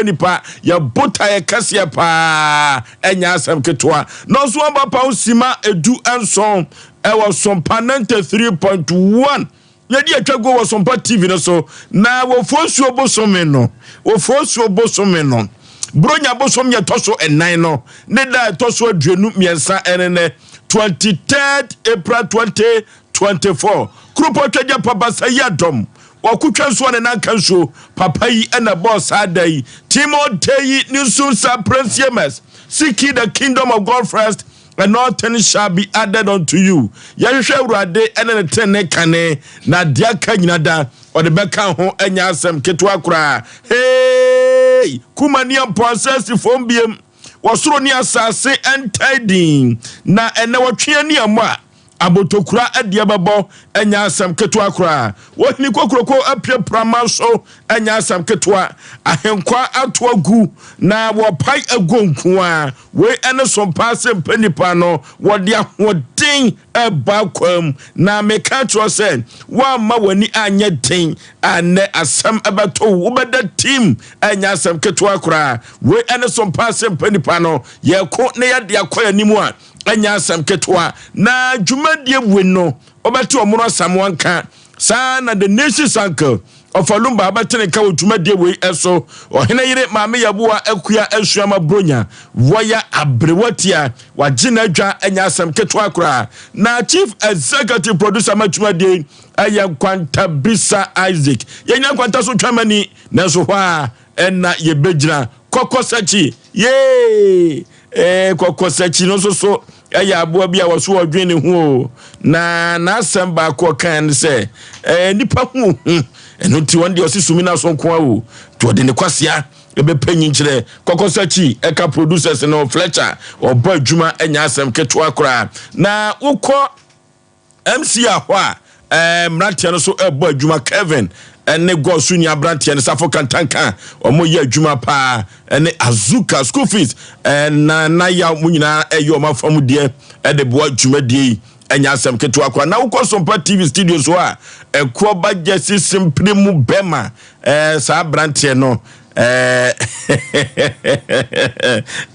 Nipa yɛ botaeɛ kɛseɛ paa, ɛnyɛ asɛm ketewa. Nɔnso aba pa ho sima 17 ɛwɔ Sompa 93.1. Yɛde atwa guo wɔ Sompa TV no so na wɔfoɔ bosome no, wɔfoɔ bosome no, Buronya bosom yɛ tɔ so 4 no ne da ɛtɔ so 23, ɛne nɛ 23rd April 2024. Kuropɔ twagya papa sɛ yɛ dɔm wɔkotwa nsuo ne nanka nsuo papa yi ɛna bɔɔ saa da yi. Timothy yi ne nso nsa prince, seek ye the kingdom of God first and all things shall be added unto you. Yɛhwehwɛ Awurade ɛne ne tene kane na deɛ aka nyina da ɔde bɛka ho. Ɛnyɛ asɛm ketewa koraa. Hey, kuma ni mpɔnsa si fam biem, wɔsoro ne asase ɛntae din na ɛnɛ wɔtwe ani ɛmɔ a abotokura ɛdeɛ bɛbɔ. Ɛnyɛ asɛm ketewa koraa. Wɔhini kokuroko apue prama so. Ɛnyɛ asɛm ketewa. Ahenkwa ato agu na wɔpae agu nko a wei ɛne Sompa ase mpɛ nipa no wɔde ahoɔden ɛba kwam na meka kyerɛ sɛ woamma w'ani anyɛ den anɛ asɛm ɛbɛto wo, wobɛda team. Ɛnyɛ asɛm ketewa koraa. Wei ɛne Sompa ase mpɛ nipa no, yɛko na yɛde akɔ anim a ɛnyɛ asɛm ketewa. Na dwumadie wei no wobɛte ɔmono Asamoa nka saa na the Nation's Uncle Ɔfalumba abɛtene ka wɔ dwumadie wei ɛso. Ɔhene yere Maame Yɛboa Akua Asuama Bronya wɔyɛ aberewatia wagye n'adwa. Ɛnyɛ asɛm ketewa koraa. Na chief executive producer ma dwumadie ɛyɛ Nkwantabisa Isaac. Yɛnya nkwanta so twamani nanso hɔ a ɛna yɛbɛgyina kɔkɔ sɛkyi yee. Kɔkɔ sɛkyi no nso so ɛyɛ aboa bi a wɔso wɔdwen ne ho o, na n'asɛm baako ɔkan ne sɛ nipa ho hu. Ɛno nti wɔn deɛ ɔsi sumi n'aso nko a o nti ɔde ne kwasea ɛbɛpɛ nyinkyerɛ. Kɔkɔ sɛkyi ɛka producers no Fletcher ɔbɔ adwuma. Ɛnyɛ asɛm ketewa koraa. Na wokɔ MC a hɔ a mmeranteɛ no so ɛbɔ adwuma. Kevin ɛne gɔsu ni aberanteɛ no Safo Kantanka, wɔn yɛ adwuma paa. Ɛne Azuka school fees na naya mu nyinaa ɛyɛ wɔn afam deɛ ɛde boa dwumadie yi. Ɛnyɛ asɛm ketewa koraa. Na wokɔ Sompa TV studio so a, ɛkoɔ ba gyesi simpiri mu bɛma saa aberanteɛ no ɛɛ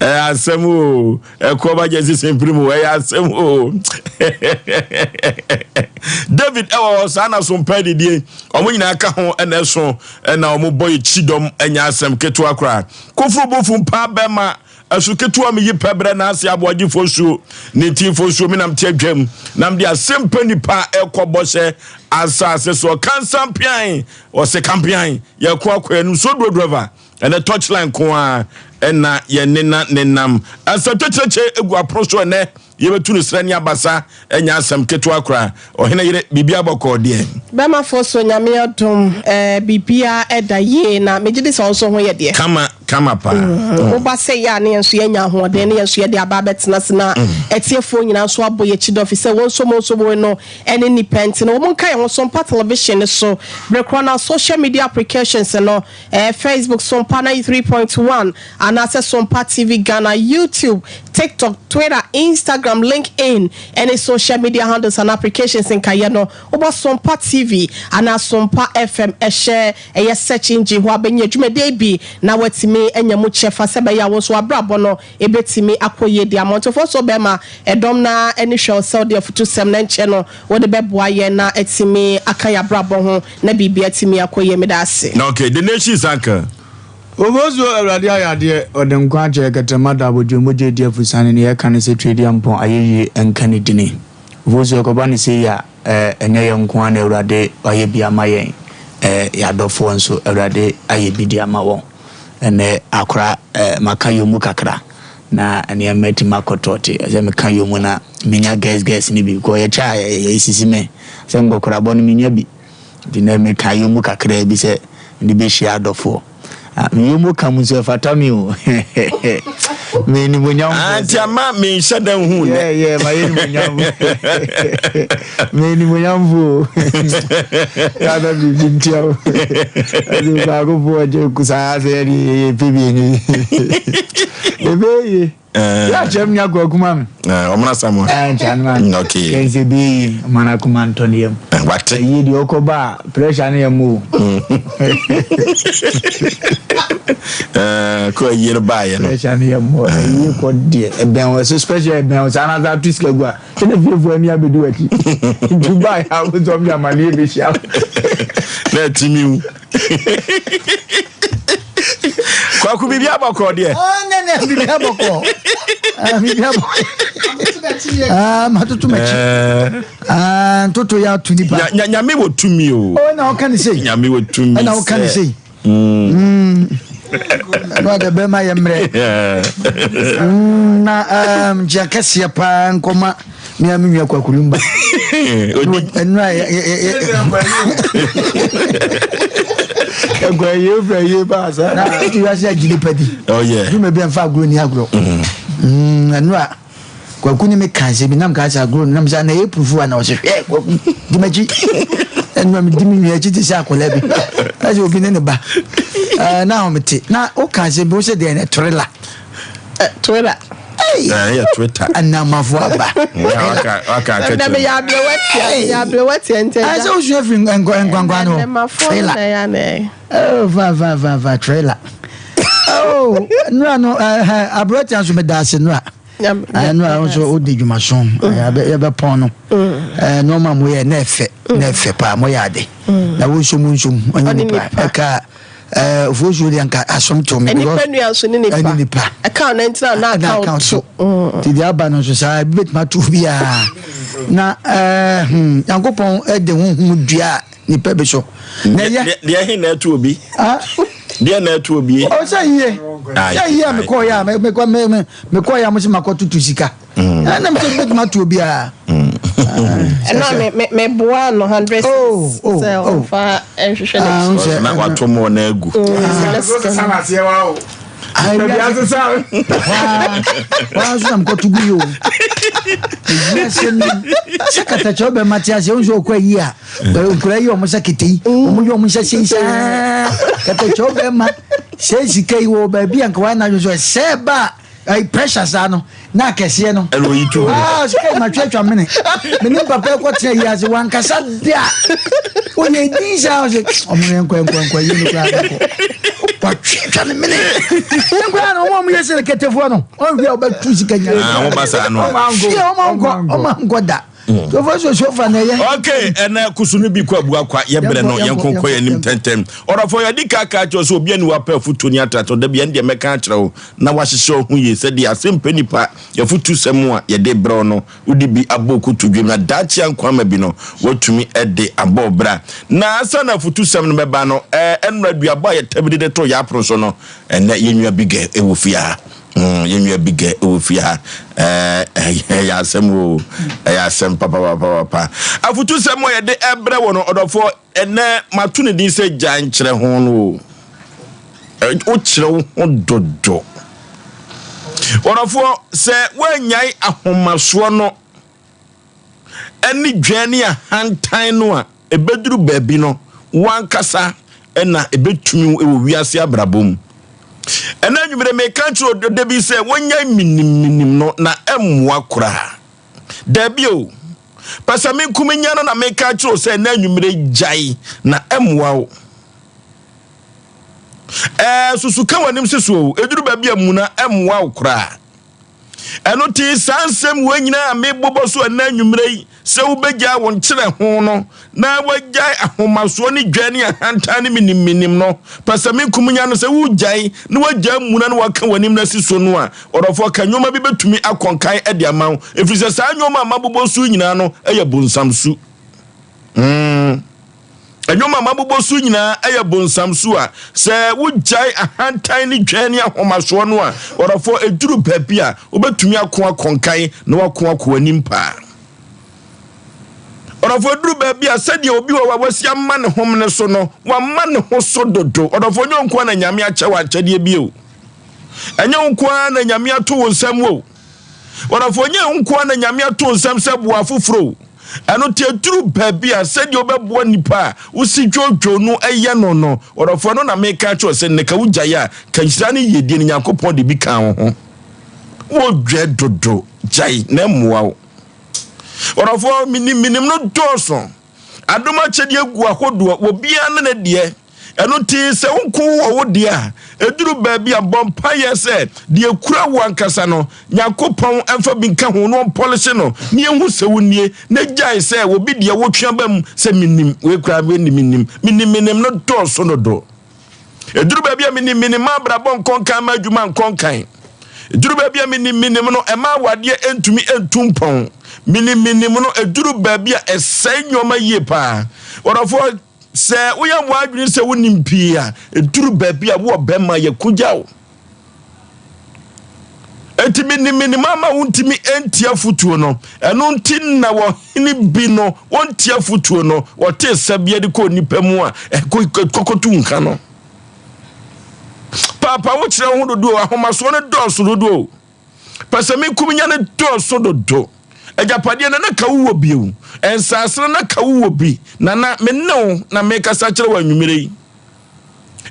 asɛm o. Ɛkoɔ ba gyesi simpiri mu, ɛyɛ asɛm o. David ɛwɔ hɔ saa na Sompa didie ɔmo nyinaa ka ho ɛna ɛso ɛna ɔmo bɔ ekyi dɔm. Ɛnyɛ asɛm ketewa koraa. Koforo bofu mpa bɛma ɛso ketewa mi yi pɛ brɛ n'ase aboagyefoɔ suo ne ntinfoɔ suo mi nam te adwam nam de asɛm pɛ nipa ɛkɔ bɔhyɛ asase so. Kansampian ɔsɛ kampian yɛkɔ akɔ anim so duro driver ɛnɛ touchline ko a ɛna yɛne na nenam asɛm kyerɛkyerɛ egu apono so. Ɛnɛ yɛbɛtu no srɛ ne abasa. Ɛnyɛ asɛm ketewa koraa. Ɔhene yere, biribi abɔkɔɔ deɛ? Bɛmafoɔ so, Nyame adom, biribia ɛda yie na megye di sɛ wo nso ho yɛ deɛ. Kama kama paa. Woba sɛ yɛ a ne yɛn nso yɛnya ahoɔden ne yɛn nso yɛde aba abɛtena se na atiefoɔ nyinaa nso abɔ yɛkyi dɔ fi sɛ wɔn nso mo nso mo no ɛne nipa nti no wɔn nka yɛn ho. Sompa Television ne so berɛ korɔ na social media applications no, Facebook Sompa 93.1 anaasɛ Sompa TV Ghana, YouTube, TikTok, Twitter, Instagram, LinkedIn ɛne social media handles and applications nkayɛ no, wobɔ Sompa TV anaa Sompa FM ɛhyɛ ɛyɛ search engine hɔ abɛnya dwumadie bi na watumi anya mu kyɛfa sɛ bɛyɛ a wo nso abrabɔ no ɛbɛtumi akɔ yie de ama ntɔfoɔ so. Bɛrima ɛdɔm na ɛne hwɛ sɛ wode afutusɛm na nkyɛ no wode bɛboa yɛn na atumi aka yɛ abrabɔ ho na biribi atumi akɔ yie. Meda ase. Okay, the Nation's Uncle. Obosuo, Awurade ayɛ adeɛ, ɔde nkwa akyɛ kɛtɛma da abɔdwe mogya edi afusane ne yɛka ne sɛ twɛdi ampɔn ayɛyie nka ne dini. Obosuo, ɛkɔba ne sɛ yi a ɛnyɛ yɛn nko ara na Awurade wayɛ bi ama yɛn, yɛadɔfoɔ nso Awurade ayɛ bi de ama wɔn. Ɛnɛ akora maka yomu kakra na nneɛma atumi akɔtɔɔte sɛ meka yomu na menya girls girls no bi kɔ yɛkyɛ a yɛsisi me sɛ nkɔkorabɔ no menya bi. Nti nɛ meka yomu kakra bi sɛ mede bɛhyia adɔfoɔ. Yomu ka mu nso ɛfata me o, me nimonyamfoɔ. Nti ama menhyɛ da hu nɛ. Yeah, mayɛ nimonyamfo, me nimonyamfo o. Yɛada biribi ntia o, ɛde baakofoɔ gye saa sɛ yɛde yɛpɛ bi ɛnyɛ. Ɛbɛyɛ yie. Eh. Yɛ akyerɛ me nua Kwaku ma me. Eh, ɔmena Samuel. Eh, nkyɛ no ma me. Okay. Kɛn sɛ ɛbɛyɛ yie, ɔma no akoma ntɔ ne yam. Eh, wate. Ɛyie deɛ ɔkɔ ba a, pressure no yɛ mo o. Eh, kɔ ayie no baayɛ no. Pressure no yɛ mo. Ɛyie kɔ deɛ, ɛbɛn wɔ so special ɛbɛn wɔ saa na asa ato sika gu a, sɛdeɛ fiefoɔ ani abɛdi w'akyi. Nti baayɛ a, wosɛ ɔmo de amaneɛ bɛhyia wo. Na ɛtumi wu. Kwaku biribi abɔkɔ deɛ. Ah, ne ne biribi abɔkɔ. Ah, biribi abɔkɔ. Ah, matoto m'akyi. Eh. Ah, ntoto yɛ ato nipa. Nya nyame wɔ tumi o. Oh, na ɔka ne sei. Nyame wɔ tumi. Ɛna ɔka ne sei. Mm. Ɛno ade bɛma yɛ mmerɛ. Mm, na um, nkyia kɛseɛ paa nkɔma me a me nua Kwaku Lumba. Ɛno a Ɛkɔ yie fɛ yie ba asa. Na ɛti wiase agye nipa di. Oh yeah. Dwuma bi ɛnfa agorɔ ni agorɔ. Ɛno a Kwaku ne me ka asɛm bi nam ka sɛ agorɔ no nam sɛ na ɛyɛ purufu a na ɔsɛ hwɛ Kwaku di m'akyi. Ɛno a medi me nua akyi te sɛ akwadaa bi. Na sɛ obi ne ne ba. Na ahomete. Na woka asɛm bi wo sɛ deɛ na thriller. Twitter. Ɛyɛ Twitter. Anamafo aba. Ɛnna meyɛ aberewa tia meyɛ aberewa tia nti ɛgya. Ɛsɛ wosua firi nkwankwa no. Anamafo no na ɛyɛ na ɛyɛ. Oh fa fa fa fa trailer. Oh nura no ɛɛ aberewa tia nso meda ase nura. Nura nso wodi dwumaso yɛbɛpɔn no. Nneɛma mo yɛ na ɛfɛ na ɛfɛ paa mo yɛ ade. Na wo nso mu nso mu ɔnyɛ nipa ɛka. Eh, ofosuo deɛ nka asom to me. Nipa nua nso ne nipa. Ɛne nipa. Ɛka ɔno ntina na aka to. Mm. Ti deɛ aba no nso saa ebi betumi ato biara. Na ɛɛ eh, hmm, Nyankopɔn de honhom dua nipa bi so. Na ɛyɛ. Deɛ he na ɛto obi. Deɛ na ɛto obi. Ɔsɛ yie. Sɛ yie a mekɔ yɛ a mekɔ mekɔ yɛ a mo sɛ makɔ tutu sika. Ɛna mi sɛ bɛtumi ato obiara. Ɛna me me boa no hundred oh, oh, sɛ oh. ɔfa nhwehwɛ n'akyi. Na wato mu ɔna agu. Waa nso na mekɔto gu yi o. Ewiase no sɛ katakyɛ wobɛma te aseɛ wo nso ɔkɔ ayi a nkura yi ɔmo sɛ kete yi ɔmo yɛ ɔmo nhyɛ sei saa katakyɛ wobɛma sɛ sika yi wɔ baabi a nka wayɛ n'adwene sɛ sɛ ba a Ɛyi pressure saa no na akɛseɛ no. Ɛna oyi tu. Aa sika yi ma twɛ atwa mene. Mene papa ɛkɔ tena yi ase wankasa da. Oyɛ din saa ɔsɛ ɔmo yɛ nkɔ nkɔ nkɔ yi no koraa nkɔ. Watwe atwa ne mene. Nkɔ ya no ɔmo ɔmo yɛ sɛ kɛtɛfoɔ no. Ɔnhwɛ a ɔbɛtu sika nyinaa. Ah, ɔmo ba saa no. Ɔmo ankɔ. Ɔmo ankɔ ɔmo ankɔ da. Sofa so sofa na ɛyɛ. Okay, ɛnɛ kusu no bi kɔ abua kwa yɛ brɛ no yɛn nko nkɔ yɛn anim tɛntɛm. Ɔdɔfo yɛde kaka akyerɛ sɛ obi ani wapɛ afutuo ne atrato da bi ɛn deɛ mɛka akyerɛ wo na wahyehyɛ wo ho yie sɛdeɛ asɛm pɛ nipa yɛfotu sɛm a yɛde brɛ wo no wode bi abɔ kutu dwem na daakye ankwa ma bi no watumi de abɔ bra. Na ansa na afutu sɛm no bɛba no ɛnora duabɔ a yɛtabiri de to yɛ apono so no ɛnɛ yɛnwia bi gɛ ɛwɔ fie ha. Mm, yɛn nua bi gɛ wɔ fie ha. Ɛyɛ asɛm o, ɛyɛ asɛm papapapapa. Afutusɛm a yɛde ɛbrɛ wɔ no ɔdɔfoɔ ɛnɛ mato ne din sɛ gya nkyerɛ ho no o. Wokyerɛ wo ho dodo. Ɔdɔfoɔ sɛ woanyae ahomasoɔ no ɛne dwɛn ne ahantan no a, Ɛbɛduru baabi no, wo ankasa na ɛbɛtumi wo wɔ wiase abrabɔ mu. Ɛnɛ anwummere meka kyerɛ ɔdɔ bi sɛ wɔnyɛ minimminim no na ɛmmoa koraa. Daabi o, pɛsɛmenkominya no na meka kyerɛ wo sɛ ɛnɛ anwummere gyae na ɛmmoa wo. Ɛɛ susu ka w'anim si so o, ɛduru baabi a muna ɛmmoa wo koraa. Ɛno nti, saa nsɛm wei nyinaa a mebobɔ so ɛnnɛ anwummerɛ yi, sɛ wobɛgyae wo nkyerɛ ho no, na woagyae ahomasoɔ ne dwa ne ahantan ne menimmenim no, pɛsɛmenkominya no, sɛ wogyae na woagyae mmuna na woaka w'anim no asi so no a, ɔdɔfoɔ, ka nneɛma bi bɛtumi akɔ nkan de ama wo, ɛfiri sɛ saa nneɛma a mabobɔ so yi nyinaa no yɛ bonsam su. Mm. Nnwom a mabobɔ so nyinaa yɛ bonsam su a sɛ wogyae ahantan ne dwɛn ne ahomasoɔ no a, ɔdɔfoɔ, ɛduru baabi a wobɛtumi ako akɔnkan na wako akɔ anim paa. Ɔdɔfoɔ, ɛduru baabi a sɛdeɛ obi wɔ hɔ a wasi ama ne homene so no, wama ne ho so dodo. Ɔdɔfoɔ, nyɛ wo nko ara na Nyame akyɛ wo akyɛdeɛ bi o. Ɛnyɛ wo nko ara na Nyame ato wo nsam o. Ɔdɔfoɔ, nyɛ wo nko ara na Nyame ato nsam sɛ boa afoforɔ o. Ɛno nti ɛduru baabi a sɛdeɛ wobɛboa nnipa a wosi dwoodwoo no yɛ no no, ɔdɔfoɔ, ɛno na meka akyerɛ wo sɛ nnɛ ka wogyae a, ka nhyira ne yiedie no Nyankopɔn de bi ka wo ho. Wodwɛ dodo, gyae na ɛmmoa wo. Ɔdɔfoɔ, menim menim no dɔɔso. Adom akyɛdeɛ gu ahodoɔ, obiara ne ne deɛ. Ɛno nti, sɛ wo nko wɔ wo deɛ a, ɛduru baabi a, bɔ mpaeɛ sɛ deɛ ɛkura wo ankasa no, Nyankopɔn mfa bi nka ho na ɔmpɔlehye no na yɛnhu sɛ wo nie, na gyae sɛ obi deɛ wotwe aba mu sɛ menim, wei koraa wei ne menim, menim menim no dɔɔso dodo. Ɛduru baabi a menim menim ma abrabɔ nkɔ nkan ma adwuma nkɔ nkan. Ɛduru baabi a menim menim no ɛma awadeɛ ntumi ntu mpɔn. Menim menim no ɛduru baabi a ɛsɛe nneɛma yie paa. Wɔdɔfoɔ Sɛ woyɛ w'adwene sɛ wonim pii a, ɛduru baabi a wowɔ bɛma yɛkogya wo. Enti menim ama wontumi nti afotuo no. Ɛno nti na wɔhene bi no wɔnti afotuo no, wɔte sɛ bia de kɔ nipa mu a ɛkɔkɔtu nka no. Paapa wokyerɛ wo ho dodoɔ, ahomasoɔ no dɔɔso dodoɔ. Pɛsɛmenkominya no dɔɔso dodo. Agyapadeɛ no, na ka wowɔ bio. Nsaase no, na ka wowɔ bi. Nana, me ne wo na mekasa kyerɛ wo anwummerɛ yi.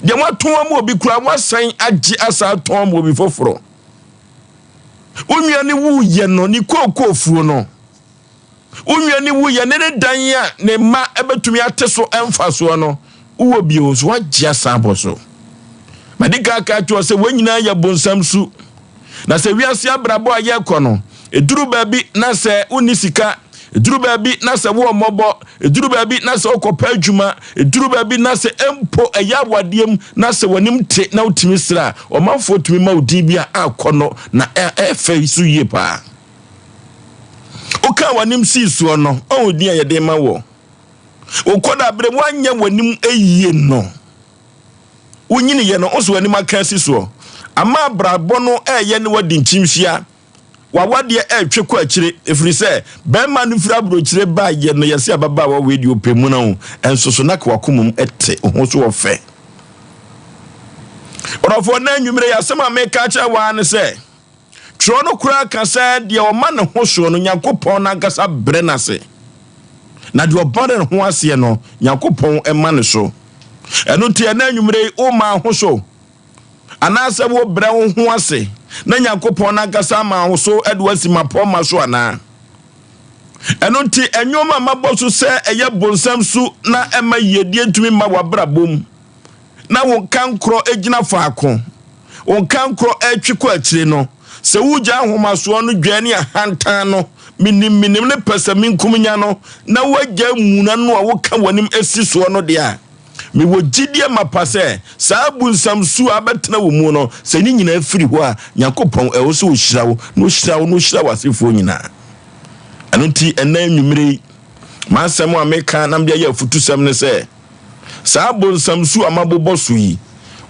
Deɛ woatɔn ama obi koraa, woasan agye asa atɔn ama obi foforɔ. Wo nua no wuiɛ no, ne kookoofuo no, Wo nua no wuyɛ ne ne dan a ne mma bɛtumi ate so mfasoɔ no, wowɔ bio nso woagye asan abɔ so. Madi kan aka akyerɛ sɛ wɔn nyinaa yɛ bonsam su. Na sɛ wiase abrabɔ a yɛrekɔ no, ɛduru baabi na sɛ wonni sika, ɛduru baabi na sɛ wowɔ mmɔbɔ, ɛduru baabi na sɛ wokɔpɛ adwuma, ɛduru baabi na sɛ mpo ɛyɛ awadeɛ mu na sɛ w'anim te na wotumi srɛ a, ɔmanfoɔ tumi ma wo din bi a akɔ no na ɛfɛ so yie paa. Wokaa w'anim sii soɔ no, ɔho din a yɛde ma wɔ. Wo kɔdaberɛ mu woanyɛ w'anim yie no, wonyiniiɛ no, wo so w'anim aka asi soɔ. Ama abrabɔ no ɛreyɛ ne wadi nkyimhyia, w'awadeɛ ɛretwe kɔ akyire, ɛfiri sɛ bɛrima no firi aburokyire baeɛ no, yɛse ababaawa wei deɛ ɔpɛ mu no, ɛnso so na ka w'akoma mu te wo ho so ɔfɛ. Ɔdɔfoɔ, na anwummerɛ yi asɛm a meka akyerɛ wo ara ne sɛ, Twerɛ no koraa ka sɛ, Deɛ ɔma ne ho soɔ no, Nyankopɔn no ankasa brɛ no ase, na deɛ ɔba ne ho aseɛ no, Nyankopɔn ma no so. Ɛno nti, ɛnɛ anwummerɛ yi, woma ho so, anaasɛ wobrɛ wo ho ase na Nyankopɔn no ankasa ama wo so de woasi mapɔmma so anaa? Ɛno nti, nneɛma a mabɔ so sɛ ɛyɛ bonsam su na ɛma yiedie ntumi mma w'abrabɔ mu, na wo nkankorɔ gyina faako, wo nkankorɔ retwe kɔ akyire no, sɛ wogya ahomasoɔ no, dwɛɛ ne ahantan no, menim menim ne pɛsɛmenkominya no, na woagya muna no a woka w'anim si soɔ no deɛ a, mewɔ gyidie mapa sɛ saa bunsam su a abɛtena wo mu no, sɛ ne nyinaa firi hɔ a, Nyankopɔn ɛwɔ sɛ ɔhyira wo, na ɔhyira wo, na ɔhyira w'asefoɔ nyinaa. Ɛno nti, ɛnnɛ anwummere yi, m'asɛm a meka na mede ayɛ afutusɛm ne sɛ, Saa bonsam su a mabobɔ so yi,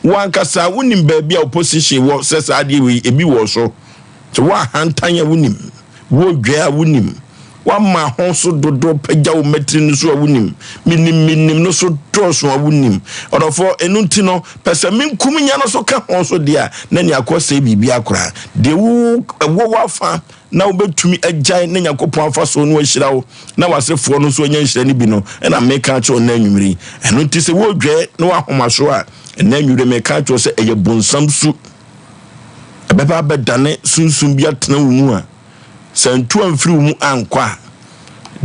wo ankasa wonim baabi a wo position wɔ sɛ saa adeɛ wei ebi wɔ so. Sɛ wo ahantan a wonim, wo dwɛ a wonim, woama ho so dodo pagya wo mmatiri no so a wonim, menim menim no so dɔɔso a wonim. Ɔdɔfoɔ, ɛno nti no, pɛ sɛ menkum nya no so ka ho so deɛ a, na nea akɔ sɛe biribi akora. Deɛ wo ɛwɔ w'afa na wobɛtumi agyae na Nyankopɔn afa so no ahyira wo na w'asefoɔ no nso anya nhyira no bi no, ɛna meka akyerɛ wo nnɛ anwummere yi. Ɛno nti sɛ woredwɛɛ na woahomaso a, ɛnnɛ anwummere meka akyerɛ wo sɛ ɛyɛ bonsam su. Ɛbɛba abɛdane sunsum bi atena wo mu a, sɛ antu amfiri wo mu ankɔ a,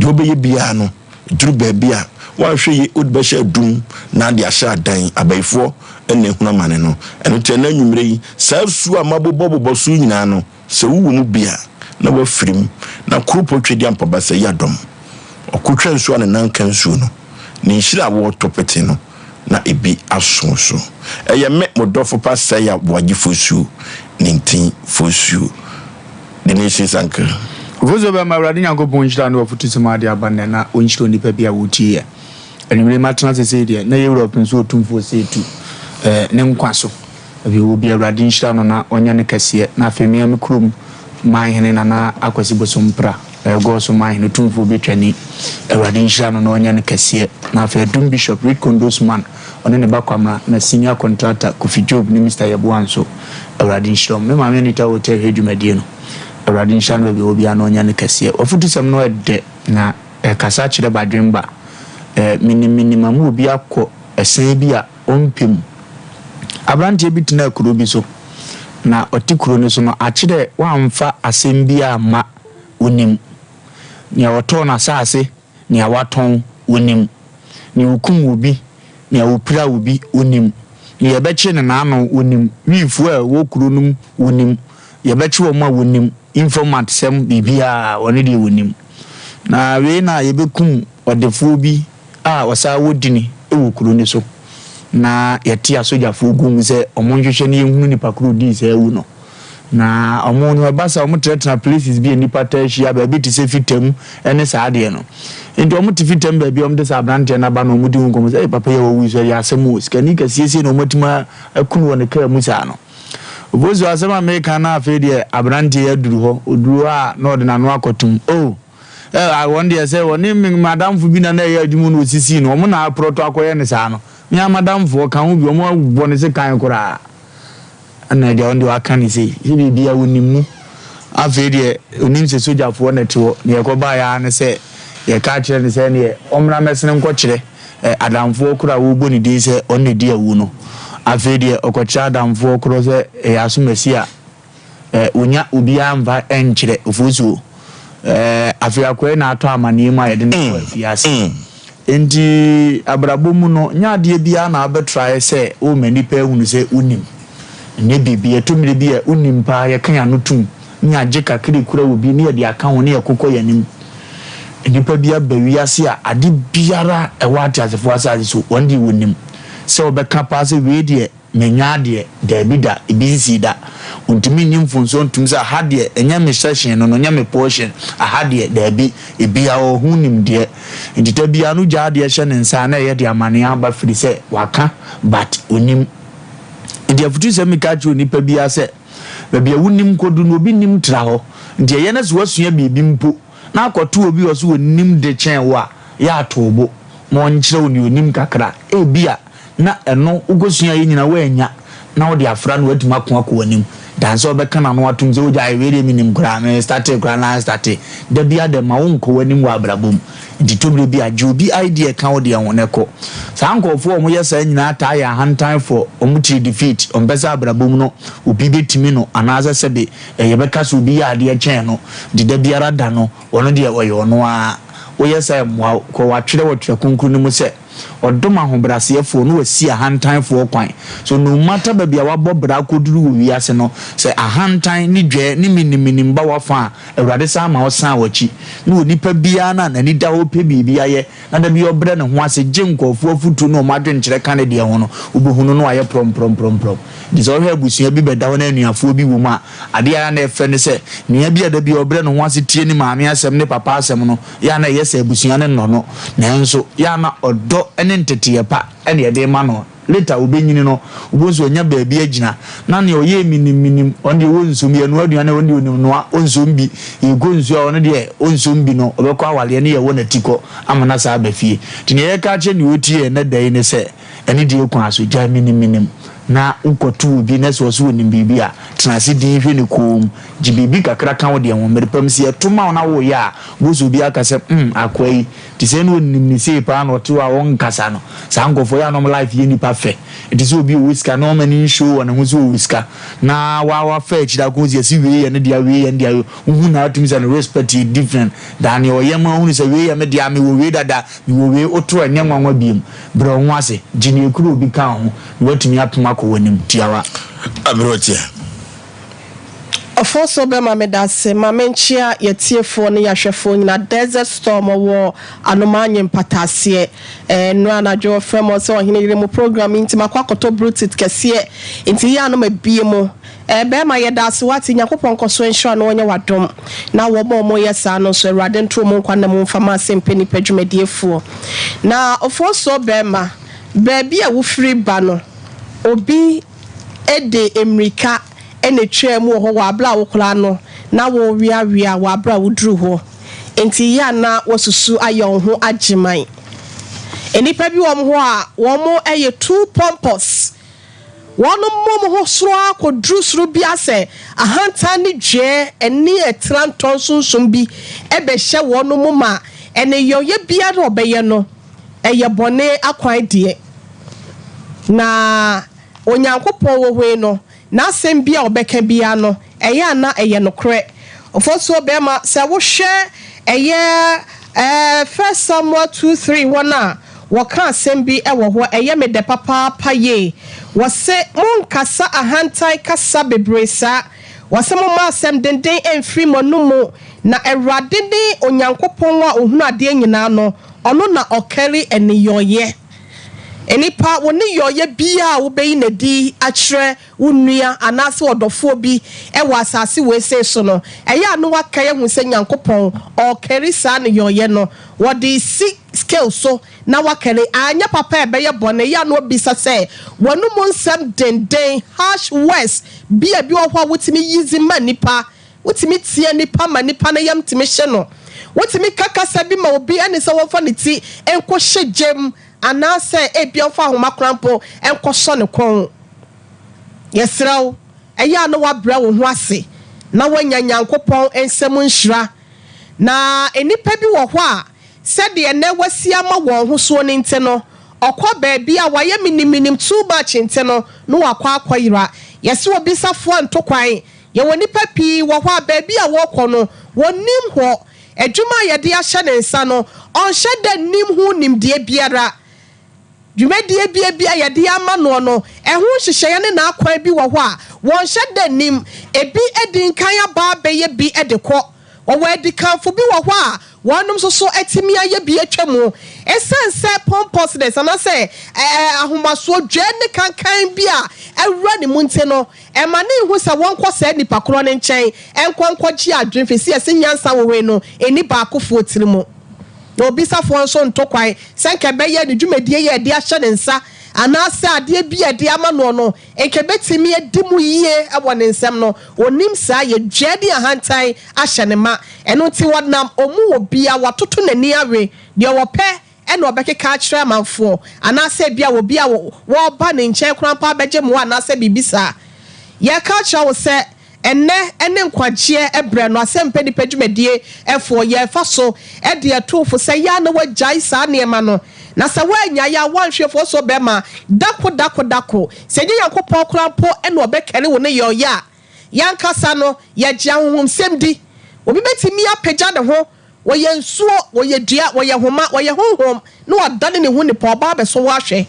deɛ wobɛyɛ biara no, duru baabi a, woanhwɛ yie wode bɛhyɛ adum na ade ahyɛ adan, abayifoɔ na ehunu amane no. Ɛno nti ɛnnɛ anwummere yi, saa su a mabobɔbobɔ so nyinaa no, Sɛ wowɔ mu bi a, na woafiri mu, na kuropɔn Twedeampɔ Basɛyi Adɔm, ɔkotwa nsuo a ne nan ka nsuo no, ne nhyira a wɔretɔ pete no, na ebi aso so. Ɛyɛ me, mo dɔfo pa Sɛya Boagye Fosuo, ne ntin Fosuo. The Nation's Uncle. Ofosuo bɛma Awurade Nyankopɔn nhyira ne w'afotusɛm a ade aba nnɛ na ɔnhyira onipa bi a ɔtie yɛ. Anwummere yi matena ase sei deɛ na yɛwura Ɔpemso Otumfoɔ Seetu eh, ne nkwa so. Baabi ɔwɔ biara Awurade nhyira no na ɔnyɛ no kɛseɛ. Na afei me ara me kurom manhene Nana Akwasi Bosompra, Ɛgɔɔ manhene Otumfoɔ Betwani, Awurade nhyira no na ɔnyɛ no kɛseɛ. Na afei Adum Bishop, Reed Kondos man, ɔne ne ba Kwamena, na Senior Contractor Kofi Job ne Mister Yeboah nso, Awurade nhyira wɔn. Me maame Anita Oteh hwɛ dwumadie no, Awurade nhyira no baabi ɔwɔ biara na ɔnyɛ no kɛseɛ. W'afutusɛm no ɛdɛ na. Ɛkasa kyerɛ badwemba. Minim minim ama obi akɔ ɛsɛn bi a ɔmpɛ mu. Aberanteɛ bi tenaa kuro bi so, na ɔte kuro no so no, akyerɛ wamfa asɛm bi amma ɔnim. Nea ɔtɔɔ n'asase, nea watɔn, ɔnim. Nea ɔkum obi, nea ɔpira obi, ɔnim. Nea yɛbɛkye no n'ano, ɔnim. Wiifoɔ a ɛwɔ kuro no mu, ɔnim. Yɛbɛkye wɔn a, wɔnim. Informant sɛm, biribiara, ɔno deɛ ɔnim. Na wei na yɛbɛkum ɔdefoɔ bi a ɔsan wɔ dini wɔ kuro no so. Na yɛte asogyafoɔ gu mu sɛ wɔnhwehwɛ na yɛnhunu nipa korɔ ɔdii saa awu no. Na wɔn no ɛba saa wɔtenatena places bi a nnipa taa hyia, baabi te sɛ fitam ne saa adeɛ no. Nti wɔte fitam baabi a wɔde saa aberanteɛ no aba na wɔdi ho nkɔmmɔ sɛ, Ei papa yi a wawu yi so ɛyɛ asɛm o, sikani kɛseɛ sei na wɔatumi aku no wɔ ne kaa mu saa no. Obosu asɛm a meka no afei deɛ aberanteɛ yi aduru hɔ, ɔduru hɔ a na ɔde n'ano akɔtom. Oh, eh, wɔn deɛ sɛ wɔne me madamfo bi na na ɛyɛ adwuma na ɔsisii no, wɔn na aprɔto akɔyɛ no saa no. Me ara madamfo ɔka ho bi, wɔn abɔ no sekan koraa. Ɛna deɛ ɔno deɛ waka ne sei, sɛ biribiara ɔnim mu. Afei deɛ ɔnim sɛ sogyafoɔ na ɛte hɔ, deɛ ɛkɔbaeɛ ara ne sɛ yɛka kyerɛ no sɛ ɛneɛ ɔmmra mmɛsene nkɔkyerɛ. Adamfoɔ korɔ a wɔrebɔ ne din sɛ ɔno na ɛdi awu no, afei deɛ ɔkɔkyerɛ adamfoɔ korɔ sɛ ɛyɛ asomasi a, ɔnya obiara mfa nkyerɛ Ofosuo. Afei akoa yi na atɔ amaneɛ mu a yɛde no kɔ afiase. Enti abrabɔ mu no, nyɛ adeɛ biara na wobɛtrae sɛ worema nnipa ahunu sɛ wonim. Ɛnyɛ biribi, ɛtɔ mmerɛ bi a wonim paa, yɛka yɛn ano tom. ne agye kakra ekura obi ne yɛde aka ho ne yɛkokɔ yɛn anim. Nnipa bi aba wiase a ade biara a ɛwɔ ateasefoɔ asase so wɔn deɛ wɔnim. Sɛ wɔbɛka paa sɛ wei deɛ manya adeɛ, daabi da, ebi nsii da. Wɔntumi nyi mfomsoɔ ntom sɛ aha deɛ ɛnyɛ me session no no, ɛnyɛ me portion, aha deɛ daabi. Ebiara wɔ ho nimdeɛ. Nti da biara no gya adeɛ hyɛ ne nsa a na ɛyɛ de amaneɛ aba firi sɛ waka but ɔnim. Nti afutusɛm meka kyerɛ onipa biara sɛ. Baabi a wonim kodu no, obi nnim tra hɔ. Nti ɛyɛ na sɛ woasua biribi mpo na akɔto obi a ɔse ɔnim de kyɛn wo a, yɛ a to wo bo ma ɔnkyerɛ wo nea ɔnim kakra. Ebia na ɛno wokɔsuaeɛ nyinaa woannya na wode afra na woatumi ako akɔ w'anim than sɛ ɔbɛka n'ano atom sɛ wogyae wei deɛ menim koraa, me startee koraa na anstartee. Da biara da mma wonkɔ w'anim wɔ abrabɔ mu. Nti tɔ berɛ bi a, gye obi idea ka wo deɛ ho na kɔ. Saa nkorɔfoɔ a wɔyɛ saa nyinaa taa yɛ ahantanfoɔ, wɔn tiri defeat, wɔmpɛ sɛ abrabɔ mu no obi bɛtumi no anaasɛ sɛbe yɛbɛka sɛ obi yɛ adeɛ kyɛn no, nti da biara da no ɔno deɛ ɔyɛ ɔno ara. Woyɛ saa a ɛmmoa wo. Kɔ wɔatwerɛ wɔ Twerɛ Kronkron no mu sɛ, Ɔdom ahobrɛaseɛfoɔ na wasi ahantanfoɔ kwan. So no matter baabi a wabɔ bra akɔduru wɔ wiase no, sɛ ahantan ne dwɛɛ ne menim-menim ba w'afa a, Awurade san ma ɔsan w'akyi. Ne onipa biara no a n'ani da hɔ repɛ biribi ayɛ, na da biara ɔbrɛ ne ho ase gye nkurɔfoɔ afotuo ne wɔn adwenkyerɛ ka ne deɛ ho no, wobɛhu no na wayɛ prɔmprɔmprɔmprɔm. Nti sɛ wohwɛ abusua bi bɛda hɔ na anuafoɔ bi wɔ mu a, adeɛ a ɛyɛ a na ɛfɛ ne sɛ, nua bi a da biara ɔbrɛ ne ho ase tie ne maame asɛm ne papa asɛm no, yɛ a na ɛyɛ sɛ abusua no nnɔ no. Nanso, yɛ a na ɔdɔ ne nteteeɛ pa na yɛde rema no. Later obenyini no, wobɛhu sɛ wanya baabi agyina. Na nea ɔyɛɛ minimminim, ɔno deɛ ɔnsom, yɛnoa aduane a ɔno deɛ ɔnim noa, ɔnsom bi. Yɛkɔ nsuo a ɔno deɛ ɔnsom bi no, ɔbɛkɔ awaleɛ ne yɛwɔ n'atikɔ ama no asan aba fie. Nti nea yɛreka akyerɛ nea ɔretie yɛn nnɛ da yi ne sɛ, anidie kwan so, gyae minimminim na wokɔto obi na sɛ ɔse ɔnim biribi a, tena ase dinn hwɛ no komm. Gye biribi kakra ka wo deɛ ho. Mmerɛ pa mu sɛ yɛto ma wo na woreyɛ a, wobɛhu sɛ obi aka sɛ, hmm, akoa yi, Te sɛ na ɔnim no sei paa na ɔte hɔ a ɔnkasa no. Saa nkurɔfoɔ yi a na wɔn life yɛ nnipa fɛ. Ɛte sɛ obi a ɔwɔ sika na ɔma ani nhyoo wɔ ne ho sɛ ɔwɔ sika na wa wafa akyire akɔhu sɛ yɛse wei yɛ ne dea wei yɛ ne dea. Wohu no a wotumi sɛ ne respect yɛ different than nea ɔyɛ ma wohunu sɛ wei yɛ me dea mewɔ wei dada mewɔ wei woto a ɛnyɛ nwanwa biom. Brɛ wo ho ase gye nea ɛkura obi ka wo ho na woatumi apem akɔ w'anim. Tiawa. Aberewatia. Ɔfɔsɔ bɛma medase ma menkyea yɛtiefoɔ ne yɛahwɛfoɔ nyina Desert Storm ɔwɔ Anomaa nye mpataaseɛ ɛɛ nnora anadwo ɔfrɛ me ɔsɛ ɔhene yere mo program yi nti makɔ akɔtɔ brutit kɛseɛ nti yɛ a na mabie mo ɛɛ bɛɛma yɛdaase wate Nyankopɔn nkɔso nhyira na ɔnyɛ wadom na wɔn a wɔyɛ saa no nso Awurade nto wɔn nkwa nna mu mfa ma asɛmpɛ nipa dwumadiefoɔ na ɔfɔsɔ bɛɛma baabi a wofiri ba no obi de mmirika na etwaa mu wɔ hɔ wɔ aber a wo koraa no na woreweawea wɔ aber a woduruu hɔ. Ntsi eyɛ a na woasusu ayɛ wo ho agyeman. Nnipa bi wɔ hɔ a wɔyɛ too pompous. Wɔmom ho soro ara kɔduru soro bi ara sɛ ahantan ne dwɛɛ ne atirantɔ nsonsom bi bɛhyɛ wɔn mu ma. Nneyɔeɛ biara a ɔbɛyɛ no, ɛyɛ bɔne akwan deɛ. Na Onyankopɔn wɔ hɔ yi no, n'asɛm biara a ɔbɛka biara no, ɛyɛ a na ɛyɛ nokorɛ. Ofosuo bɛrima, sɛ wohwɛ ɛyɛ ɛɛ First Samuel 2:3 hɔ no a, wɔka asɛm bi wɔ hɔ, ɛyɛ me dɛ papaapa yie. Wɔse, Monnkasa ahantan kasa bebree saa. Wɔse, Momma asɛm denden mmfiri mo anomu, na Awurade ne Onyankopɔn a ɔhunu adeɛ nyinaa no, ɔno na ɔkari nneyɔeɛ. Nnipa, wo nneyɔeɛ biara a wobɛyi no adi akyerɛ wo nua anaasɛ ɔdɔfoɔ bi wɔ asase weesei so no, ɛyɛ a na woakae ahu sɛ Nyankopɔn ɔɔkari saa nneyɔeɛ no. Wɔde si scale so na woakari. Anyɛ papa a ɛbɛyɛ bɔne. Ɛyɛ a na wobisa sɛ, w'anomu nsɛm denden, harsh words, bi a ebi wɔ hɔ a wotumi yi dze ma nnipa, wotumi tia nnipa ma nnipa no yam tumi hye no. Wotumi ka kasa bi ma obi ɛne sɛ wɔmfa ne ti nkɔhyɛ gyam anaasɛ ebia ɔmfa ahoma koraa mpo nkɔsɔ ne kɔn. Yɛsrɛ wo, ɛyɛ a na woabrɛ wo ho ase na woanya Nyankopɔn nsam nhyira. Na nnipa bi wɔ hɔ a, sɛdeɛ nnɛ wɔasi ama wɔn ho soɔ no nti no, ɔkɔ baabi a wayɛ miniminim too much nti no, na wakɔ akɔyera. Yɛse obisafoɔ nto kwan. Yɛwɔ nnipa pii wɔ hɔ a, baabi a wɔrekɔ no, wɔnnim hɔ. Adwuma a yɛde ahyɛ ne nsa no, ɔnhyɛ da nnim ho nimdeɛ biara. Dwumadie bia bi a yɛde ama noɔ no, ɛho nhyehyɛeɛ ne n'akwan bi wɔ hɔ a wɔnhyɛ da nnim. Ebi adi nkan aba abɛyɛ bi de kɔ. Wɔwɔ adikanfo bi wɔ hɔ a wɔnom nso so atumi ayɛ bi atwa mu. Ɛsiane sɛ pompousness anaasɛ ahomasoɔ, dwɛ ne kankan bi a awura ne mu nti no, ɛma no nhu sɛ wɔnkɔ saa nipa korɔ no nkyɛn nkɔ nkɔgye adwene, firi sɛ yɛse nyansa wɔ hɔ yi no, ɛnni baakofoɔ tiri mu. Na obisafoɔ nso nto kwan sɛ nka ɛbɛyɛ ne dwumadie yi a ɛde ahyɛ ne nsa anaasɛ adeɛ bi a ɛde ama noɔ no nka ɛbɛtumi adi mu yie wɔ ne nsam no, ɔnnim saa. Yɛdwaa ne ahantan ahyɛ ne ma. Ɛno nti ɔnam ɔmu wɔ bia watoto n'ani awe deɛ ɔpɛ na ɔbɛkeka akyerɛ amanfoɔ anaasɛ ebia obi a wɔreba ne nkyɛn koraa mpo abɛgye mmoa anaasɛ biribi saa. Yɛreka akyerɛ wo sɛ Ɛnnɛ ne nkwagyeɛ berɛ no, Asɛmpɛ Nnipa Dwumadie foɔ, yɛrefa so de atu wo fo sɛ yɛ a na woagyae saa nneɛma no. Na sɛ woannyae a, woanhwɛ fo so bɛma dako dako dako. Sɛ ɛnyɛ Nyankopɔn koraa mpo na ɔbɛkari wo nneyɔeɛ a, yɛn ankasa no, yɛgye ahonhomsɛm di. Obi bɛtumi apagya ne ho Wɔyɛ nsuo, wɔyɛ dua, wɔyɛ nhoma, wɔyɛ honhom, na wɔadane ne ho nipa, ɔba abɛsɔ wo ahwɛ.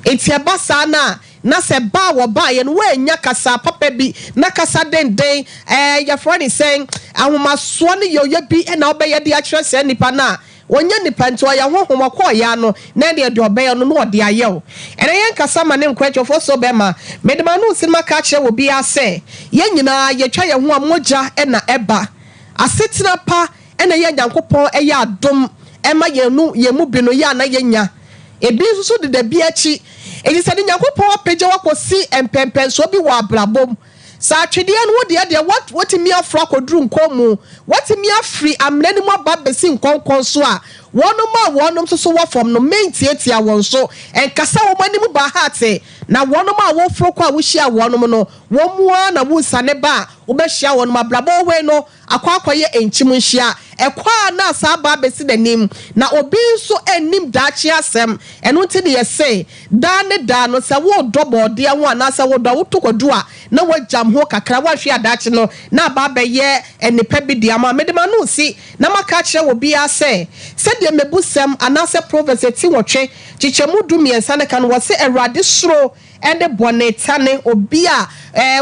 Enti ɛba saa no a, na sɛ ba a wɔbaeɛ no woannya kasa papa bi, na kasa denden, ɛɛ, yɛfrɛ no sɛn, ahomasoɔ ne yɔyɔ bi na wobɛyɛ de akyerɛ saa nipa no a, ɔnyɛ nipa nti ɔyɛ honhom, ɔkɔɔeɛ ara no, na ɛnneɛ deɛ ɔbɛyɛ no na ɔde ayɛ wo. Ɛnnɛ yɛnkasa ma ne nkɔ akyiri, so bɛma mede m'ano resi no maka akyerɛ obiara sɛ, yɛn nyinaa yɛtwa yɛn ho a mogya na ɛba. Asetena pa na ɛyɛ Nyankopɔn yɛ adom ma yɛn no yɛn mu bi no yɛ a na yɛnya. Ebi nso so deda bi akyi. Enti sɛ de Nyankopɔn apagya wo akɔsi mpɛnpɛnsoɔ bi wɔ abrabɔ mu, sɛ atwedeɛ no wo deɛ deɛ woatumi aforo akɔduru nkɔn mu, woatumi afiri amena no mu aba abɛsi nkɔnkɔn so a, wɔnom a wɔnom nso so wɔ fam no mentiatia wɔn so, nkasa wɔn anim baahate, na wɔnom a woforo kɔ a wohyia wɔnom no, Wɔn mu ara na wosiane ba a wobɛhyia wɔn abrabɔ wei no akɔ akɔyɛ nkyim nhyia. Ɛkɔ a na saa aba abɛsi n'anim. Na obi nso nnim daakye asɛm. Ɛno nti na yɛse daa ne daa no sɛ woredɔ bɔɔdeɛ ho anaasɛ wodɔ a woto kwadu a na woagyam ho kakra. Woanhwɛ a daakye no na aba abɛyɛ nnepa bi de ama. Mede m'ano resi na maka akyerɛ obiara sɛ sɛdeɛ mmebusɛm anaasɛ Proverbs ti nwɔtwe kyekyɛmu du mmiɛnsa no ka no wɔse Awurade suro ne bɔne tane obi a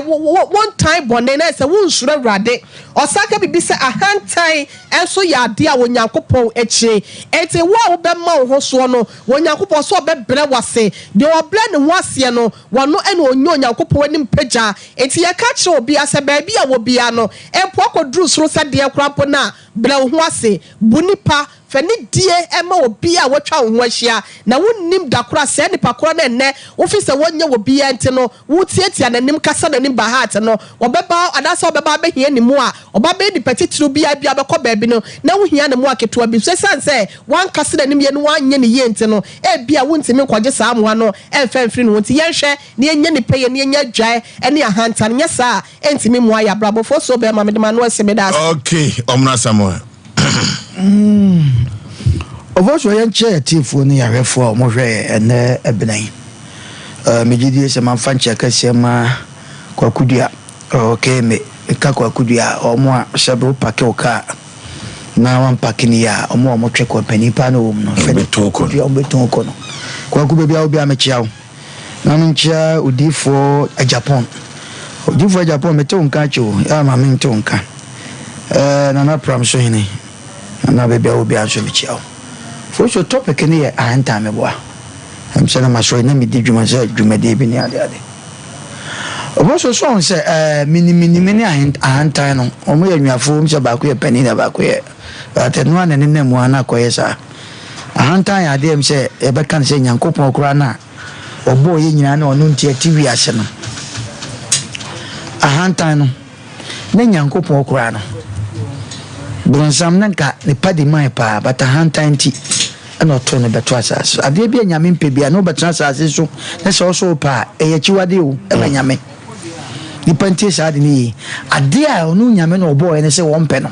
wontan bɔne na ɛsɛ wonsuro Awurade. Ɔsan ka biribi sɛ ahantan nso yɛ adeɛ a Onyankopɔn kyiri. Enti wo a wobɛma wo ho soɔ no, Onyankopɔn sɛ ɔbɛbrɛ wo ase. Deɛ ɔbrɛ ne ho aseɛ no, wɔno na ɔnya Onyankopɔn anim pagya. Enti yɛka kyerɛ obiara sɛ baabi a wɔ biara no, mpo akɔduru soro sɛ deɛn koraa mpo no a, brɛ wo ho ase. Bu nnipa Fa nidie ma obiara a watwa wo ho ahyia, na wonnim da koro a saa nipa korɔ no a ɛnnɛ wofi sɛ wɔnyɛ obiara nti no woretiatia n'anim kasa n'anim bahat no, wɔbɛba anaasɛ ɔbɛba abɛhia ne mu a ɔba bɛyɛ nipa titiriw bi a ebia ɔbɛkɔ baabi no na wohia ne mmoa ketewa bi. So esiane sɛ woankasa n'anim yie na woanyɛ no yie nti no, ebia wontumi nkɔgye saa mmoa no mfa mfiri ne hɔ. Nti yɛnhwɛ na yɛnyɛ nipa yie na yɛnyɛ adwae ne ahantan, nyɛ saa a ɛntumi mmoa yɛn abrabɔ. Fosuo bɛrima, mede m'ano asi, meda ase. Okay, Ɔmena Samuel. Ɔfɔsoɔ yɛnkyerɛ atiefoɔ ne yɛahwɛfoɔ a wɔhwɛ yɛn ɛnnɛ ɛbena yi. Eh, megye die sɛ mamfa nkyɛ kɛseɛ ma Kwaku Dua. Okay, me meka Kwaku Dua a, wɔn a sɛbe wo pake wo kaa na wampake no yie a, wɔn a wɔtwe kɔ panin paa na wɔ mu no, fɛ no Kwaku Dua, wɔbɛtɔn kɔ no. Kwaku, baabi a wo biara mekyea wo. Na menkyea odiyifoɔ Agyapong. Odiyifoɔ Agyapong, mete wo nka akyɛ o, yɛ a ma mente wo nka. Eh, Nana Pram so hene. Nana baabi a wɔ biara nso mekyia wo. Foso topic no yɛ ahantan meboa. Ɛm sɛ na masɔre na medi dwuma sɛ dwumadie bi ne ade ade. Oboso so ɔhu sɛ ɛɛ minimini ne ahantan no wɔn yɛ anuafoɔ wɔn sɛ baako yɛ panin na baako yɛ but ɛno a na nenam mu a na akɔyɛ saa. Ahantan yɛ adeɛ ɛm sɛ yɛbɛka no sɛ Nyankopɔn koraa na ɔbɔɔ yɛ nyinaa na ɔno nti ɛte wiase no. Ahantan no. Ne Nyankopɔn koraa no, bronsam na nka ne pa di mae paa, but ahantan nti ɛna ɔtoo no bɛto asase so. Adeɛ bi a Nyame mpɛ bia na wobɛtena asase so na sɛ ɔsɔ wo pɛ a, ɛyɛ akyiwadeɛ o, ɛma Nyame. Nipa ntie saa ade no yie. Adeɛ a ɔno Nyame na ɔbɔɔɛ no sɛ wɔmpɛ no.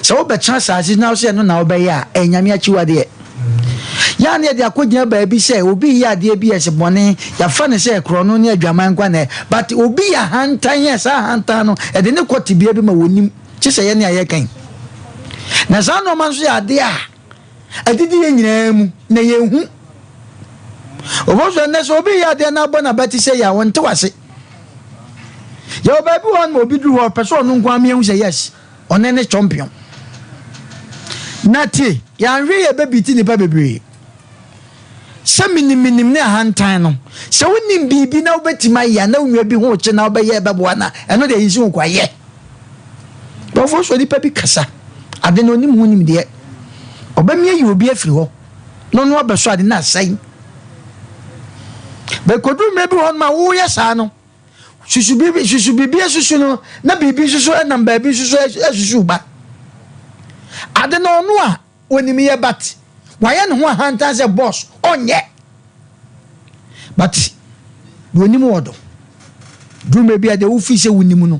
Sɛ wobɛtena asase so na wosɛ ɛno na wobɛyɛ a, ɛyɛ Nyame akyiwadeɛ. Yɛ a na yɛde akɔgyina baabi sɛ obi reyɛ adeɛ bi a ɛsɛ bɔne, yɛafa no sɛ korɔno ne adwaman nko na but obi yɛ ahantan a saa ahantan no ɛde ne kɔ tebea bi ma wɔnim kye sɛ yɛne a yɛka yi. Na saa nneɛma nso yɛ adeɛ a ɛdidi yɛn nyinaa mu na yɛnhu. Ɔfɔ so ɛnɛ sɛ obi yɛ adeɛ na abɔ n'abati sɛ yɛ a wɔnte wase. Yɛwɔ baabi wɔ hɔ ma obi duru hɔ ɔpɛ sɛ ɔno nko ara mehu sɛ yes. Ɔne ne chɔmpiɔn. Na tie, yɛanhwɛ yie bɛbiti nnipa bebree. Sɛ minimminim ne ahantan no, sɛ wonim biribi na wobɛtumi ayɛ a na wo nua bi ho rekye na wobɛyɛ ɛbɛboa no a, ɛno deɛ yɛnsi ho kwa, yɛ. Nkurɔfoɔ so nipa bi kasa, ade no ɔnim ho nimdeɛ. Ɔbɛmi ayi obi afiri hɔ na ɔno abɛsɔ ade no asɛe. Bɛkɔduru mmerɛ bi wɔ hɔ nom a woyɛ saa no, Susu biribi, susu biribi asusu no, na biribi nso so nam baabi nso so asusu ba. Ade no ɔno a onim yɛ but wayɛ ne ho ahantan sɛ boss ɔnyɛ. But deɛ onim wɔ do. Duru mmerɛ bi a deɛ wofii sɛ wonim no,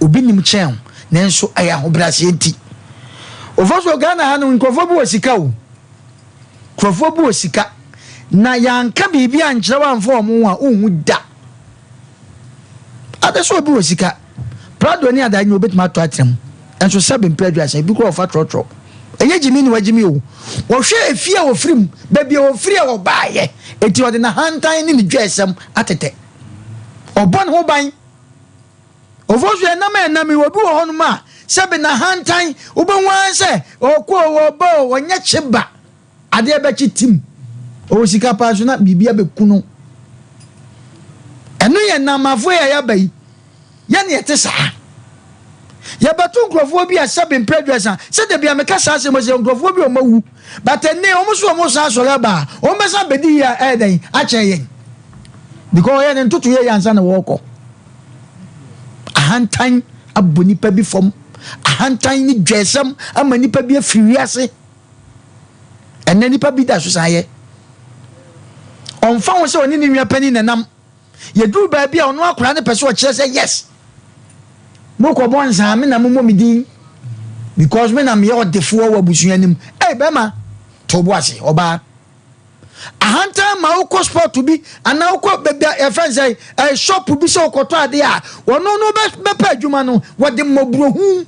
obi nim kyɛn wo, nanso ɛyɛ ahobrɛaseɛ nti. Ofa so Ghana ha no nkurɔfoɔ bi wɔ sika o. Nkurɔfoɔ bi wɔ sika na yɛanka biribi ankyerɛ wo amfa wɔn ho a wonhu da. Ade sɛ obi wɔ sika, Prado ne adaa nyina obetumi atɔ atena mu. Nso sɛbe mpɛ aduasa, ebi koraa ɔfa trɔtrɔ. Ɛnyɛ gyimi na wagyimi o. Wɔhwɛ efie a wɔfiri mu, baabi a wɔfiri a wɔbaeɛ, enti ɔde n'ahantan ne ne dwaesɛm atetɛ. Ɔbɔ ne ho ban. Ofosu ɛnam a ɛnam yi, obi wɔ hɔnom a, sɛbe n'ahantan, wobɛhu ara sɛ ɔkɔ o, ɔba o, ɔnyɛ kye ba. Adeɛ bɛkye tim. Ɔwɔ sika paa nso na biribi abɛku no. Ɛno yɛ nnamafo yi a yɛaba yi, yɛne yɛte saa. Yɛbɛto nkurɔfoɔ bi a sɛbe mprɛ aduasa, sɛ da bi a meka saa asɛm sɛ nkurɔfoɔ bi a wɔawu, but ɛnne wɔn nso wɔn san asɔre aba a, wɔn bɛsan bɛdi yie a ɛyɛ dɛn akyɛn yɛn. Because ɔyɛ ne ntotoyɛ yɛ ansa na wɔrekɔ. Ahantan abɔ nipa bi fam. Ahantan ne dwɛsɛm ama nipa bi afiri wiase. Ɛnɛ nipa bi da so saa yɛ. Ɔmfa ho sɛ ɔne ne nua panin na nam. Yɛduru baabi a ɔno akwadaa no pɛ sɛ ɔkyerɛ sɛ yes, mokɔbɔ nsaa me na mommɔ me din because me na meyɛ ɔdefoɔ wɔ abusua no mu. Ei bɛrima, to bo ase, ɔbaa. Ahantan ma wokɔ sport bi anaa wokɔ baabi a yɛfrɛ no sɛ ɛyɛ shop bi sɛ wokɔtɔ adeɛ a wɔno no bɛpɛ adwuma no wɔde mmɔborɔhu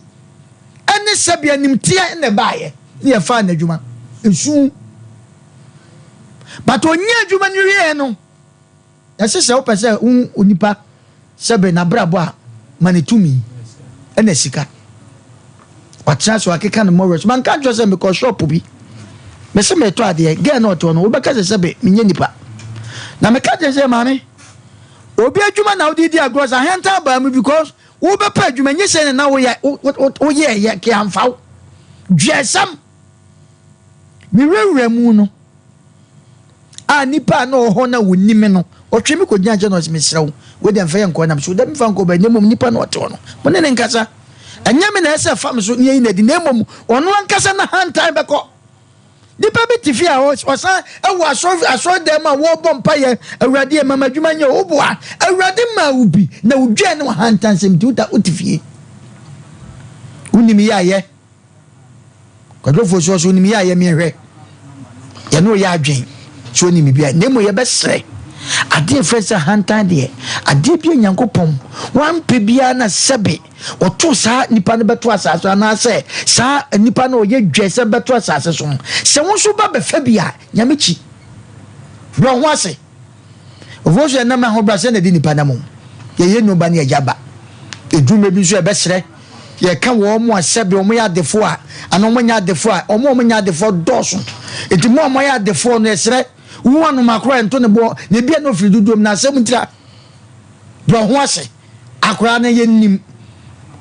ne sɛbi animteɛ na ɛbaeɛ ne yɛfaa no adwuma nsu but ɔnyɛ adwuma no wieɛ no. Ɛse sɛ wopɛ sɛ wohu onipa sɛbe n'abrabɔ a, ma no tumi ɛna sika. Watena ase wakeka ne mmɔwerɛ so. Manka nkyerɛ sɛ mekɔ shop bi. Mese metɔ adeɛ. Girl na ɔte hɔ no, wobɛka sɛ sɛbe menyɛ nipa. Na meka kyerɛ sɛ maame, obi adwuma na wode di agorɔ sɛ ahantan baa mu because wobɛpɛ adwuma nye sɛ na woyɛ woyɛɛyɛ ke amfa wo. Dwɛsɛm. Mewurawura mu no, a nipa a na ɔwɔ hɔ na wɔnni me no, ɔtwe me kɔgyina nkyɛn na ɔse, mesrɛ wo, wei deɛ mfa yɛ nkɔ nam so, da mfa nkɔ baabi, na mmom nipa na ɔte hɔ no, mo ne ne nkasa. Ɛnyɛ me na ɛsɛ fa me so ne yɛyi no adi, na mmom ɔno ankasa n'ahantan bɛkɔ. Nipa bi te fie a ɔsan wɔ asɔre asɔredan mu a wɔrebɔ mpaeɛ, Awurade ma m'adwuma nyɛ o, woboa. Awurade maa wo bi na wodwɛn ne w'ahantansɛm nti wote fie. Wonim yɛ ayɛ. Kwadwo Fosuo so wonim yɛ ayɛ meɛhwɛ. Yɛne wo yɛ adwen sɛ onim biribiara, na mmom yɛbɛsrɛ adeɛ a ɛfrɛ sɛ ahantan deɛ, adeɛ bi a Nyankopɔn wampɛ biara na sɛbe ɔto saa nipa no bɛto asase so, anaasɛ saa nipa no ɔyɛ dwɛ sɛ bɛto asase so no, sɛ wo nso ba bɛfa bi a, Nyame kyi. Brɛ wo ho ase. Ofoɔ nso yɛnam ahobrɛaseɛ na ɛde nipa nam o. Yɛyɛ nnuaba ne agya ba. Ɛduru mmerɛ bi nso yɛbɛsrɛ, yɛka wɔn a sɛbe wɔn yɛ adefoɔ a, anaa wɔn nyɛ adefoɔ a, wɔn a wɔn nyɛ adefoɔ dɔɔso. Nti mo a moayɛ adefoɔ no yɛsrɛ, wo anoma koraa yɛnto ne boɔ, na ebia na ɔfiri dodoɔ mu na asɛm ntira. Brɛ wo ho ase. Akwadaa no yɛnnim.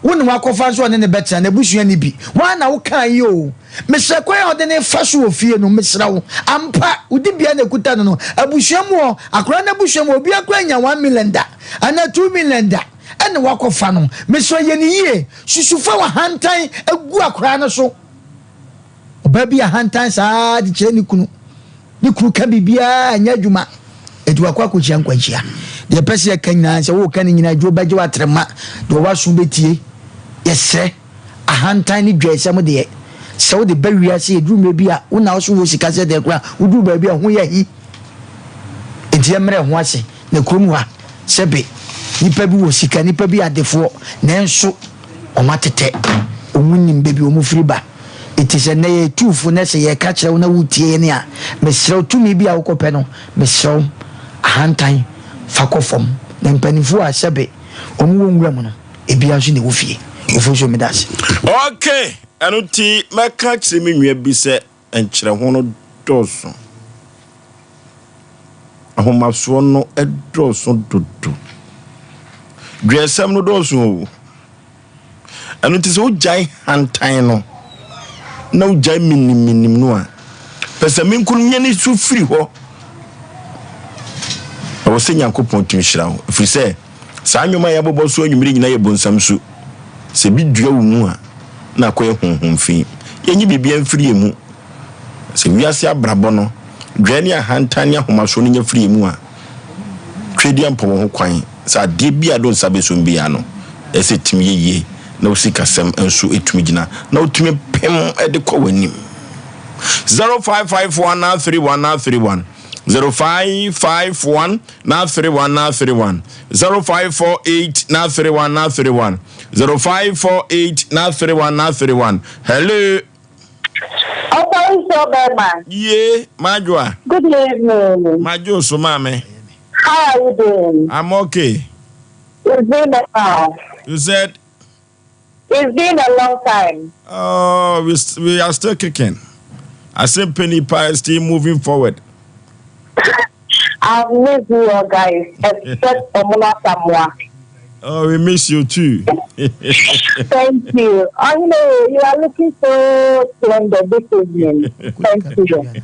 Wo ne wakɔfa nso ɔne no bɛtena, n'abusua nni bi. Woa na wokaa yi oo. Mesrɛ kwan a ɔde no refa so wɔ fie no, mesrɛ wo. Ampa, wo dibea na ɛkuta no no, abusua mu hɔ, akwadaa no abusua mu hɔ, obiara koraa nnya 1 million da, anaa 2 million da, ɛna wakɔfa no. Mesrɛ yɛ no yie. Susu fa w'ahantan gu akwadaa no so. Ɔbaa bi yɛ ahantan saa de kyerɛ ne kunu. Ne kunu ka biribiara nyɛ adwuma. Enti wakɔ akɔhyia nkwanhyia. Deɛ ɛpɛ sɛ yɛka nyinaa sɛ woka ne nyinaa adwo bɛgye w'atrema. Deɛ ɔwɔ aso bɛtie. Yɛsrɛ, ahantan ne dwaesɛm deɛ, sɛ wode ba wiase ɛduru mmerɛ bi a, wo na wo so wɔ sika sɛ deɛ koraa, woduru baabi a ho yɛ ahi. Enti yɛmmrɛ ho ase. Na kurom ha, sɛbe, nnipa bi wɔ sika, nnipa bi yɛ adefoɔ, nanso wɔatetɛ, wɔnnim baabi wɔfiri ba. Enti sɛ nnɛ yɛtu fo na sɛ yɛka kyerɛ wo na wotie yɛn a, mesrɛ wo, tumi bi a wokɔpɛ no, mesrɛ wo, ahantan, fa kɔ fam. Na mpanimfoɔ a sɛbe wɔn wɔ nwura mu no, ebiara nso na ɛwɔ fie. Ofosuo, meda ase. Ok, ɛno nti mɛka akyerɛ me nua bi sɛ nkyerɛho no dɔɔso. Ahomasoɔ no dɔɔso dodo. Dwɛsɛm no dɔɔso o. Ɛno nti sɛ wogyae hantan no na wogyae minimminim no a, pɛsɛmenkominya no so firi hɔ. Ɛwɔ sɛ Nyankopɔn tumi hyira wo, ɛfiri sɛ saa nnwoma a yɛabobɔ so anwummere nyinaa yɛ bonsam su. Sɛ bi dua wo mu a, na akɔyɛ honhom fi. Yɛnyi biribiara mfiri yɛn mu. Sɛ wiase abrabɔ no, dwɛɛ ne ahantan ne ahomasoɔ no nya firi yɛn mu a, Twedeɛ mpa wɔn ho kwan sɛ adeɛ biara a ɛde wo nsa bɛsom biara no, ɛsɛ sɛ ɛtumi yɛ yie na wo sikasɛm nso tumi gyina na wotumi pem de kɔ w'anim. 0551 931 931 0551 931 931 0548 931 931 0548 931 931 Hello. Ɔsɔre Bɛrima. Yie, Madwoa. Good evening. Madwo so maame. How are you doing? I'm okay. It's been a while. You said? It's been a long time. Oh, we are still kicking. I say Penny Pie is still moving forward. I've missed you all guys, except Omuna Samoa. Oh, we miss you too. Thank you. I know you are looking so splendid this evening. Thank you.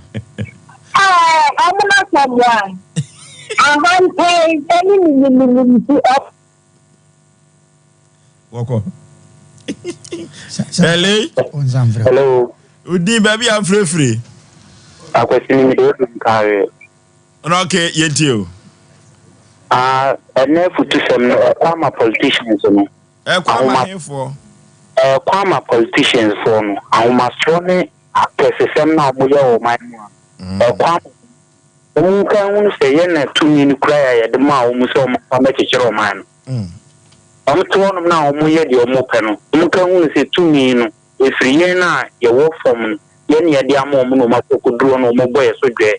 Omuna Samoa. Ahantan ɛne minimini Wɔkɔ. Hello. Hello. Udi baabi a mfirifiri. Akwasi mi de odu nkaare. Ok, yɛntie o. Ah, ɛnɛ futusɛm no ɛkɔ ama politicians no. Ɛkɔ ama hefoɔ? Ɛkɔ ama politicians foɔ no. Ahomasoɔ ne akɛsesɛm no a wɔyɛ wɔ ɔman mu a. Ɛkɔ ama wɔn nka nhunu sɛ yɛn na tumi no kura yɛ a yɛde maa wɔn sɛ wɔn mfa mmɛkyekyere ɔman no. Wɔn te hɔnom na wɔyɛ deɛ wɔpɛ no, wɔn nka nhunu sɛ tumi no ɛfiri yɛn a yɛwɔ fam no, yɛn na yɛde ama wɔn na wɔn akɔ akɔduru hɔ na wɔbɔ yɛn so dwɛɛ.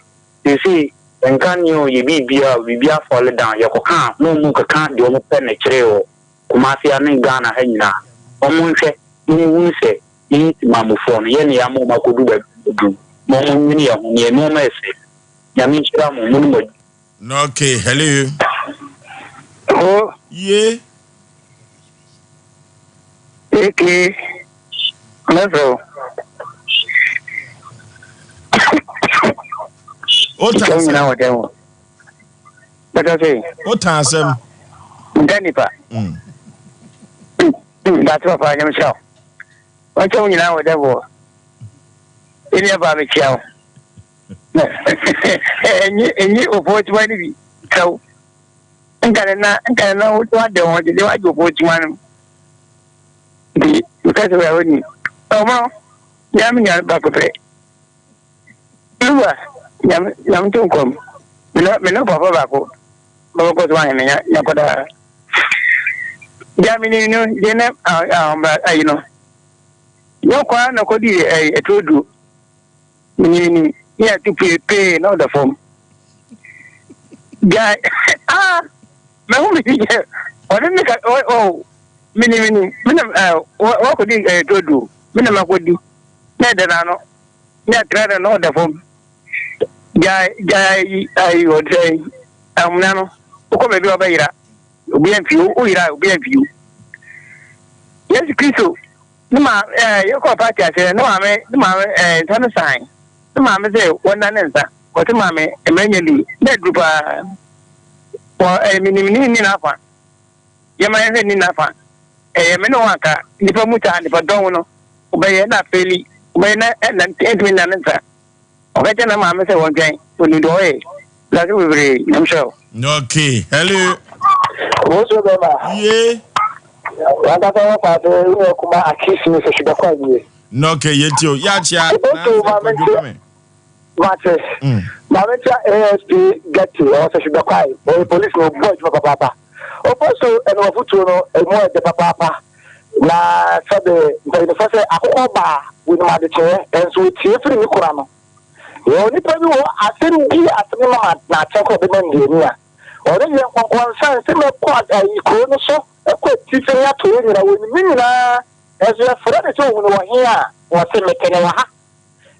Seesei yɛnka nea o, yɛ biribiara o, biribiara fall down, yɛkɔka a na wɔn rekeka deɛ wɔpɛ na ɛkyeree wɔ Kumasi ha ne Ghana ha nyinaa. Wɔn nhwɛ na wɔn nhunu sɛ yɛn Temamufoɔ no, yɛn na yɛama wɔn akɔduru baabi a wɔaduru no, na wɔn nnwene yɛn ho, na yɛn nneɛma ɛsɛ. Nyame nhyira mo, mo ne mo adwuma. Okay, hello. Hello. Yeah. AK, mɛfrɛ wo. Wota Nkyɛn nyinaa asɛm. wɔ dɛm wɔ. Bɛtɔ sɛ. Wota asɛm. Nda nipa. Date papa nyame hyira wo. Wɔnkyɛn wo nyinaa wɔ dɛm wɔ. Ɛni ɛba mekyia wo. Enyi enyi ofo tuma ni bi. Kyɛw. Nka ne na nka ne na wade ho gyegye wagye ofo tuma no. Nti meka sɛ wɔ ni. Ɔmo nyame nya baako pɛ. Luba. Nyame nyame to nkɔm. Me ne me ne papa baako. Bɛbɛ kɔ so ahene nya nya kɔdaa. Gya me ni no gye ne ahombra ayi no. Nyɛ kwa na kɔdi ɛyi ɛtuo duro. Me ni ni ne atu pue pee na ɔda fam. Gya ah mɛhu me si gyɛ ɔne ne ka ɔ ɔ me ni me ni me na ɛ wakɔdi ɛtuo duro me na makɔdi na ɛda n'ano. Ne atra no na ɔda fam. Gyae gyae ayi ayi ɔdɛ amuna no. Wokɔ baabi a ɔbɛyera. Obi amfi wo woyera a obi amfi wo. Yesu Kristo ne ma ɛɛ yɛkɔ party ase ne maame ne maame ɛɛ nsa no san. Ne maame sɛ wɔnna ne nsa. Wɔte maame mmerɛ nyɛ bi na aduru paa. Wɔ ɛɛ menim ne ni n'afa. Yɛma yɛhwɛ ni n'afa. Ɛyɛ me ne wɔn aka nipa mu saa nipa dɔn no. Wobɛyɛ na afeeli, wobɛyɛ na ɛna ɛntumi nna ne nsa. Ɔka kyerɛ na maame sɛ wɔntwɛn, onim deɛ ɔyɛ. Dase bebree, Nyame hyira wo. Okay, hello. Wo so bɛma. Ye. Wankasa wɔ faase wo nua kuma akisi mi sɛ hwebɛkɔ awie. No okay, yɛnti o. Yɛakyea. Okay, maame nti. Mate. Maame ntia ASP Getty ɔwɔ sɛ hwebɛkɔ ayi. Ɔyɛ police na ɔbɔ adwuma papaapa. Ɔpɔ so ɛna wafutuo no emu ɛdɛ papaapa. Na sɛbe mpanyinfoɔ sɛ akokɔ ba a, wɔnim adekyeeɛ, nso wɔtie firi ne kura no. Yɛwɔ nipa bi wɔ hɔ, asɛm bi a asɛm no ma n'akyɛn kɔ ɔbɛma no deɛ ni a, ɔne yɛ nkɔnkɔnsa nsɛm ɛkɔ ayi kuro no so, ɛkɔ atifi ne atɔeɛ nyinaa, wɔnim ne nyinaa, nanso yɛfrɛ no sɛ ɔhunu wɔ he a, wɔse mete no wɔ ha.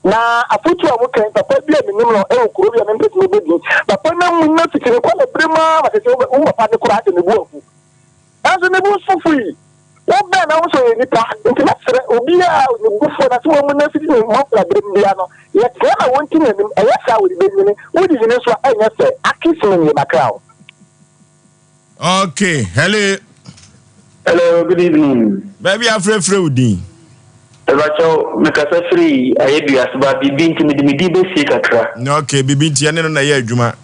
Na afotu a wɔka yi, papa bi a menim no wɔ kuro bi a mempɛ sɛ mɛbɔ din, papa no amu no fiti ne kɔla bere mu ara ma sɛ sɛ wo papa no koraa de ne bo afu. Nanso ne bo nso fui. Wobɛn na wohu sɛ ɔyɛ nipa. Nti mɛsrɛ obiara a ne bo fuo na sɛ wamu no afiti ne mmɔfraberem biara no, yɛtea na wɔnti n'anim. Ɛyɛ saa a wɔde bɛnyini. Wode nyini nso a, ɛnyɛ fɛ. Akisimi nie makra o. Okay, hello. Hello, good evening. Baabi afrɛfrɛ wo din. Mepakyɛw, mekasa firi Ayeduase ba biribi nti mede me din bɛsie kakra. Okay, biribi nti ɛne no na ɛyɛ adwuma.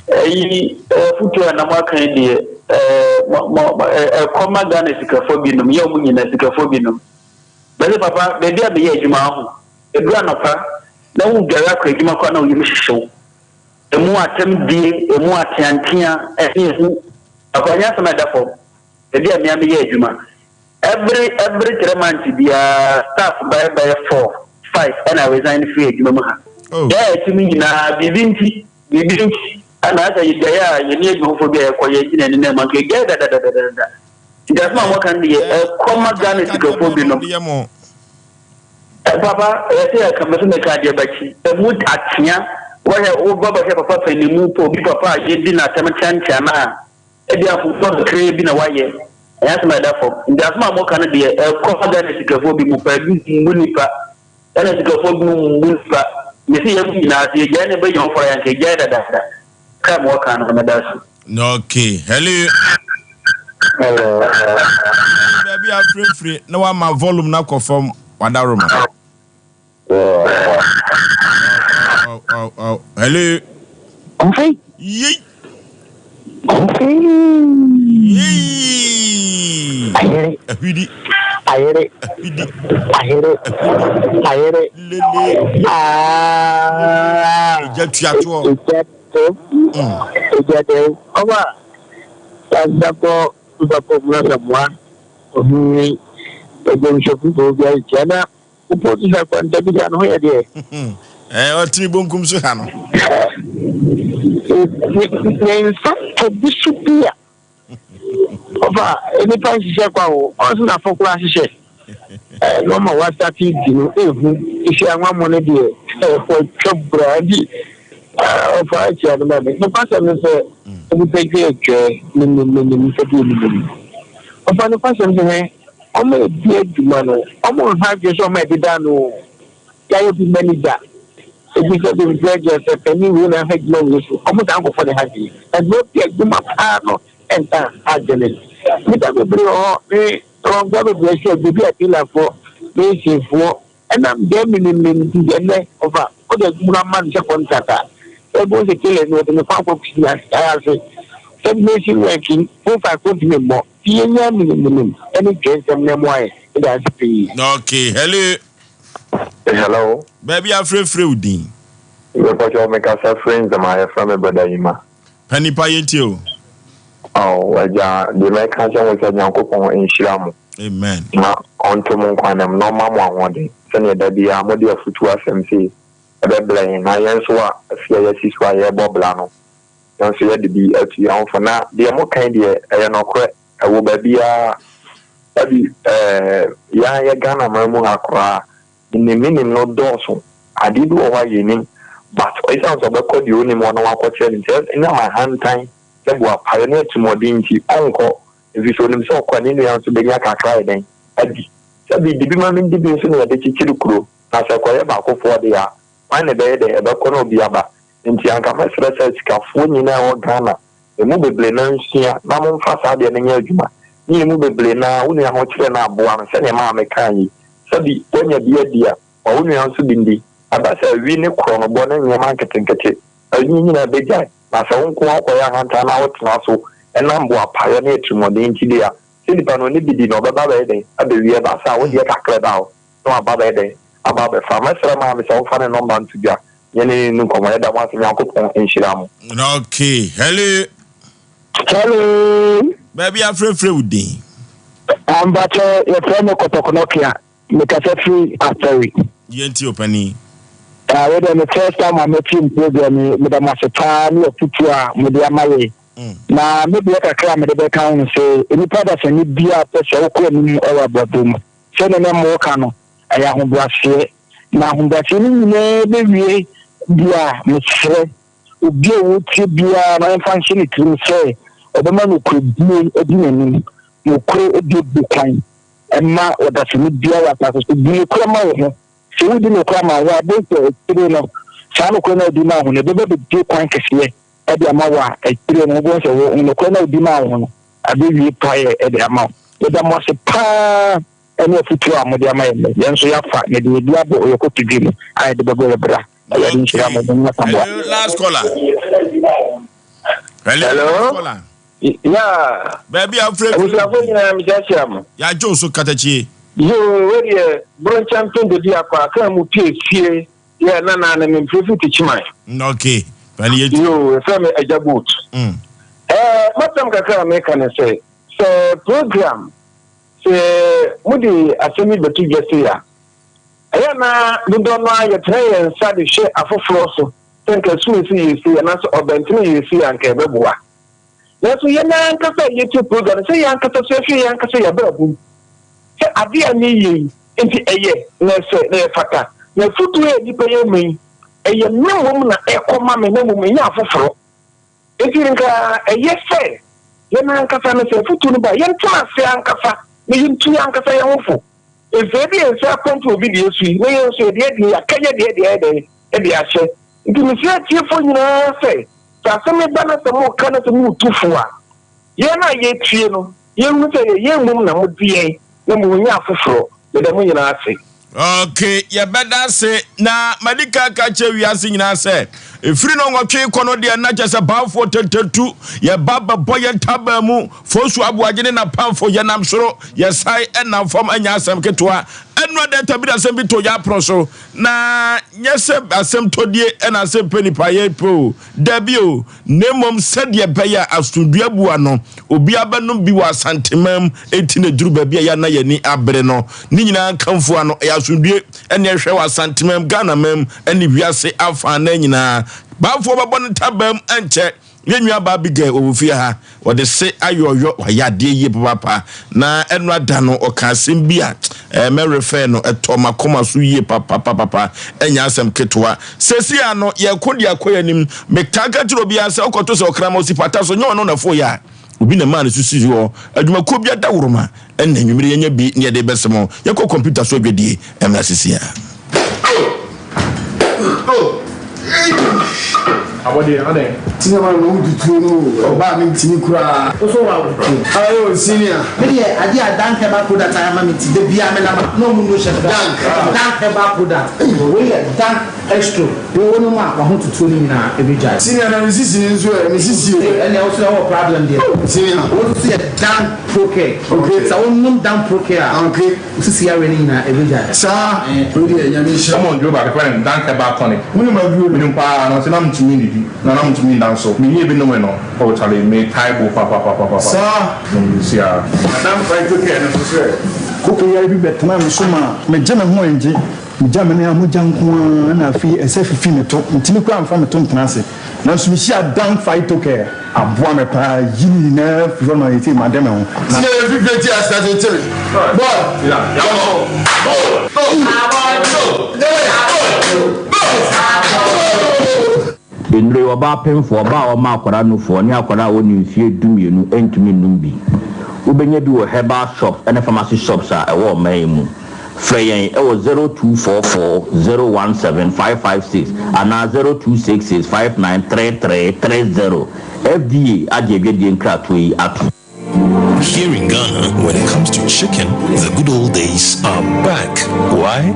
Ɛyi afutuo a na moaka yi deɛ ɛkɔ ma Ghana sikafoɔ binom, yɛ ɔmo nyinaa sikafoɔ binom. Bɛsɛ papa, baabi a meyɛ adwuma ho, ɛduru anɔpa na wodware akɔ adwuma koraa na wo yam hyehye wo. Emu atɛm die, emu ateantea, ɛne emu, papa ɛnyɛ asɛm a ɛda fam. Baabi a mea meyɛ adwuma. Every every 3 months biara staff bɛyɛ bɛyɛ 4, 5 ɛna resign firi adwuma mu ha. Oh. Yɛ a ɛte mu nyinaa biribi nti biribi nti ɛna asɛ yɛgyae a yɛne adwuma foforɔ bi a yɛkɔ yɛ gyina ani na ɛma nka yɛgyae dadadadadada. Nti asɛm a moka no deɛ ɛkɔ ma Ghana sikafoɔ binom. Papa ɛyɛ sɛ yɛka mɛsɛ mɛka adeɛ bakyi ɛmu atea wɔhwɛ wobɔ bɛhwɛ papa panimu pɔ obi papa a yɛdi n'asɛm teantea no a ebia mfomsoɔ kakraa bi na wayɛ, ɛnyɛ asɛm a ɛda fam. Nti asɛm a moka no deɛ, ɛkɔ Ghana sikafoɔ bi mu paa, ebi mmu nnipa. Ghana sikafoɔ bi mu mmu nnipa. Mese yɛn mu nyinaa, sɛ yɛgyae na ɛbɛnya ɔfɔre a, anka yɛgyae dadaada. Ka a mowɔ no, meda ase. Okay, hello. Hello. Baabi a frɛfrɛ na wama volume no akɔ fam wadaroma. Oh, oh, oh. Hello. Kofi. Yei. Kofi. Yei. Ayere. Ahwidi. Ayere. Ahwidi. Ayere. Ayere. Lele. Ah. Eja tuatoɔ. Eja tew. Eja tew. Ɔba. Sasapɔ mpapɔ mu asamoa. Ohun ɛgbɛnhwɛfo fo bi ayi tia na. Wopɔ ti sɛ kwanta bi sa no ho yɛ deɛ. Ɛɛ ɔtene bonkum so ha no. Ne nsa tɔ bi so bi a ɔfa nipa nhyehyɛ kwa o ɔnso na afɔ koraa hyehyɛ ɛɛ na ɔma wasate di no ehu esi anwammo no deɛ ɔtwa bura nti ɔfa akyia no ma me nokwasɛm no sɛ nipa dwe atwa ne ne ne ne nipa bi ne ɔfa nokwasɛm sɛ hɛ. Wɔn a ɛdi adwuma no, wɔn nha adwene sɛ wɔn a ɛdeda ano o. Yɛayɛ bi manager, ebi sɛ bi mprɛgye sɛ panin wei na aha adwuma wei so. Wɔn saa nkurɔfoɔ na ɛha adwene. Na deɛ ɔdi adwuma paa no nsa nha adwene. Nnipa bebree wɔ hɔ, me wɔn nkurɔfoɔ bebree ahyia adwuma, ebi yɛ tailafoɔ, masonfoɔ, ɛnam deɛ menim no nti deɛ nnɛ ɔfa wode adwuma no ama no sɛ contract a, ɛbɛhu sɛ tailor ni ɔde ne kwan akɔ akɔsi ase. Sɛ mason work yi, profile kɔ ntumi mmɔ. Yenya minimnim ne dwensɛm na ɛmoa yɛn. Meda ase pii. Okay, hello. Hello. Baabi a frɛfrɛ wo din. Mepɔkyɛw mekasa firi Nzema yɛfrɛ me Brother Yima. Pa nipa yɛntie o. Aw agya deɛ mɛka akyerɛ mo sɛ Nyankopɔn nhyira mo. Amen. Na ɔnto mo nkwa nna mu na ɔmma mo ahoɔden sɛdeɛ da biara mode afutuo asɛm sei ɛbɛbrɛ yɛn na yɛn nso a afie a yɛasi so a yɛrebɔ bra no yɛn nso yɛde bi atu yɛn ho fo na deɛ moka yi deɛ ɛyɛ nɔkorɛ ɛwɔ baabiara Dabi eh, yɛn ara yɛ Ghana man mu ha koraa nim menim no dɔɔso. Adeɛ bi wɔ hɔ a yɛnnim but ɛsiane sɛ ɔbɛkɔ deɛ ɔnim hɔ na wakɔkyerɛ no nti ɛnam ahantan ne boapayɔ ne atirimuɔden nti ɔnkɔ ɛfiri sɛ ɔnim sɛ ɔkɔ a ne nua nso bɛnya kakra ayɛ dɛn adi. Sɛbi di bi ma mendi bi nso na yɛde kyekyere kuro na sɛ ɛkɔyɛ baakofoɔ deɛ a hwan na ɛbɛyɛ dɛn ɛbɛkɔ na obi aba. Nti anka mɛsrɛ sɛ sikafoɔ nyinaa ɛwɔ Ghana Emu bebree no ara nsua na momfa saa adeɛ no nyɛ adwuma. Ne emu bebree no ara, wo nua ho kyerɛ no a, boa no sɛdeɛ maame kaa yi. Sɛbi woanya bi adi a, ma wo nua nso bi ndi. Ɛba sɛ awi ne korɔnobɔ ne nneɛma nketenkete ayi nyinaa bɛgyae. Na sɛ wo nko ara wokɔyɛ ahantan na wotena so nam boapayɔ ne atirimuɔden nti deɛ a, sɛ nipa no ɔne bi di no, ɔbɛba abɛyɛ dɛn? Abɛwie. Ɛba saa a, wo deɛ kakra da hɔ na waba abɛyɛ dɛn? Aba abɛfa. Mɛsrɛ maame sɛ ɔmfa ne nɔmba nto dwa. Yɛne no nni nkɔmmɔ. Yɛda mo ase. Nyankopɔn nhyira mo. Okay. Hello. Hello. Baabi afrɛfrɛ wo din. Mpakyɛ yɛfrɛ me Kɔtɔkɔnɔkea. Mekasa firi Afɛri. Yɛnti ɔpani. Ah, wei deɛ me first time a mɛtie mu program yi, meda mo ase paa ne afutuo a mode ama yɛ. Na me deɛ kakra a mede bɛka ho no sɛ, nnipa dasani biara pɛ sɛ wokɔ anim wɔ abrabɔ mu. Sɛdeɛ na moka no, ɛyɛ ahobrɛaseɛ. Na ahobrɛaseɛ no nyinaa bɛwie deɛ a, mesrɛ obi a ɔretie biara no ɔmfa nhyɛ ne tirim sɛ ɔbɛma nokorɛdie adi n'anim. Nokorɛ buebue kwan ma ɔdasani biara wɔ asase so. Di nokorɛ ma wo ho. Sɛ wodi nokorɛ ma wo ho a, wobɛhu sɛ akyire no, saa nokorɛ no a wodi maa wo ho no, ɛbɛba bɛbue kwan kɛseɛ de ama wo a akyire no wobɛhu sɛ wo nokorɛ no a wodi maa wo ho no abɛwie paeɛ de ama wo. Meda mo ase paa ne afotuo a mode ama yɛn nnɛ. Yɛn nso yɛafa na yɛde yɛn abɔ yɛn kotodwe mu a yɛde bɛbɔ yɛn bra. Awurade nhyira mo. Mo nyɛ Hello, last caller. Hello, Hello? last caller. Yeah. Baabi a wofrɛ Abusuafo nyinaa mekyerɛkyerɛ mo. Yɛagye wo so katakyie. Yoo, wei deɛ Bronkyɛm Pendo di akɔ aka mu pie fie yɛ na na ne mempere fi Tikyiman. Okay. Pani yɛ ti. Yoo, ɛfrɛ me Agya Boat. Ɛɛ, masɛm kakra a meka ne sɛ, sɛ program Sɛ mode asɛm yi bɛto dwa sei a, ɛyɛ a na dodoɔ no ara yɛtene yɛn nsa de hwɛ afoforɔ so sɛ nka asumasi yɛ sei anaasɛ ɔbɛntene yɛ sei a anka ɛbɛboa. Nanso yɛn ankasa a yɛtie program no, sɛ yɛn ankasa so yɛhwɛ yɛn ankasa yɛn abrabɔ mu sɛ adeɛ a mereyɛ yi nti ɛyɛ na ɛsɛ na ɛfata, na afotuo a nnipa yi rema yi, ɛyɛ me mmom na ɛrekɔma me na mmom ɛnyɛ afoforɔ. Enti nka ɛyɛ sɛ yɛn ankasa no, sɛ afotu no ba a, yɛntena ase ankasa na yentu yɛn ankasa yɛn ho fo. Efisɛ yɛde yɛn nsa akɔnto obi deɛ so yi, na yɛn nso yɛde yɛn deɛ yɛaka yɛn deɛ de ayɛ dɛn? De ahyɛ. Enti mesrɛ atiefoɔ nyinaa sɛ, sɛ asɛm yi ba na sɛ moreka na sɛ moretu fo a, yɛn a yɛretie no, yɛnhunu sɛ ɛyɛ yɛn mmom na mode yɛn, na mmom ɛnyɛ afoforɔ. Meda mo nyinaa ase. Ok, yɛbɛda ase. Na madi kan ka kyerɛ wiase nyinaa sɛ, ɛfiri nnɔnwɔtwe rekɔ no deɛ, na kyerɛ sɛ Baafoɔ tententu, yɛba bɛbɔ yɛn ntaban mu, Fosu Aboagye ne n'apamfo, yɛnam soro, yɛsan nam fam, ɛnyɛ asɛm ketewa. Ɛno ada tabiri asɛm bi too yɛn apono so, na nyɛ sɛ asɛm tɔdie na asɛm pɛ nipa yɛ pɛ o, dabi o, na mmom sɛdeɛ ɛbɛyɛ a asomdwoeɛ abu ano, obiara bɛnom bi wɔ Asanteman mu, enti na ɛduru baabi a yɛ a na yɛn ani abere no. Ne nyinaa nkamfo ano, ɛyɛ asomdwoeɛ ne ɛhwɛ wɔ Asanteman mu, Ghanaman mu ne wiase afanan nyinaa. Baafoɔ bɛbɔ ne ntaban mu ɛnkyɛ. Yɛn nuabaa Abigail ɔwɔ fie ha, ɔde se ayɔyɔ, wayɛ adeɛ yie papaapa. Na ɛno ada no, ɔka asɛm bi a eh, mɛ refer no, ɛtɔ m'akoma so yie papapapapa, ɛnyɛ asɛm ketewa. Seesei ara no, yɛreko de akɔ yɛn anim. Metaa ka kyerɛ obiara sɛ, wokɔto sɛ ɔkraman osi pata so, nyɛ ɔno na ɛfoo yɛ a, obi na ɛmaa ne so sii hɔ. Adwumakuo bi adaworoma, ɛnna anwummere yɛnya bi ne yɛde rebɛsɛm hɔ. Yɛnkɔ kɔmputa so adwadie mmra seesei ara. Abɔdeɛ adɛn? Senior man na wodi tuo no o, ɔbaa me ntimi koraa. Wo so wa wo tuo. Ayo senior. Me deɛ adeɛ a Dank herbal product ayɛ ama me nti da biara me nam a na ɔmo nnu hyɛ me da. Dank. Dank herbal product. Wei yɛ Dank. Extro, wo wonom a w'ahototoɔ no nyinaa ɛbɛgyae. Senior na me sisi no nso ɛ, me sisi o. Ɛnneɛ wo nso ɛwɔ problem deɛ. Oh senior. Wo nso yɛ Dan Procare. Okay. Sɛ wonom Dan Procare a. Okay. Wo sisi yareɛ no nyinaa ɛbɛgyae. Saa, wei deɛ Nyame nhyira. Wɔn duro baako yɛfrɛ no Dan Herbal Tonic. Wonim aduro no? Menim paa, nanso na mentumi nnidi, na na mentumi nda nso. Menyɛɛ bi nomee no, oh charlie, metae bo papapapapa. Saa. Nom bi siaa. Na Dan Phytocare no nso sɛ. Koko yare bi bɛtenaa me so maa megye me ho angye. Megya me nan a mogya nko ara na afei ɛsɛ fifi me to. Mentumi koraa mfa me to ntena ase. Nanso mehyiaa Dan Phytocare. Aboa me paa yi ne nyinaa firi hɔ ma seesei made me ho. Na. Sɛ yɛn fifire ti asase kyere bɔɔl Nnuro yi, ɔbaa pemfoɔ, ɔbaa a ɔma akwadaa nufoɔ, ne akwadaa a ɔnni mfeɛ dumienu ntumi nnom bi. Wobɛnya bi wɔ herbal shops ne pharmacy shops a ɛwɔ ɔman yi mu. Frɛ yɛn wɔ 0244 017 556 anaa 0266 593330. FDA agye adwadie nkratoɔ yi atom. Here in Ghana, when it comes to chicken, the good old days are back. Why?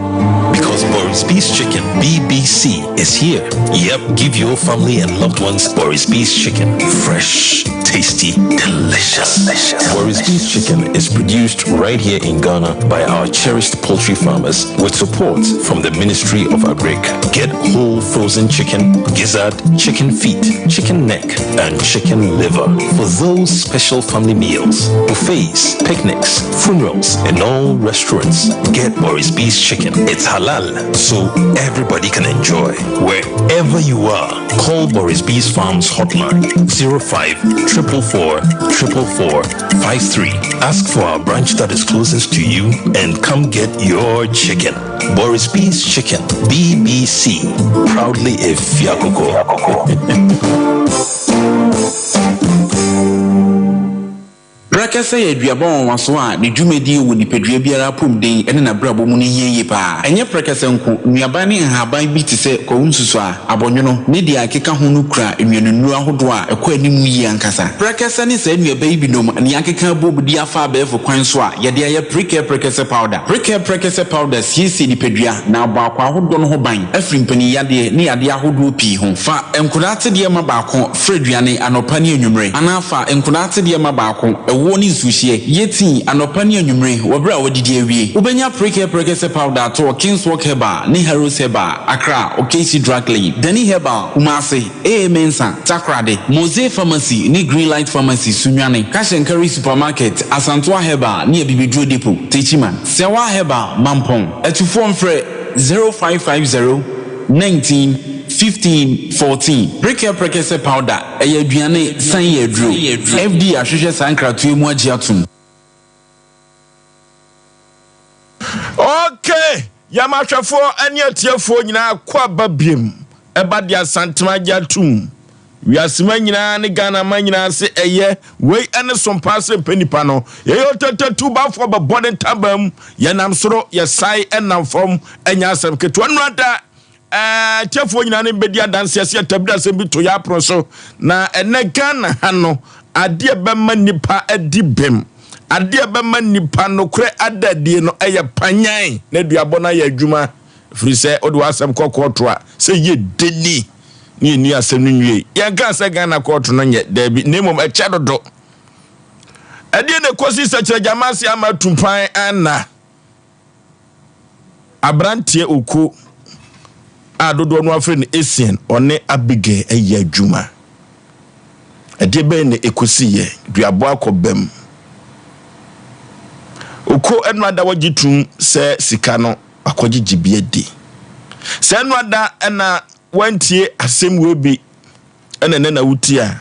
Because Boris B's Chicken, BBC, is here. Yep, give your family and loved ones Boris B's Chicken. Fresh, tasty, delicious. delicious. Boris B's Chicken is produced right here in Ghana by our cherished poultry farmers with support from the Ministry of Agric. Get whole frozen chicken, gizzard, chicken feet, chicken neck, and chicken liver for those special family meals, buffets, picnics, funerals, and all restaurants. Get Boris B's chicken. It's halal, so everybody can enjoy. Wherever you are, call Boris B's Farms hotline 05 444 444 53. Ask for our branch that is closest to you and come get your chicken. Boris B's Chicken, BBC. Proudly a Fiakoko. Prɛkɛsɛ yɛ aduaba nwanwaso a ne dwumadi wɔ nipadua biara apɔmuden ne n'abrabɔ mu no hia yie paa. Ɛnyɛ prɛkɛsɛ nko, nnuaban ne nhaban bi te sɛ kwawu nsusuaa, abɔnwono, ne deɛ ɛkeka ho no kura nnuanennuro ahodoɔ a ɛkɔ anim yie ankasa. Prɛkɛsɛ ne saa nnuaba yi binom na yɛakeka abom de afa abɛɛfo kwan so a yɛde ayɛ Prekɛ Prɛkɛsɛ Powder. Prekɛ Prɛkɛsɛ Powder siesie nipadua na abɔ akwaa ahodoɔ no ho ban afiri mpaninyadeɛ ne yadeɛ ahodoɔ pii ho. Fa nkodaa atedeɛ ma baako fra aduane anɔpa ne anwummere anaa fa nkodaa atedeɛ ma baako, ɛwoɔ ne nsuohyeɛ, yɛ tii anɔpa ne anwummere wɔ berɛ a woadidi awie. Wobɛnya Prekɛ Prɛkɛsɛ Powder atɔ wɔ Kingswalk Herbal ne Harrows Herbal, Accra, Okasi Drug Lane, Dani Herbal, Kumasi. AA Mensah, Takoradi, Mose Pharmacy ne Greenlight Pharmacy, Sunyani, Cash and Carry Supermarket, Asantoa Herbal ne Abibiduro Depot, Techiman, Sɛwa Herbal, Mampong. Atufoɔ mfrɛ 0550 19 15 14. Prekɛ Prɛkɛsɛ Powder, ɛyɛ aduane san yɛ aduro. FDA ahwehwɛ saa nkratoɔ yi mu agye atom. Okay, yɛma ahwɛfoɔ ne atiefoɔ nyinaa kɔ aba biem ɛba de Asantema agye atum. Wiasema nyinaa ne Ghana ma nyinaa se ɛyɛ wei ɛne sompa ase mpɛ nipa no. Yɛyɛ ɔtɛtɛtu bafoɔ bɛbɔ ne ntabam. Yɛnam soro, yɛsae ɛnam fam, ɛnyɛ asɛm ketewa. Nnora da Atiefoɔ nyinaa ne bɛdi adanseɛ sɛ yɛtabiri asɛm bi to yɛ apono so na ɛnɛ Ghana ha no adeɛ bɛma nnipa adi bem adeɛ bɛma nnipa nokorɛ ada adie no ɛyɛ panyan na aduabɔ no ayɛ adwuma ɛfiri sɛ wode w'asɛm kɔ kɔɔto a sɛ yɛ deni ne yɛnni asɛm no nwie yɛnka sɛ Ghana kɔɔto no nyɛ daabi na mmom ɛkyɛ dodo ɛdeɛ na ɛkɔsi sɛ kyerɛ gyama ase ama atumpan anna Aberanteɛ Oko a dodoɔ no afrɛ no Essien, ɔne Abigail yɛ adwuma. Ɛdeɛ bɛn na ɛkɔsiiɛ? Duabɔ akɔ bam. Oko ɛno ada wagye tum sɛ sika no akɔgyegye bi adi. Sɛ ɛno ada ɛna wantie asɛm wei bi ɛna ɛnɛ na wotie a,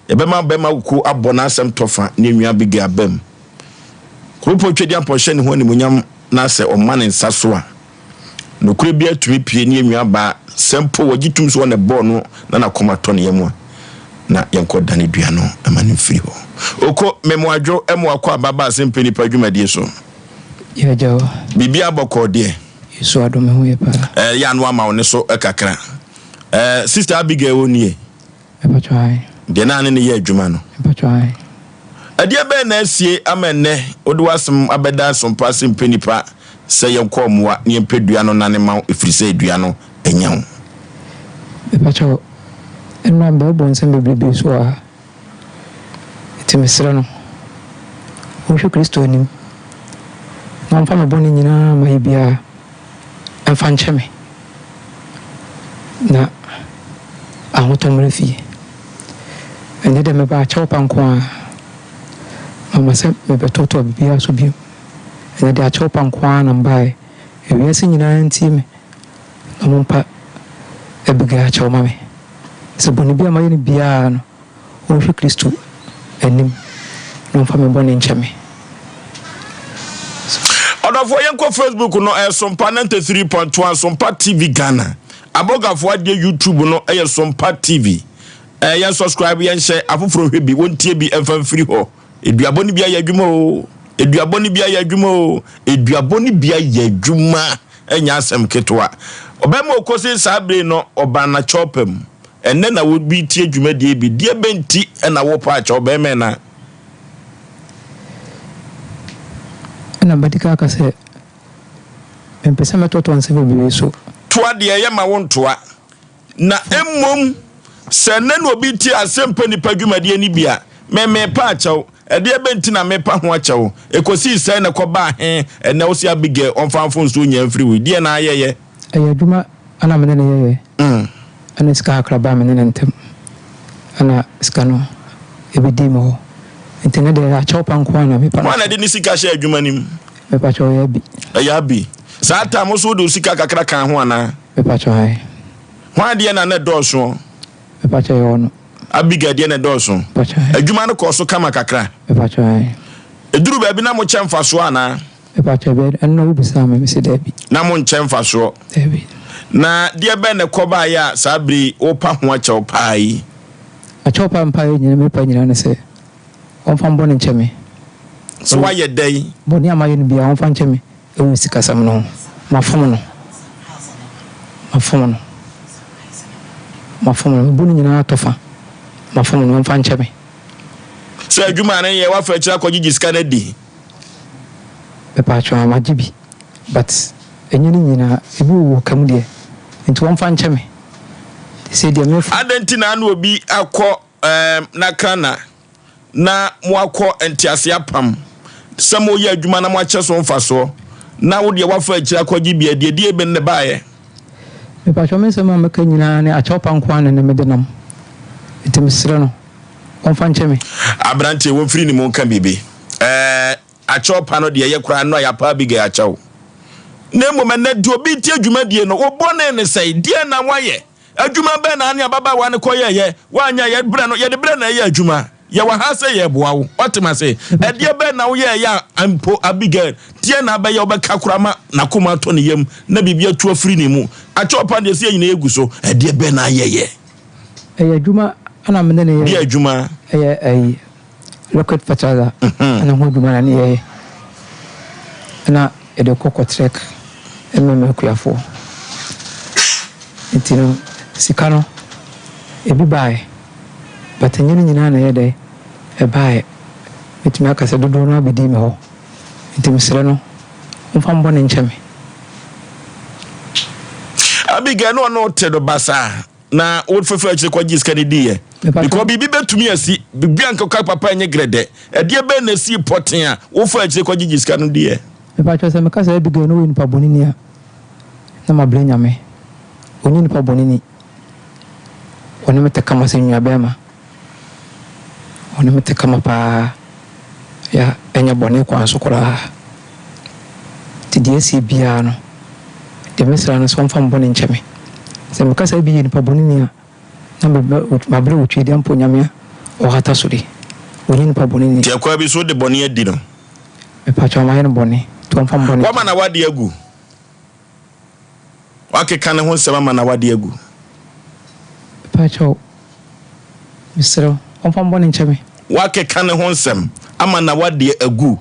yɛbɛma bɛma ko abɔ n'asɛm tɔfa ne nua Abigail abam. Kuropɔn Twedeampɔn hyɛ ne ho animuonyam na sɛ ɔma ne nsa so a, nokorɛ biara tumi pue ne nua baa, sɛ mpo wɔgye tom sɛ ɔna ɛbɔɔ no na n'akoma tɔ ne yam a, na yɛnkɔ dane dua no ma no mfiri hɔ. Oko, Memoadwo, ɛmo akɔ aba ba asɛm pɛ nipa dwumadie so. Yɛ agya o. Biribiara bɔkɔɔ deɛ. Yesu adom me ho yɛ paa. Ɛɛ yɛ ano ama wo ne so kakra. Ɛɛ Sister Abigail wo nie. Mpakyɛw ae. Deɛ na ne ne yɛ adwuma no. Mpakyɛw ae. Ɛdeɛ bɛn na asie ama ɛnnɛ wode w'asɛm abɛda asompa ase mpɛ nipa sɛ yɛnkɔ mmoa na yɛmpɛ dua no nane ma wo ɛfiri sɛ dua no anya wo? Mepakyɛw, ɛno a bɛbɔ nsɛm bebrebe so wɔ ha. Enti mesrɛ no, ɔnhwɛ Kristo anim, na ɔmfa me bɔne nyinaa a mayɛ biara mfa nkyɛ me, na ahotɔ mmra fie. Ɛnyɛ dɛ meba akyɛwpa nko ara, mamma sɛ mebɛtoatoa biribiara so bio. Ɛnyɛ dɛ akyɛwpa nko ara na mebaeɛ. Ewiase nyinaa ntie me, na mompa Abigail kyɛw ma me. Sɛ bɔne bi a mayɛ no biara no, ɔnhwɛ Kristo anim na ɔmfa me bɔne nkyɛ me. Ɔdɔfoɔ yɛnkɔ Facebook no ɛyɛ Sompa 93.1 Sompa TV Ghana. Abɔgafoɔ adeɛ YouTube no ɛyɛ Sompa TV. Ɛɛ yɛn subscribe yɛn hyɛ afoforɔ hwɛ bi wɔntie bi ɛmfa mfiri hɔ. Eduabɔ no bi ayɛ adwuma o. Eduabɔ no bi ayɛ adwuma o. Eduabɔ no bi ayɛ adwuma ɛnyɛ asɛm ketewa. Ɔbɛma okosi saa bere no ɔbaa n'akyɛwpa mu. Ɛnnɛ na wobi tie dwumadie bi. Deɛ bɛn nti na wopɛ akyɛw bɛrima ɛna? Ɛna madi kan aka sɛ, mempɛ sɛ mɛtoatoa nsɛm bebree so. Toa deɛ ɛyɛ ma wo ntoa. Na mmom sɛ ɛnnɛ na obi tie asɛmpa nipa dwumadie no bi a, me mepa akyɛw. Ɛdeɛ bɛn nti na mepa ho akyɛw? Ɛkɔsii sɛn na ɛkɔbaa he? Ɛnnɛ wo se Abigail ɔmfa mfomsoɔ nnya mfiri wo yi, deɛn na ayɛyɛ? Ɛyɛ adwuma na me ne no yɛeɛ, ɛna sika kakra baa me ne no ntam, ɛna sika no ɛbɛdii me hɔ. Nti ɛnnɛ deɛ akyɛw pa nko ara na mepa no Hwan na kyɛw. ɛde ne sika hyɛɛ adwuma no mu? Mepa kyɛw, ɛyɛ Abi. Ɛyɛ Abi. Saa time wo nso wode wo sika kakra kaa ho anaa? Mepa kyɛw, ae. Hwan deɛ na na ɛdɔɔsoɔ? Mepa kyɛw, ɛyɛ ɔno. Abigail deɛ na ɛdɔɔso. Mepa kyɛw, ae. Adwuma no kɔɔ so kama kakra? Mepa kyɛw, ae. Ɛduruu baabi na mokyɛ mfasoɔ anaa? Mepakyɛw bɛ ɛno na wobisaa me, mese daabi. Na monkyɛ mfasoɔ? Daabi. Na deɛ bɛn na ɛkɔbaeɛ a saa berɛ yi wopa ho akyɛw paa yi? Akyɛw pa mpaeɛ nyina mepa nyina ne sɛ ɔmfa me bɔne nkyɛ me. Sɛ woayɛ dɛn? Bɔne a mayɛ no biara ɔmfa nkyɛ me ɛwɔ sikasɛm no ho. Mafom no. Mafom no. Mafom no. Mebu no nyinaa tɔ fa. Mafom no, ɔmfa nkyɛ me. Sɛ adwuma no yɛ woafa akyire akɔgyegye sika no adi? Mepatwɔ a magye bi but ɛnyɛ ne nyinaa ebi wowɔ ka mu deɛ nti wɔmfa nkyɛ me sɛ deɛ me. Adɛn nti na na obi akɔ ɛɛm n'akrana na moakɔ ntease apam sɛ moreyɛ adwuma na moakyɛ so mfasoɔ na wo deɛ woafa akyire akɔgye bi adi? Ɛdeɛn bɛn na ɛbaeɛ? Mepatwɔ me nsɛm a mɛka nyinaa ne akyɛwpa nko ara na ɛnɛ mede nam nti mesrɛ no ɔmfa nkyɛ me. Aberanteɛ wɔmfiri ne mu nka biribi. Ɛɛ, akyɛw pa no deɛ ɛyɛ koraa no a yɛapa Abigail akyɛw. Na mmom ɛnnɛ deɛ obi retie dwumadie no, wo bɔne ne sɛe? Deɛn na woayɛ? Adwuma bɛn na ne ababaawa no kɔyɛeɛ? Woanyɛ a, yɛbrɛ no, yɛde berɛ na ɛyɛ adwuma. Yɛwɔ ha sɛ yɛreboa wo. Woate me ase? Ɛdeɛ bɛn na woyɛeɛ a mpo Abigail, deɛn na abɛyɛ wobɛka koraa ma n'akoma atɔ ne yam na biribi atu afiri ne mu? Akyɛw pa no deɛ sɛ yɛn nyinaa yɛgu so. Ɛdeɛ bɛn na ayɛeɛ? Ɛyɛ adwuma na me ne no yɛeɛ. Deɛ adwuma? Ɛyɛ ɛyi. Liquid fertilizer ɛna ho adwuma na ne yɛyɛ ɛna yɛde kɔ kɔtrɛk ɛmɛmɛ akuafoɔ nti no sika no ebi baeɛ but ɛnyɛ ne nyinaa na ɛyɛ dɛ ɛbaeɛ mɛtumi aka sɛ dodoɔ no abɛdi me hɔ nti mesrɛ no ɔmfa mbɔ ne nkyɛ me. Abigail ne ɔne ɔte do basaa. Na wo fɛfɛ akyire kɔ gye sika no di yɛ. Because biribi bɛtumi asi, biribi a nkɔka papa nyɛ grɛdɛ. Ɛdeɛ bɛn na esii pɔten a wofa akyire kɔ gyegye sika no di yɛ? Mepakyɛw sɛ meka sɛ Abigail no ɔyɛ nipa bɔne ni a, na mabrɛ Nyame. Ɔnyɛ nipa bɔne ni. Ɔne me te kama sɛ nua bɛɛma. Ɔne me te kama paa. Ya ɛnyɛ bɔne kwan so koraa. Nti deɛ asie biara no, deɛ mɛsrɛ ara ne sɛ ɔmfa me bɔne nkyɛ me. Sɛ meka sɛ ebi yɛ nipa bɔne ni a, na mabrɛ wɔ Tweaduam mpo Nyame a ɔhata so de, ɔnyɛ nipa bɔne ni. Nti ɛkwan bi so wode bɔne adi no? Mepakyɛw mayɛ no bɔne, nti ɔmfa me bɔne nkyɛ Woama me. n'awadeɛ agu? Woakeka ne ho nsɛm ama n'awadeɛ agu? Mepakyɛw, mesrɛ wo, ɔmfa me bɔne nkyɛ me. Woakeka ne ho nsɛm ama n'awadeɛ agu?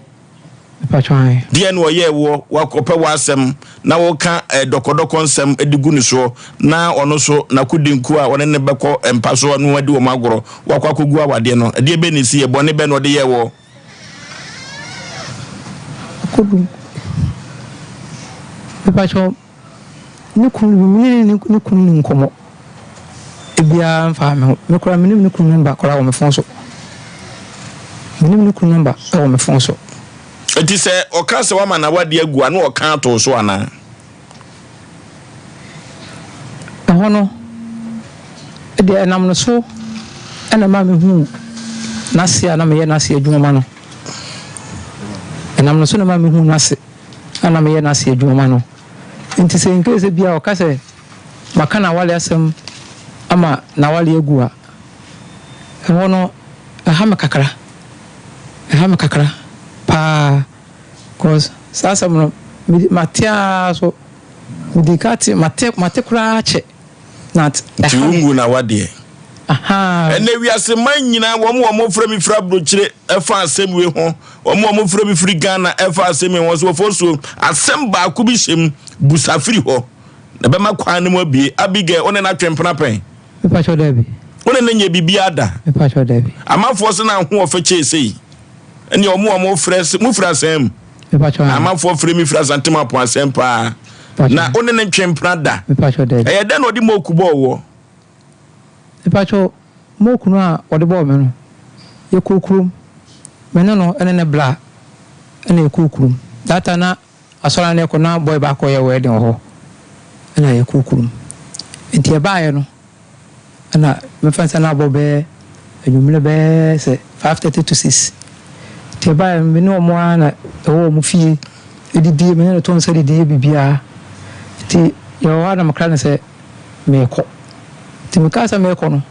Mepakyɛw ae. Deɛn na ɔyɛɛ woɔ? Wakɔpɛ w'asɛm na woka dɔkɔdɔkɔ nsɛm de gu ne soɔ, na ɔno nso n'akodinku a ɔne no bɛkɔ mpa so ne wɔn adi wɔn agorɔ, wakɔ akɔgu awadeɛ no. Ɛdeɛ bɛn na ɛsiiɛ? Bɔne bɛn na ɔde yɛɛ woɔ? Akodunku. Mepakyɛw. Ne kunu no, me ne ne kunu nni nkɔmmɔ biara mfa me ho. Me koraa mennim ne kunu nɔmba koraa wɔ me fon so. Mennim ne kunu nɔmba wɔ me fon so. Enti sɛ ɔka sɛ wama n'awadeɛ agu a, na ɔka ato wo so anaa? Ɛhɔ no, deɛ ɛnam no so na ɛma mehuu n'ase a na meyɛ n'ase adwuma ma no. Ɛnam no so na ɛma mehuu n'ase a na meyɛ n'ase adwuma ma no. Nti sɛ in case bi a ɔka sɛ maka n'awale asɛm ama n'awale agu a, ɛhɔ no ɛha me kakra. Ɛha me kakra paa cause saa asɛm no mate ara so medi ka te mate mate koraa kyɛ na Nti ɛha me. wongu n'awadeɛ? Ahaa. Ɛnɛ wiase man nyinaa wɔn a wɔfrɛ me firi aburokyire ɛfa asɛm wei ho, wɔn a wɔfrɛ me firi Ghana ɛfa asɛm wei ho, wɔsɛ wɔfɔ so asɛm baako bi hyɛ mu, busa firi hɔ na ɛbɛma kwan no mu abue. Abigail, wo ne no atwe mpena pɛn? Mepakyɛw daabi. Wo ne no nyɛ biribiara da? Mepakyɛw daabi. Amanfoɔ se na ho ɔfɛ kyɛɛ sei. Ɛnneɛ wɔn a wɔfrɛ se mofiri asɛn mu. Mepakyɛw aane. Amanfoɔ frɛ me firi Asante Mapo asɛm paa. Mepakyɛw. Na wo ne no ntwe mpena da? Mepakyɛw daabi. Ɛyɛ dɛn na ɔde moku bɔɔ woɔ? Mepakyɛw, moku no a wɔde bɔɔ me no, yɛkɔɔ kurom. Me ne no ne ne bra na yɛkɔɔ kurom. That time na asɔre a na yɛkɔ na boy baako yɛ wedding wɔ hɔ. Ɛna yɛkɔɔ kurom. Nti yɛbaeɛ no, ɛna mɛfa no sɛ na abɔ bɛyɛ anwummerɛ bɛyɛ sɛ 5:30 to 6. Nti yɛbaeɛ no, me ne wɔn ara na ɛwɔ wɔn fie didie, me ne no to nsa didi yɛ biribiara. Nti yɛwɔ hɔ a na mekra no sɛ merekɔ. Nti mekaa sɛ merekɔ no,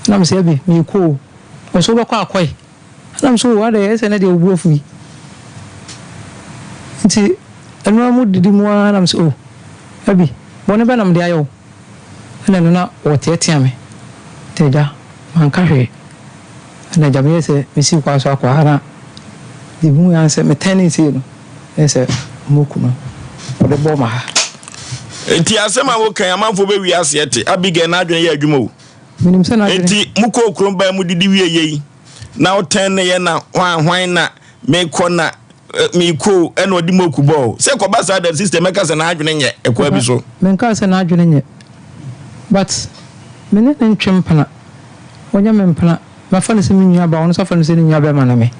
ɛna mese Abi, merekɔ o. Ɔse wobɛkɔ a kɔe. Ɛna mese o adɛn, ɛsɛ nɛ deɛ wo bo afu yi. Nti ɛno ara mu didi mu ara na mese o Abi, bɔne bɛn na mede ayɛ wo? Ɛna ɛno na wɔteatea me. Nti agya, manka hwee. Ɛna agya meyɛɛ sɛ mesi kwan so akɔ a na deɛ mehuiɛ ara ne sɛ metɛnee sei no, ɛyɛ sɛ moku no, wɔde bɔɔ ma ha. Enti asɛm a woka yi, amanfoɔ bɛwie aseɛ te. Abigail n'adwene yɛ adwuma o. Menim sɛ n'adwene. Enti mokɔɔ kurom baa mu didi wieeɛ yi, na wotɛn ne yɛ na hwan hwan na mekɔ na mekɔ o, ɛna ɔde moku bɔɔ o. Sɛ kɔba saa da sister mɛka sɛ n'adwene nyɛ ɛkwan bi so. Menkaa sɛ n'adwene nyɛ but me ne no ntwe mpena. Ɔnyɛ me mpena. Mafa no sɛ me nua baa, ɔno nso afa no sɛ ne nua bɛrima ne me.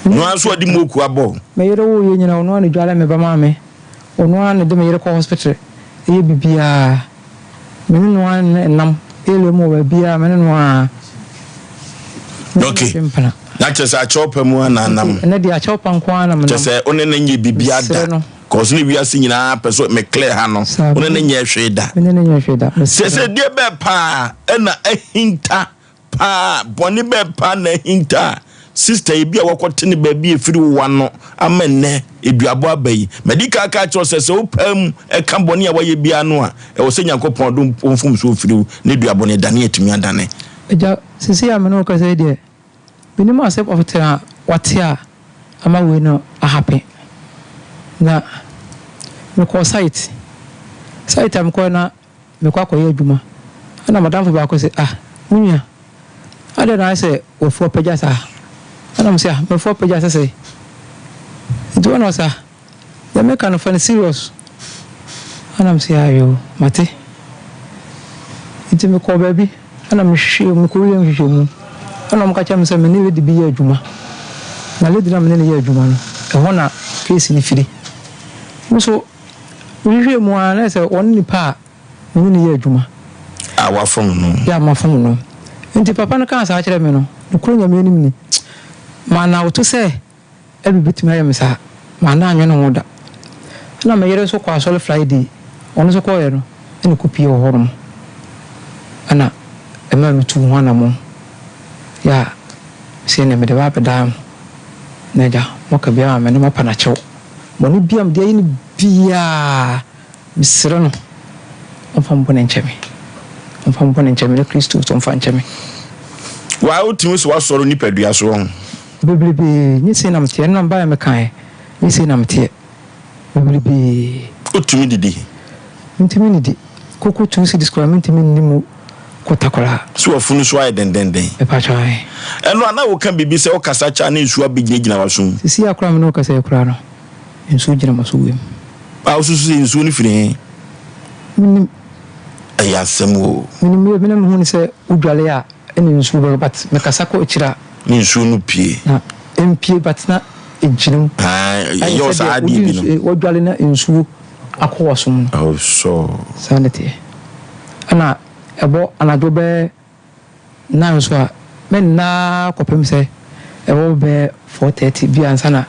Ɔno ara nso ɔde moku abɔ wo. Me yere woeɛ nyinaa ɔno ara na ɔdware me ba maa me. Ɔno ara na ɔde me yere kɔ hospital yɛ biribiara. Me ne no ara na ɛnam area mu wɔ baabiara me ne no ara. Me ne no Okay. twe mpena. Na kyerɛ sɛ akyɛwpa mu ara na anam. Nti ɛnɛ deɛ akyɛwpa nko ara na menam. Kyerɛ sɛ wo ne no nyɛ biribiara da. Mesrɛ no. Cause ne wiase nyinaa pɛ so me clear ha no. Saa, Wo ne no nyɛ hwee da. Me ne no nyɛ hwee da. Mesrɛ Sese no. deɛ bɛɛ paa ɛna ahinta paa, bɔne bɛɛ paa na ahinta a sister yi bi a wɔkɔte ne baabi efiri wo ano ama nnɛ eduabɔ aba yi. Madi kan aka akyerɛ wo sɛ sɛ wopaa mu ɛka bɔne a wayɛ biara no a, ɛwɔ sɛ Nyankopɔn de wo mfomsoɔ firi wo na eduabɔ no ɛdane atumi adane. Agya, seesei a me ne wo kasa yi deɛ, mennim asɛm pɔtee a wate a ama wei no ahappen. Na mekɔɔ site, site a mekɔeɛ na mekɔ akɔyɛ adwuma. Ɛna m'adamfo baako se, ah, me nua, adɛn na ayɛ sɛ w'afu apagya saa? Ɛna mese, ah, m'afu apagya sɛ sɛn? Nti hɔ na ɔse, ah, deɛ meka no fa no serious. Ɛna mese, ah, yoo, mate. Nti mekɔɔ baabi, ɛna mehwehwɛɛ mu, mekɔyɛɛ nhwehwɛmu. Ɛna wɔka kyerɛɛ me sɛ me ne lady bi yɛ adwuma. Na lady no a me ne no yɛ adwuma no, ɛhɔ na case no firi. Me nso, Mehwehwɛɛ mu ara na ayɛ sɛ ɔne nipa a me ne no yɛ adwuma. A wafom no. Yɛ a mafom no. Nti papa no kaa saa kyerɛɛ me no, nokorɛ Nyame anim ni, mannawoto sɛ Abby bɛtumi ayɛ me saa. Manna annwene ho da. Ɛna me yere nso kɔɔ asɔre Friday, ɔno nso kɔeɛ no, ɛna ɛkɔpuee wɔ hɔnom. Ɛna ɛmaa metuu ho anammɔn. Yɛ a, mese ɛnneɛ mede ba abɛdaa mo. Na agya, moaka biara ama me ne moapa no akyɛw. Bɔne biara a mede ayɛ no biara, mesrɛ no ɔmfa me bɔne nkyɛ me. Ɔmfa me bɔne nkyɛ me, na Kristo nso mfa nkyɛ me. Waa wotumi sɛ woasɔre nipadua so ɔho. Bebrebee, nyɛ sei na meteɛ, ɛno na mebaeɛ mekaeɛ, nyɛ sei na meteɛ, bebrebee. Wotumi didi? Mentumi nnidi, koko two cedis koraa mentumi nni mu kota koraa. So w'afunu so ayɛ dendenden? Mepakyɛw ae. Ɛno a na woka biribi sɛ wokasa kyɛ a na nsuo abɛgyinagyina w'aso mu? Seesei a koraa me ne wo kasa yi koraa no, nsuo gyina m'aso wei mu. A wosusu sɛ nsuo no firi he? Menim. Ɛyɛ asɛm o. Menim yɛ, me na mehu no sɛ wodwale a ɛna nsuo bɛba but mekasa kɔ akyire a. Ne nsuo no pue. Na ɛmpue but na ɛgyina mu. Ae, ɛyɛ wo saa adeɛ bi no. Wadwale na nsuo akɔ w'asom no. Oh, so. Saa na ɛteɛ. Ɛna ɛbɔ anadwo bɛyɛ nine nso a, menna ara kɔpem sɛ ɛbɛbɔ bɛyɛ 4:30 bi ansa na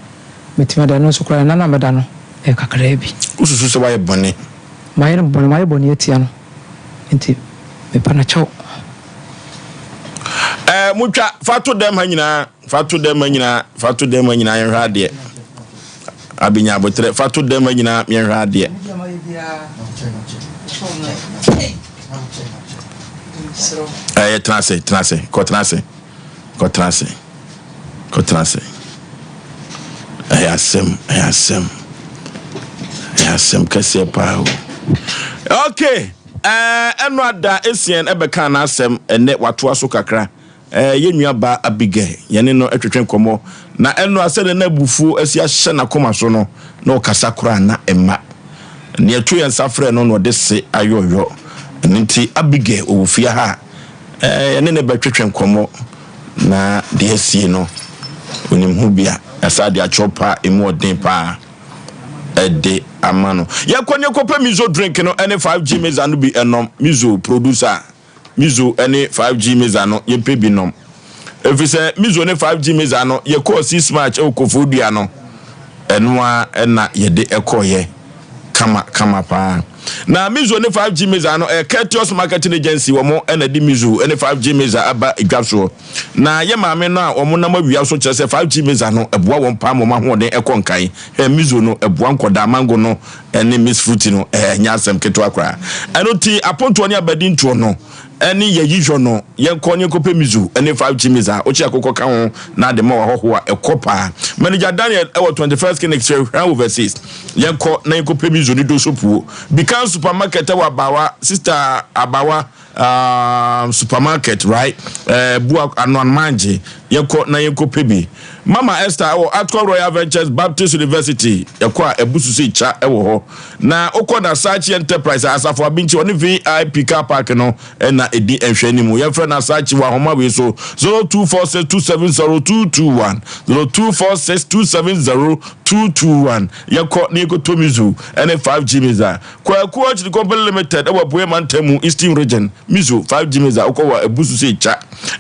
metumi ada. Ɛno nso koraa nna no a mɛda no, ɛyɛ kakraa bi. Wosusu sɛ woayɛ bɔne? Mayɛ no bɔne, mayɛ bɔne atia no, nti mepa no kyɛw. Ɛɛ, motwa fa to dɛm ha nyinaa. Fa to dɛm ha nyinaa, fa to dɛm ha nyinaa yɛnhwɛ adeɛ. Abenya abotrɛ, fa to dɛm ha nyinaa yɛnhwɛ adeɛ. Ɛyɛ tena ase, tena ase, kɔ tena ase, kɔ tena ase, kɔ tena ase. Ɛyɛ asɛm, ɛyɛ asɛm, ɛyɛ asɛm kɛseɛ paa o. Okay, ɛɛ ɛno ada esien ɛbɛka n'asɛm ɛnɛ watoa so kakra. Yɛn nuabaa Abigail, yɛne no twetwe nkɔmmɔ, na ɛno a sɛdeɛ na abufuo asi ahyɛ n'akoma so no, na ɔkasa koraa na ɛmma. Nea ɛto yɛn nsa frɛ no na ɔde se ayɔyɔ. Ɛno nti, Abigail ɔwɔ fie ha a, yɛne no bɛtwetwe nkɔmmɔ, na deɛ asie no, ɔnim ho bi a, yɛasan de akyɛw pa a ɛmu ɔden paa de ama no. Yɛkɔ ne yɛkɔpɛ Mizo drink no ne 5G Meza no bi nom. Mizo producer. Mizo ne 5G Meza no yɛpɛ bi nom. Efisɛ Mizo ne 5G Meza no yɛkɔɔ 6 March wɔ Koforidua no, ɛno ara na yɛde kɔeɛ kama kama paa. Na Mizo ne 5G Meza no ɛyɛ Courteous Marketing Agency wɔn na ɛde Mizo ne 5G Meza aba dwa soɔ. Na yɛ maame no a wɔn nam awia so kyerɛ sɛ 5G Meza no ɛboa wɔn paa ma wɔn ahoɔden ɛkɔ nkan. Hwɛ Mizo no ɛboa nkɔdaa mango no ne Miss Fruity no ɛnyɛ asɛm ketewa koraa. Ɛno nti apontoɔ ne abadintoɔ no ne yɛyihwɔ no yɛnkɔ ne yɛnkɔpɛ mizu ne 5G miza a wokye akokɔ ka ho na ade ma wahɔho a ɛkɔ paa. Manager Daniel ɛwɔ 21st Clinic kyerɛ Hwaa Overseas yɛnkɔ na yɛnkɔpɛ mizu ne dosopuo. Bikan Supermarket ɛwɔ Abawa Sister Abawa Um, supermarket right eh, bua anoanmangye yɛkɔ na yɛnkɔ pɛ bi. Mama Esther ɛwɔ Atcor Royal Ventures Baptist University yɛkɔ a ɛbu susu kya ɛwɔ hɔ. Na wokɔ na Sachi Enterprise a asafo abinkyi ɔne VIP car park no ɛna ɛdi nhwɛ anim. Yɛmfrɛ na Sachi wɔ ahoma wei so 0246270221 0246270221 yɛkɔ na yɛkɔtɔ mizu ɛne 5G miza. Kwaku Orchid Company Limited wɔ Apueɛ Mantam mu, Eastern Region, Mizo, 5G Miza, wokɔ hɔ a ɛbu so sɛ kya.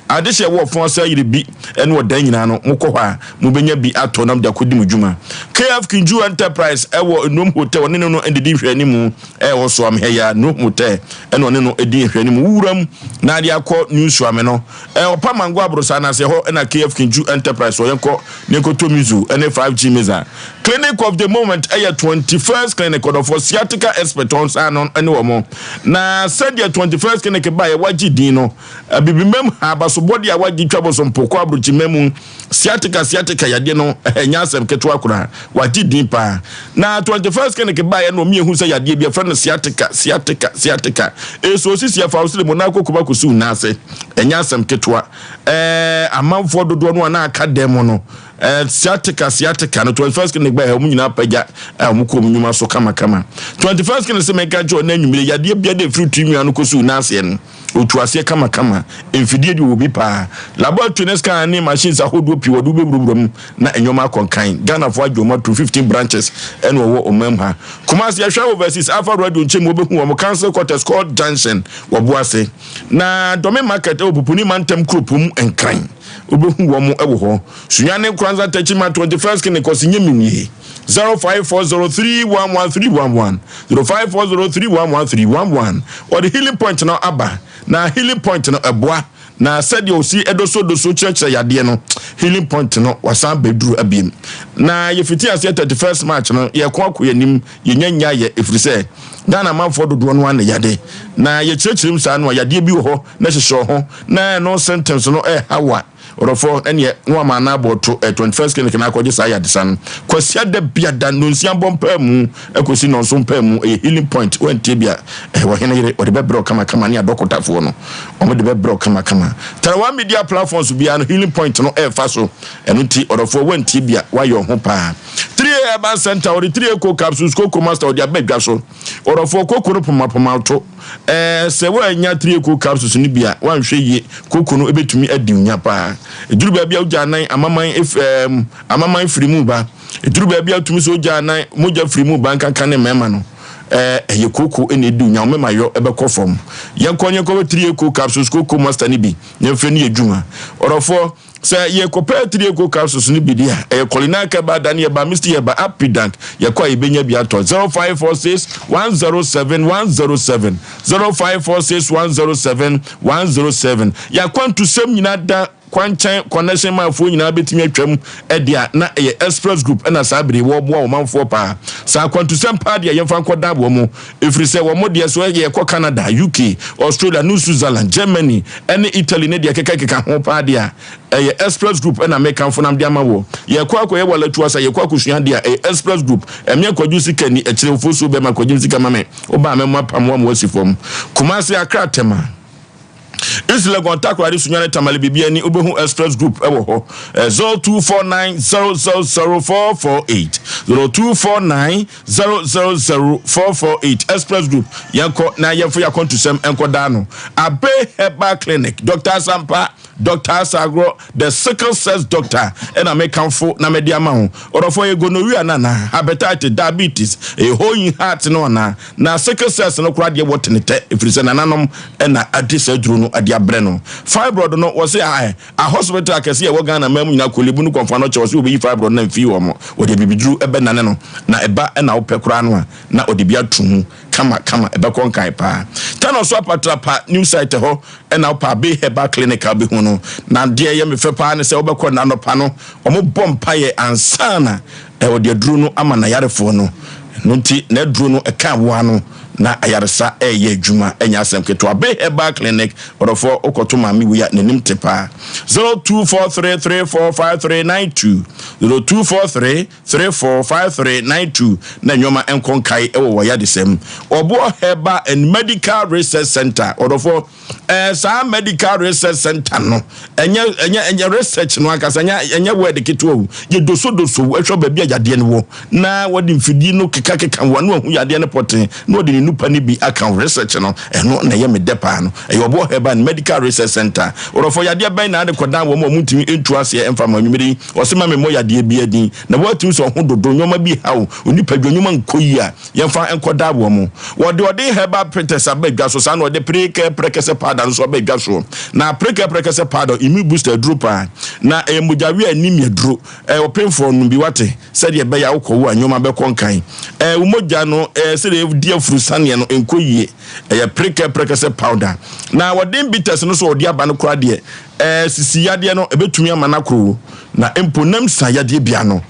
Adehyeɛ wɔ ɔfon ase ayere bi ne ɔdan nyinaa no, mokɔ hɔ a mobɛnya bi atɔ na mode akɔdi mo dwuma. KF Kinju Enterprise wɔ Nnom Hotel, ɔne no no didi nhwɛanimu wɔ Suame ha yi ara, Nnom Hotel na ɔne no di nhwɛanimu. Wo wura mu na ade akɔ New Suame no, Ɔpa Mango Aborosan no ase, ɛhɔ na KF Kinju Enterprise wɔ. Yɛnkɔ na yɛnkɔtɔ Mizo ne 5G Miza. Clinic of the moment ɛyɛ 21st clinic ɔdɔfoɔ sciatica expert wɔn nsa ano ne wɔn. Na sɛdeɛ 21st clinic baeɛ wagye din no, abibimam ha abasobɔdeɛ a wagye twa bosompo kɔ aburokyima mu sciatica sciatica yadeɛ no ɛnyɛ asɛm ketewa koraa, wagye din paa. Na 21st clinic baeɛ no wɔn yɛhu sɛ yadeɛ bi ɛfrɛ no sciatica sciatica sciatica ɛso osisi afa wo sere mu na akɔ kuma kɔsi wo nan ase, ɛnyɛ asɛm ketewa. Ɛɛ amanfoɔ dodoɔ no a na aka dan mu no Eh, sciatica, sciatica no, 21st clinic bɛyɛ wɔn nyinaa apagya a wɔn kɔ wɔn nnwuma so kamakama. 21st clinic sɛ mɛka kyerɛ ɔna anwummere yadeɛ bia de efiri tiri nwa no kɔsi n'aseɛ no, otu aseɛ kamakama. Mfidie deɛ wɔ bi paa. Laboratory ne scan ne machines ahodoɔ pii wɔde wobɛwurawura mu na nneɛma akɔ nkan. Ghanafoɔ agye wɔn ato 15 branches ɛna wɔwɔ ɔman mu ha. Kumasi yɛhwɛ overseas Alpha Radio nkyɛn mu wɔbɛhu wɔn Council Quarters Court Junction wɔ Boase. Na Dɔme Market ɛwɔ Pupuni Mantam Kuropɔn mu Nkran. Wobɛhu wɔn wɔ hɔ. Sunyani Nkoranza Techiman 21st Kene Kɔsi Nyeminie 0540311311 0540311311 Wɔde healing point no aba na healing point no ɛboa na sɛdeɛ ɔsi dosodoso kyerɛkyerɛ yadeɛ no healing point no wasan bɛduru abiem na yɛfiti aseɛ 31st March no yɛko akɔ yɛnim yɛnya nyaeɛ ɛfiri sɛ Ghana amanfoɔ dodoɔ no ara na yade na yɛkyerɛkyerɛ mu saa no a yadeɛ bi wɔ hɔ na hyehyɛ ho na ɛno symptoms no ɛha wo a ɔdɔfoɔ ɛneɛ na wama ana abɔ to ɛ 21st clinic na akɔgye saa yadesa no kwasia da biada nonsia bɔ mpaa mu ɛkɔsi nɔnso mpaa mu ɛyɛ healing point wantie bi a ɛyɛ ɔhene yere ɔde bɛbrɛ kamakama ne adɔkotafoɔ no wɔn de bɛbrɛ kamakama tarawa media platforms biara no healing point no ɛfa so ɛno nti ɔdɔfoɔ wantie bi a wayɛ ɔho paa 3 Herbal Center wɔde 3 Eco Capsules Coco Master wɔde aba dwa so. Ɔdɔfoɔ koko no pomapoma to. Ɛɛ sɛ woannya 3 Eco Capsules no bi a woanhwɛ yie koko no ɛbɛtumi adi wo nya paa. Ɛduru baabi a wogya anan amaman ɛf ɛɛm amaman firi mu ba. Ɛduru baabi a wotumi sɛ wogya anan mogya firi mu ba nkanka ne mmarima no. Ɛɛ ɛyɛ koko na ɛdi wo nya wo mɛma yɔ ɛbɛkɔ fam. Yɛnkɔ ne yɛnkɔpɛ 3 Eco Capsules Coco Master no bi na yɛmfa nni adwuma. Ɔdɔfoɔ. Sɛ yɛkɔpɛ atirieko capsules no bi de a, ɛyɛ Kɔlinak Herbal, Dani Herbal, Misty Herbal, Apidank. Yɛkɔ a yɛbɛnya bi atɔ. 0546 107 107, 0546 107 107. Yɛn akwantusɛm nyinaa da kwankyɛn connection manfoɔ nyinaa bɛtumi atwam de a, na ɛyɛ Express Group na saa bere yi wɔreboa wɔn manfoɔ paa. Saa akwantusɛm paa deɛ yɛmfa nkɔdan wɔn mu. Ɛfiri sɛ wɔn deɛ so yɛkɔ Canada, UK, Australia, New Switzerland, Germany ne Italy ne deɛ ɛkekakeka ho paa deɛ a, ɛyɛ Express Group na mekamfo nam de ama woɔ. Yɛkɔ akɔyɛ walatu asa, yɛkɔ akɔsua adeɛ a, ɛyɛ Express Group. Ɛmeɛ Kwadwo sika ni, ɛkyerɛ ofosuo bɛma Kwadwo sika ma me, wobaa mɛmo apam wo ama woasi fam. Kumasi, Accra, Tema. East Legon, Takoradi, Sunyani, Tamale, Bibiani, wobɛhu Express Group wɔ hɔ. 0249 000 448 0249 000 448 Express Group. Yɛnkɔ na yɛmfa yɛn akwantusɛm nkɔdaa no. Abe Herbal Clinic, Dr. Asampa, Dr. Asagorɔ, The Sickle Cells Doctor ɛna mekamfo na mede ama wo. Ɔdɔfoɔ yɛ gonorrhea no anaa? Hepatitis, diabetes, ɛyɛ hole in heart no anaa? Na sickle cells no koraa deɛ wɔ tenetɛ ɛfiri sɛ nananom ɛna ade saa aduro no ade abrɛ no. Fibroid no wɔse a a hospital akɛse a ɛwɔ Ghana man mu nyinaa Korle Bu no Kɔmfo Anɔkye wɔse wɔbɛyi fibroid no amfii wɔn wɔde abibiduro ɛbɛnane no na ɛba ɛna wopɛ koraa no a na ɔde bi ato mu kama kama ɛbɛkɔ nkan paa. Tano so apatrapa new site hɔ ɛna wopɛ Abbey Herbal Clinic a wobɛhu no. Na deɛ ɛyɛ me fɛ paa ne sɛ wobɛkɔ no anɔpa no wɔbɔ mpaeɛ ansa na wɔde aduro no ama n'ayarefoɔ no. Ɛno nti n'aduro no ɛka aboa no na ayaresa ɛreyɛ adwuma ɛnyɛ asɛm ketewa. Abbey Herbal Clinic ɔdɔfoɔ wokɔto maame wei a n'anim te paa. 0243345392 0243 345392 na nneɛma nkɔ nkae wɔ wɔ yadesɛm. Ɔboɔ Herbal and Medical Research Center ɔdɔfoɔ ɛɛ saa Medical Research Center no ɛnyɛ ɛnyɛ ɛnyɛ research no ankasa ɛnyɛ ɛnyɛ word ketewa o yɛ dosodoso ɛhwɛ baabi a yadeɛ no wɔ na wɔde mfidie no kekakeka wɔn ano ahu yadeɛ no pɔtee na wɔde ne nupa no bi aka ho research no ɛno na ɛyɛ me dɛ paa no ɛyɛ ɔboɔ Herbal and Medical Research Center ɔdɔfoɔ yadeɛ bɛn na ade kɔdan wɔn a wɔn ntumi ntu aseɛ mfa ma anwummere yi Ɔse ma me mmɔ yadeɛ biaa din na woatumi sɛ ɔho dodo nnoɔma bi haw onipadua nnoɔma nkɔ yie a yɛmfa nkɔdaa wɔn mo. Wɔde ɔde herbal bitters aba dwa so saa na ɔde prekɛ prɛkɛsɛ powder nso aba dwa soɔ. Na prekɛ prɛkɛsɛ powder immune booster aduro paa na ɛyɛ mogyaweɛ anemia duro. Ɛɛ ɔpemfoɔ nom bi wate sɛdeɛ ɛbɛyɛ a wokɔ wo a nnoɔma bɛkɔ nkan. Ɛɛ wo mogya no ɛɛ sɛdeɛ ɛdi afurusaneɛ no nkɔ yie. Ɛyɛ prekɛ prɛkɛsɛ powder. Na wɔde bitters no so ɔde aba no koraa deɛ Ɛɛ, sisi yadeɛ no, ɛbɛtumi ama no akoro, na mpo nam sa yadeɛ bia no,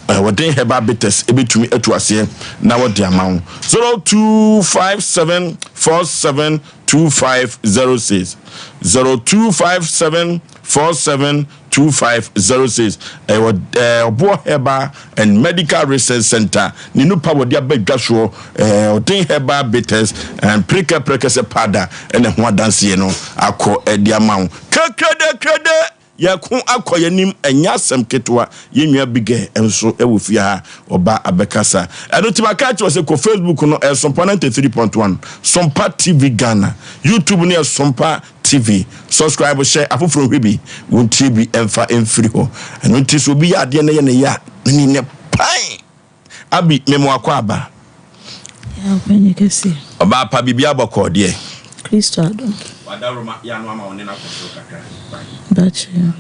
ɛɛ, wɔde herbal bitters ɛbɛtumi atu aseɛ na wɔde ama wo. 0257472506 0257472506 ɛyɛ ɛɛ Ɔboɔ Herbal and Medical Research Center ne nupa wɔde aba dwa soɔ ɛɛ ɔden herbal bitters and preka prekɛsɛ powder ɛna ɛho adanseɛ no akɔ ɛde ama wo krede krede yɛko akɔ yɛnim ɛnyɛ asɛm ketewa yɛn nua bigɛ nso ɛwɔ fie ha ɔba abɛkasa ɛno ti maka akyerɛ sɛ kɔ Facebook no ɛyɛ Sompa 93.1 Sompa TV Ghana YouTube no yɛ Sompa TV subscribe hyɛ afoforɔ nhwɛ bi wɔntie bi ɛmfa mfiri hɔ ɛno nti sɛ obi yɛ adeɛ na yɛ ne yɛ a ne ne pan Abi me mo akɔ aba. Ya ɔpanyin kɛseɛ. Ɔbaa pa biribi abɔkɔɔ deɛ. Kristo adom. Wadaworoma yɛ ano ama wo ne no akɔ soro kakra. Mpakyɛ.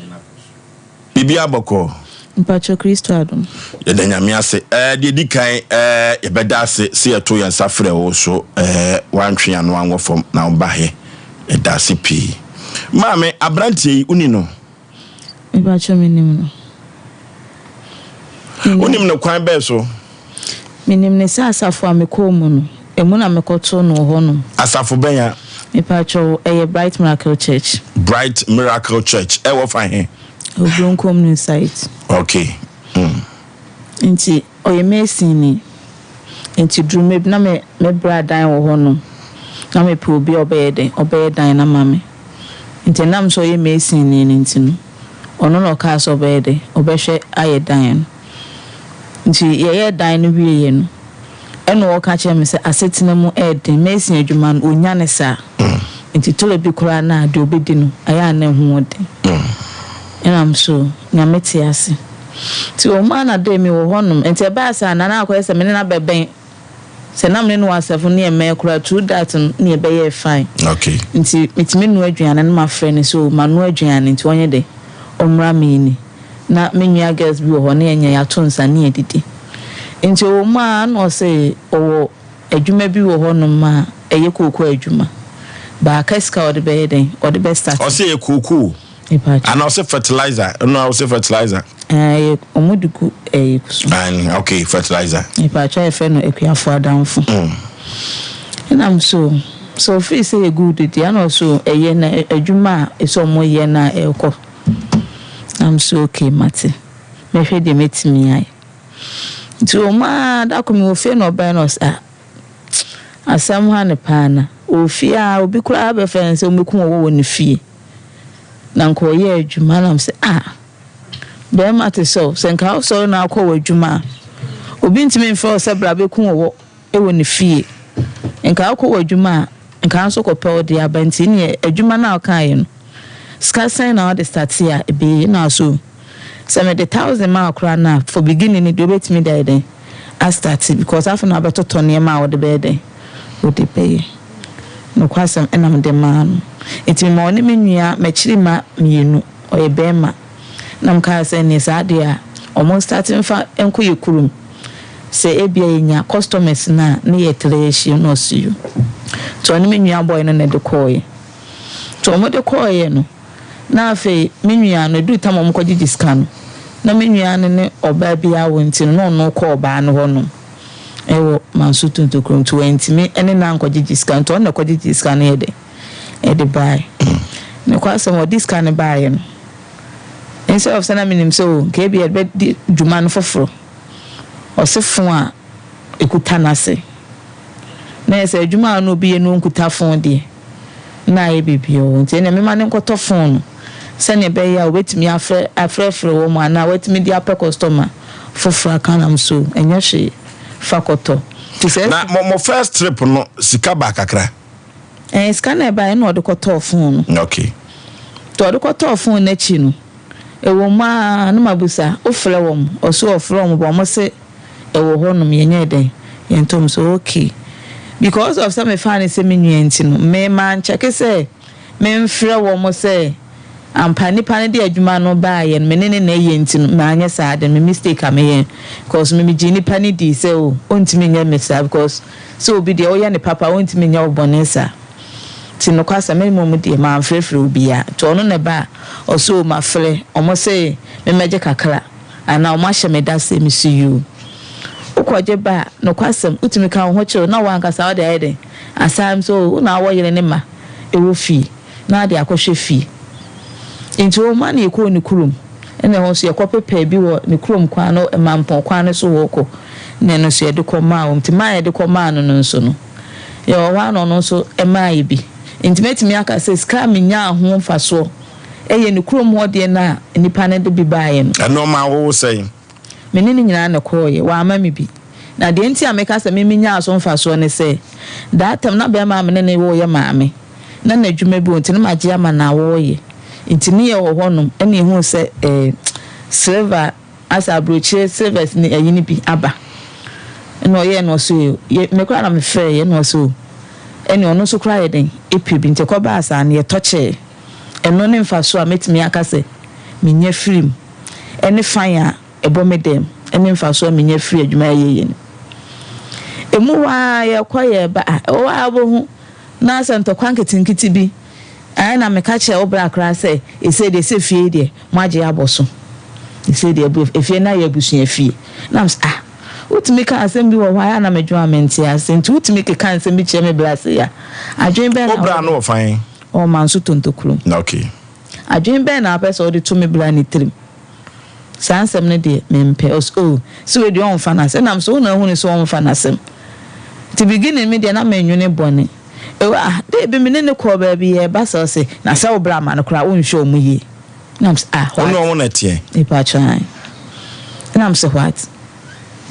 Biribi abɔkɔɔ. Mpakyɛ Kristo adom. Yɛda Nyame ase. Ɛɛ deɛ edi kan ɛɛ yɛbɛda ase sɛ yɛto yɛn nsa frɛ wo so ɛɛ woantwe ano anwɔ fam na woba he. Yɛda ase pii. Maame, aberanteɛ yi woni no? Mepakyɛ menim no. Wonim no kwan bɛn so? Menim no sɛ asafo a mekɔɔ mu no, emu na mekɔtoo no wɔ hɔnom. Asafo bɛn a? Mepakyɛw, ɛyɛ Bright Miracle Church. Bright Miracle Church, ɛwɔ fa he? Oburonkom New Site. Okay. Mm. Nti, ɔyɛ masonni. Nti duru me na me me bra dan wɔ hɔnom. Na mepɛ obi a ɔbɛyɛ dɛn? Ɔbɛyɛ dan no ama me. Nti ɛnam sɛ ɔyɛ masonni no nti no, ɔno na ɔkaa sɛ ɔbɛyɛ dɛn? Ɔbɛhwɛ ayɛ dan no. Nti yɛyɛɛ dan no wieeɛ no, ɛna ɔka kyerɛɛ me sɛ asetena mu ɛyɛ den, mason adwuma no ɔnnya no saa. Nti tɔlɛ bi koraa no a deɛ ɔbɛdi no ɛyɛ a na ɛho wɔ den. Ɛna me so Nyame te ase. Nti ɔmaa no adee mewɔ hɔnom. Nti ɛbaa saa no na akɔyɛ sɛ me ne no abɛbɛn. Sɛ na me ne no wɔ asafo no yɛ mmɛn koraa through that no na yɛbɛyɛɛ fine. Okay. Nti metumi noa aduane na mafrɛ no sɛ oh manoa aduane nti ɔnyɛ dɛn ɔmmra menni. Na me nua girls bi wɔ hɔ na yɛnyɛ yɛato nsa ne yɛdidi. Nti ɔwɔ mu ara na ɔse ɔwɔ adwuma bi wɔ hɔnom a ɛyɛ kooko adwuma. But aka sika a ɔde bɛyɛ dɛn ɔde bɛ start. Ɔse ɛyɛ kooko anaa ɔse fertilizer ɛno a ɔse fertilizer. Ɛɛ ɔmo de gu ɛyi so. Aane okay fertilizer. Mepakyɛw yɛfrɛ no akuafo adamfo. Ɛna me so sɛ ofii sɛ yɛ good deɛ ɛna ɔso ɛyɛ na adwuma a ɛsɛ ɔmo yɛ na ɛkɔ. Na me so okay mate mɛhwɛ deɛ mɛtumi ayɛ. Nti ɔmo aa da koro mewɔ fie na ɔbaɛ na ɔse ah asɛm ha ne paa na ɔwɔ fie aa obi koraa bɛfrɛ no sɛ ɔmɛku ɔwɔ wɔ ne fie na nka ɔyɛ adwuma na me sɛ ah. Barima te sɛ wo, sɛ nka wosɔre na wokɔ w'adwuma a, obi ntumi mfrɛ wo sɛ bra bɛku ɔwɔ wɔ ne fie. Nka wokɔ w'adwuma a, nka wo nso kɔpɛ wo deɛ aba. Nti neɛ adwuma no a wokaeɛ no, sika sɛn na wode startee a ɛbɛyie? Na so sɛ mede thousand ma wo koraa no a, for beginning no deɛ wobɛtumi de ayɛ dɛn? Astarte because afei na wabɛtotɔ nneɛma a wode bɛyɛ dɛn? Wode bɛyɛ. Nokwasɛm ɛna mede maa no. Nti mema ɔne me nua, m'akyiri mma mmienu. Ɔyɛ bɛɛma. Na me kaa sɛ neɛ saa deɛ a ɔmo nstate nfa nkɔ yɛ kurom. Sɛ ebia yɛ nya customers no a ne yɛ tra ahyia na ɔse yo. Nti ɔne me nua boy no na ɛde kɔɔeɛ. Nti ɔmo de kɔɔeɛ no na afei me nua no ɛduru tam a ɔmo kɔ gyegye sika no na me nua no ne ɔbaa bi awo nti no na ɔno kɔ ɔbaa no hɔ nom ɛwɔ Manso Tontokurom nti wantumi ɛne no ankɔ gyegye sika nti ɔno na ɛkɔ gyegye sika no yɛ dɛn. de bae. Nokwasɛm, ɔde sika no baeɛ no, instead of sɛ na menim sɛ o, nka ebia yɛde bɛdi dwuma no foforɔ, ɔse fon a ɛkuta no ase. Na yɛ sɛ adwuma a na obi yɛ no ɔnkuta fon deɛ, na ayɛ biribi o. Nti ɛnna mema no nkɔtɔ fon no sɛnea ɛbɛyɛ a obɛtumi afrɛ afrɛfrɛ wɔn anaa watumi de apɛ kɔstɔma foforɔ aka nam so ɛnyɛ hwee fa kɔtɔ. Nti sɛ. Na mo mo first trip no sika baa kakra? Ɛɛ, sika no a ɛbaeɛ no na ɔde kɔtɔɔ fon no. Okay. Nti ɔde kɔtɔɔ fon no akyi no, ɛwɔ mu ara na mabisa, wofrɛ wɔn? Ɔse ɔfrɛ wɔn but wɔse ɛwɔ hɔnom, yɛnyɛɛ dɛn? Yɛntɔɔ. Mese okay. Because of sɛ mefaa no sɛ me nua nti no, me mankyɛke sɛ memfrɛ wɔn sɛ ampa nipa no de adwuma no baeɛ no, me ne no na ɛyɛ nti no, manyɛ saa ade no, me mistake a meyɛɛ. Because me megyee nipa no dii sɛ oh, ɔntumi nyɛ me saa because Sɛ obi deɛ woyɛ no papa a ɔntumi nyɛ wo bɔne saa. Nti nokwasɛm me mmom deɛ manfrɛfrɛ obiara. Nti ɔno na ɛba a ɔse oo mafrɛ, ɔmo se memmɛgye kakra anaa ɔmo ahyɛ me da sɛ mese yoo. Wokɔgye ba a nokwasɛm wotumi ka wo ho kyerɛ na wo ankasa wode ayɛ dɛn asan sɛ oo wo na wowɔ yere ne mma ɛwɔ fie na ade akɔhwɛ fie. Nti ɔma na yɛkɔɔ ne kurom ɛna ɛhɔ nso yɛkɔ pepɛɛ bi wɔ ne kurom kwan no Mampɔn kwan no so hɔ kɔ na ɛno nso yɛde kɔ maa wɔn. Nti maa yɛde kɔ maa no no nso no yɛwɔ hɔ a na ɔno nso maa yɛ bi. Nti mɛtumi aka sɛ sika a menyaa ho mfasoɔ ɛyɛ ne kurom hɔ deɛ no a nnipa no de bi baeɛ no. Ɛno ɔmaa wo sɛn? Me ne no nyinaa na ɛkɔeɛ, wamma me bi. Na deɛ nti a meka sɛ me menyaa so mfasoɔ ne sɛ, that time na barima a me ne no wɔ yɛ maame, na n'adwuma bi wɔ nti na magye ama no a wɔreyɛ. Nti ne yɛwɔ hɔnom ɛna yɛhuu sɛ eh, silver, asɛ aburokyire silvers ne ayi no bi aba. Ɛna ɔyɛɛ na ɔse, yɛ, me koraa na mefrɛeɛ ɛna ɔse o, ɛne ɔno nso koraa yɛ dɛn, ɛpɛ bi. Nti ɛkɔbaa saa no yɛtɔ kyɛɛ. Ɛno ne mfasoɔ a mɛtumi aka sɛ menya firi mu, ɛne fan a ɛbɔ me dam, ɛne mfasoɔ a menya firi adwuma a yɛyɛ no mu. Ɛmu hɔ ara yɛkɔ yɛba a, ɛwɔ hɔ ara wobɛhu na sɛ ntɔkwa nketenkete bi, ɛɛ na meka kyerɛ wo bra koraa sɛ, ɛsei deɛ sɛ fie yi deɛ moagye abɔ so, ɛsei deɛ efie no ayɛ abusua fie. Na mesɛ ah, wotumi ka asɛm bi wɔ hɔ a, ɛyɛ a na medwene a mente ase, nti wotumi keka nsɛm bi kyerɛ me bra sei a, adwene bɛn na Wo bra no wɔ fan? Ɔwɔ Manso Tontokurom. Okay. Adwene bɛn na wopɛ sɛ wode to me bra ne tirim? Saa nsɛm no deɛ, mempɛ. Ɔse, oh, sɛ wei deɛ ɔmfa n'asɛm. Ɛna mese, wo na wohunu sɛ ɔmfa n'asɛm. Nti beginning me deɛ na mennwene bɔne. Ewa, ah, day bi me ne no kɔɔ baabi yɛreba sɛ ɔse, na sɛ wo bra ma no koraa wonhwɛ wɔn yie. Ɛna mese, ah, Wo what? ne wɔn na ɛteɛ? Mepakyɛ ae. Ɛna mese, what?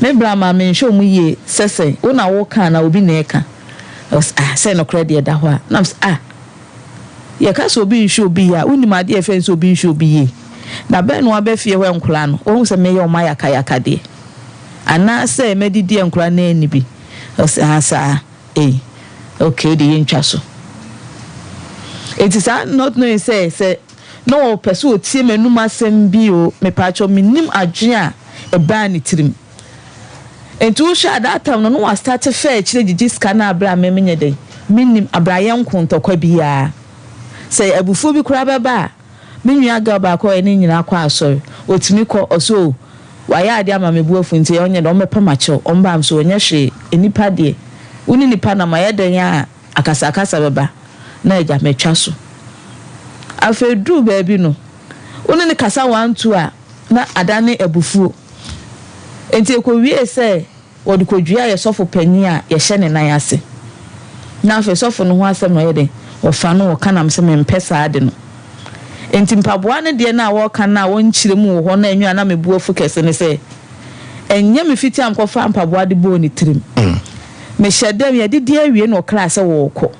Me bra ma menhwɛ ɔmo yie sɛ sɛ wo na woka anaa obi na ɛka. Ɔse ah sɛ nokorɛ deɛ ɛda hɔ a. Na mese ah yɛka sɛ obi nhwɛ obi yie a wonim adeɛ a yɛfrɛ no sɛ obi nhwɛ obi yie? Da bɛn na waba fie hɔ nkwadaa no wahu sɛ meyɛ ɔmo ayakayakadeɛ anaasɛ madidi a nkwadaa no anni bi? Ɔse ah saa ei okay wode yɛntwa so. Enti saa not knowing sɛ sɛ na ɔpɛ sɛ ɔtie m'anum asɛm bi o, mepaakyɛw mennim adwene a ɛbaa ne tirim. Enti wohwɛ a that time no na wastarte fɛ akyire gyegye sika no aberɛ a me menyɛ dɛn mennim aberɛ a yɛnko ntɔkwa biara. Sɛ abufuo bi koraa bɛba a me nua girl baako a yɛne no nyinaa kɔ asɔre ɔtumi kɔ ɔse oh wayɛ adeɛ ama me bo afu nti ɔnyɛ dɛn ɔmmɛpa makyɛw ɔmba me so ɔnyɛ hwee nnipa deɛ wo ne nipa nam ayɛ dɛn a akasakasa bɛba na agya matwa so. Afei duru baabi no wo ne no kasa wantu a na adane abufuo. Enti ɛkɔwiee sɛ wɔde kɔduaa yɛn sɔfo panin a yɛhyɛ ne nan ase. Na afei sɔfo no ho asɛm na ɔyɛ dɛn? Wɔfa no wɔka nam sɛ mempɛ saa ade no. Enti mpaboa no deɛ no a wɔreka no a wɔnkyerɛ mu wɔ hɔ no a ɛnwene a na me bo afu kɛse ne sɛ, ɛnyɛ me fiti a mekɔfaa mpaboa de bɔɔ ne tirim. Mehyɛ dam, yɛadidi awie na ɔkraa sɛ wɔrekɔ.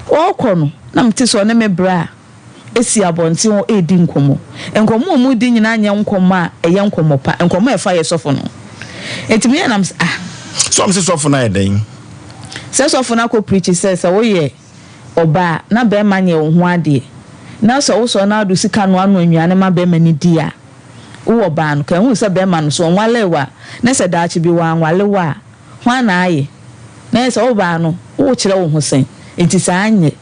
Ɔrekɔ no, na mete sɛ ɔne me bra si abɔnten hɔ redi nkɔmmɔ. Nkɔmmɔ a wɔredi nyinaa nyɛ nkɔmmɔ a ɛyɛ nkɔmmɔ pa, nkɔmmɔ a ɛfa yɛ sɔfo no ho. Enti meyɛɛ nam sɛ, ah. So wɔn se sɔfo no ayɛ dɛn? Sɛ sɔfo no akɔ preach sɛ, sɛ woyɛ ɔbaa na barima nyɛ wo ho adeɛ, na sɛ wosɔre na wode wo sika noanoa nnuane ma barima no di a, wo ɔbaa no, ka hu sɛ barima no, sɛ ɔnwalee wo a, na sɛ daakye bi wanwale wo a, Hwan na ayɛ? Na ɛyɛ sɛ wobaa no, worekyerɛ wo ho sɛn? Enti saa nyɛ.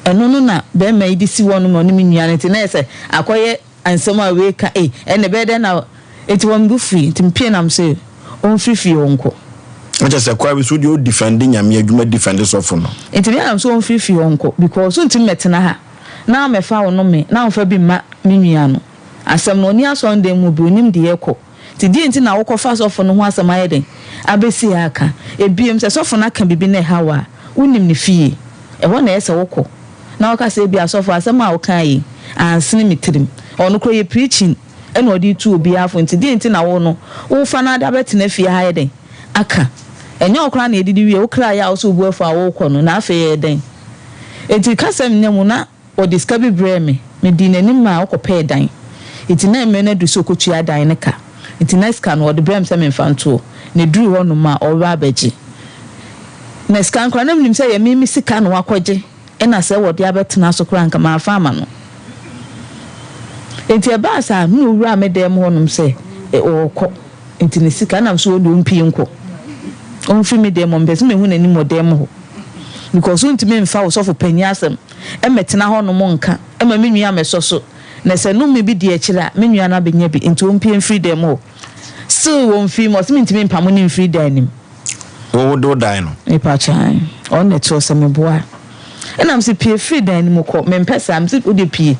Ɛno no na barima yi de si hɔ nom na ɔne me nua no nti na ɛyɛ sɛ akɔyɛ nsɛm a wei ka ei, ɛnna ɛbɛyɛ dɛn na Enti wɔn bo fui, nti mepue nam sɛ ɔmfiri fie hɔ nkɔ. Na kyerɛ sɛ kwan bi so wodeɛ wo defend Nyame adwuma defend sɔfo no. Nti me nam sɛ ɔmfiri fie hɔ nkɔ because wontumi mmɛtena ha na mmɛfa wo nome na womfa bi mma me nua no. Asɛm no ɔnni asɔndan mu bi, ɔnnim deɛ ɛkɔ. Nti deɛn nti na wokɔfa sɔfo no ho asɛm ayɛ dɛn abɛsi ha aka? Ebiem, sɛ sɔfo no aka biribi na ɛha wo a, wonim ne fie. Ɛhɔ na ɛyɛ sɛ wokɔ na woka sɛ ebia, Sɔfo, asɛm a wokae yi ansene me tirim. Ɔno koraa ɔyɛ preaching na ɔde retu obiara fo, nti deɛn nti na wo no wofa no ade abɛtena fie ha ayɛ dɛn aka? Ɛnyɛ wo koraa na yɛdidi wie, wo kra yɛ a wo sɛ wo bo afu a worekɔ no, na afei ɛyɛ dɛn? Enti kasɛm nnya mu na Ɔde sika bi brɛɛ me. Medii n'anim maa ɔkɔpɛɛ dan. Enti na mmerɛ no adu sɛ ɔkɔtua dan no ka. Enti na sika no, ɔde brɛɛ me sɛ memfa ntoɔ. Na ɛduruu hɔnom a, ɔreba abɛgye. Na sika no koraa, na menim sɛ ɛyɛ me me sika na wakɔgye, ɛna sɛ wɔde abɛtena so koraa a, anka mamfa amma no. Enti ɛbaa saa no, na ɔwuraa me dan mu hɔnom sɛ ɔrekɔ. Enti ne sika, ɛna me sɛ ɔno deɛ ɔmpue nkɔ. Ɔmfiri me dan mu hɔ. Mepɛ sɛ mehu n'anim wɔ dan mu hɔ. Because wontumi mfa wo sɔfo panin asɛm mmɛtena hɔnom nka ma me nua ammɛsɔ so. Na sɛ nnome bi di akyire a, me nua no abɛnya bi. Nti ɔmpue mfiri dan mu hɔ. Still wɔmfiri mu. Ɔse mentumi mpamo no mfiri dan no mu. Wo wode wo dan no? Mepakyɛ ae. Ɔno na ɛte hɔ sɛ meboa. Ɛna mese pue firi dan no mu kɔ. Mempɛ saa. Mese wode pue.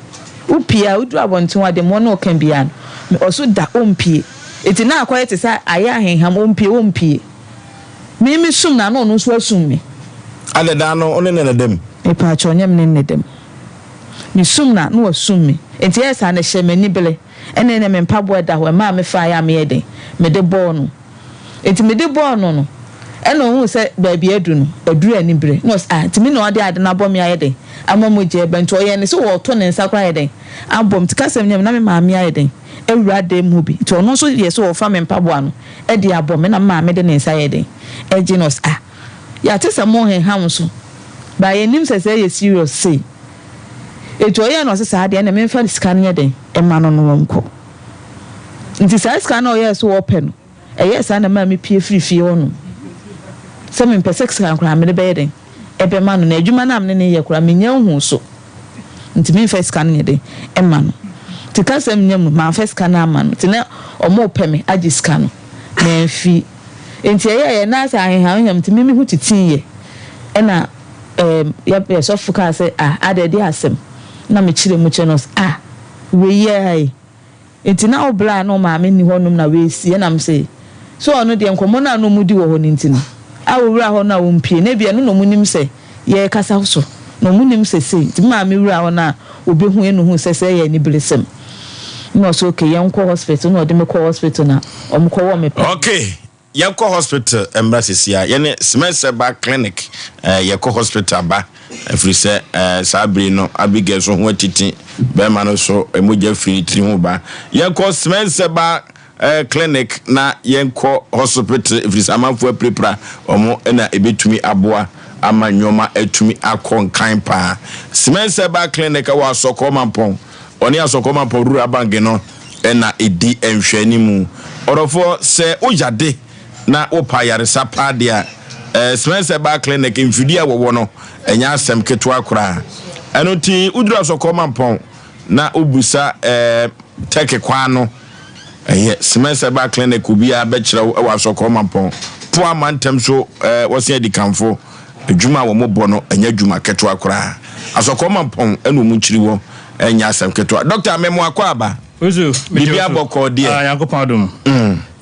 Wo pue a, woduru abɔnten hɔ a, deɛ mewɔ ne wo ka biara no, ɔso da, ɔmpue. Nti na akɔyɛ te sɛ ayɛ ahenham, ɔmpue, ɔmpue. Me me sum no a na ɔno nso asum me. Adɛ daa no wo ne no na ɛda mu? Mepaakyɛw nyɛ me ne no na ɛda mu. Me sum no a na wasum me. Nti ɛyɛ saa no ɛhyɛɛ m'ani bere. Ɛna ɛnɛ me mpaboa ɛda hɔ ɛmaa me faeɛ a meyɛ dɛn? Mede bɔɔ no. Nti mede bɔɔ no no ɛna ohuu sɛ baabi adu no aduru ani bere. Na ɔse ah nti me na ɔde ade no abɔ me ayɛ dɛn ama mogya aba nti ɔyɛɛ ne sɛ ɔɔto ne nsa koraa ayɛ dɛn abɔ me. Nti kasɛm nyɛ me na me maame ayɛ dɛn awura dan mu hɔ bi. Nti ɔno nso yɛɛ sɛ ɔɔfa me mpaboa no de abɔ me na me maame de ne nsa yɛ den gye no ɔse ah yɛate sɛ mo heha wo so but yɛnnim sɛ sɛ ɛyɛ serious sei eti ɔyɛɛ no ɔse saa deɛ ɛna memfa sika no nyɛ den mma no no ɔnkɔ nti saa sika no ɔyɛɛ so ɔpɛ no ɛyɛɛ saa na maa me pie firi fie hɔ nom sɛ mempɛ sɛ sika no koraa mede bɛyɛ den ɛbɛma no na adwuma no a mene ne yɛ koraa menya nhuu so Nti memfa sika no nyɛ dɛn mma no. Nti kasɛm nnya mu, mamfa sika no amma no. Nti na wɔrepɛ me agye sika no, mamfi. Nti ɛyɛeɛ na asɛ ahehamheham nti me me ho titiiɛ. Ɛna ɛɛm yɛ yɛ sɔfo kaa sɛ ah adɛn ɛdeɛ asɛm? Na mekyerɛ mu kyerɛ no ɔse ah wei ara yi. Nti na wo bra ne wo maame nni hɔ nom na woesi ɛna mese so ɔno deɛ nkɔmmɔ no a na ɔmo di wɔ hɔ no nti no a owura hɔ no a ɔmpie na ebia ɛno na ɔmo nim sɛ yɛrekasa so na ɔmo nim sɛ sei nti me maame wuraa hɔ no a ɔbɛhu ɛna ohuu sɛ sɛ ɛyɛ aniberesɛm. Ɛna ɔse okay yɛnkɔ hospital ɛna ɔde me kɔɔ hospital na ɔmo kɔ wɔɔ me paneɛ. Okay yɛnkɔ hospital mmra sisi a yɛne Smɛsɛba clinic eh, yɛkɔ hospital ba ɛfiri sɛ eh, saa bere no Abigail so ho atiti bɛrima no so mogya firi ne tiri ho ba yɛnkɔ Smɛsɛba eh, clinic na yɛnkɔ hospital ɛfiri sɛ amanfoɔ apirapira wɔn na ɛbɛtumi aboa ama nneɛma atumi akɔ nkan paa Smɛsɛba clinic wɔ Asɔkɔɔ Mampɔn Ɔne Asɔkɔmampɔ Rural Bank no na ɛdi nhwɛanimu. Ɔdɔfoɔ, sɛ wo yade na wopɛ ayaresa paa deɛ a, eh, Spence Herbal Clinic mfidie a wɔwɔ no, ɛnyɛ asɛm ketewa koraa. Ɛno nti, woduru Asɔkɔmampɔn na wobisa eh, Turkey kwan no, ɛyɛ Spence Herbal Clinic obiara bɛkyerɛ wo wɔ Asɔkɔmampɔn. Poa mantam so eh, wɔsen adikanfo. Adwuma a wɔbɔ no, ɛnyɛ adwuma ketewa koraa. Asɔkɔɔ Mampɔn na wɔn nkyiri wɔ, ɛnyɛ asɛm ketewa. Dɔkta, me mo akwaaba. Ozo, megye Biribi wo so. abɔ kɔɔ deɛ. Ah, Nyankopɔn adom.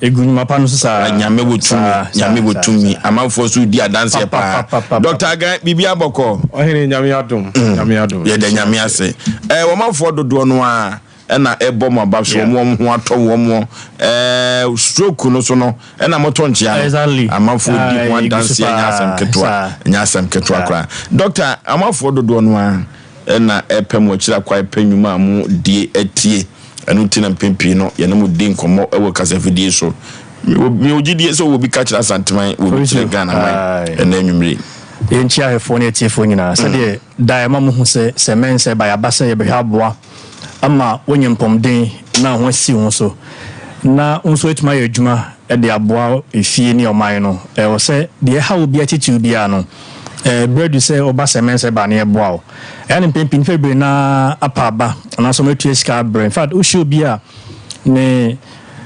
Egu nnwuma pa no so saa. Nyame wɔ Saa, tumi, saa, Nyame wɔ saa, tumi. saa. Amanfoɔ nso redi adanseɛ Pa, pa, paa. pa, pa, pa, Dɔkta pa. Agan, biribi abɔ kɔɔ. Ɔhene, Nyame adom, Nyame adom. Yɛda Nyame ase. Ɛɛ, wɔn afoɔ dodoɔ no ara ɛna ɛbɔ mo aba so, wɔn ho atɔ wɔn. Ɛɛ, stroke no so no, ɛna motɔ nkyea no. Exactly. Amanfoɔ di ho Aye, egu so adanseɛ, ɛnyɛ asɛm paa. ketewa, Saa. ɛnyɛ asɛm ketewa Saa. koraa. Dɔkta, amanfoɔ dodoɔ no ara ɛna ɛpɛ mo akyiri akwan, pɛ nnwuma a mo die atie. Ɛno nti na mpɛn pii no yɛne mo di nkɔmmɔ wɔ kasafidie so. Mewɔ mewɔ gyidie sɛ wɔ bi ka kyerɛ Asanteman, wɔ bi kyerɛ Ghana man ɛnɛ anwummere yi. Yɛnkyia ahwɛfoɔ ne atiefoɔ nyinaa. Sɛdeɛ daa yɛma mohu sɛ, sɛ mɛnsɛ ba yɛaba sɛ yɛbɛhwɛ aboa ama woanya mpɔmuden na ho asi wo ho so na wo nso woatumi ayɛ adwuma de aboa efie ne ɔman no. Ɛwɔ sɛ deɛ ɛha wo biara titiriw biara no, berɛ adu sɛ woba sɛ mɛnsɛ ba na yɛboa wo. Ɛyɛ a na mpɛn pii nnipa bebree no ara apa aba anaasɛ wɔatua sika abrɛ. In fact, wohyia obi a ne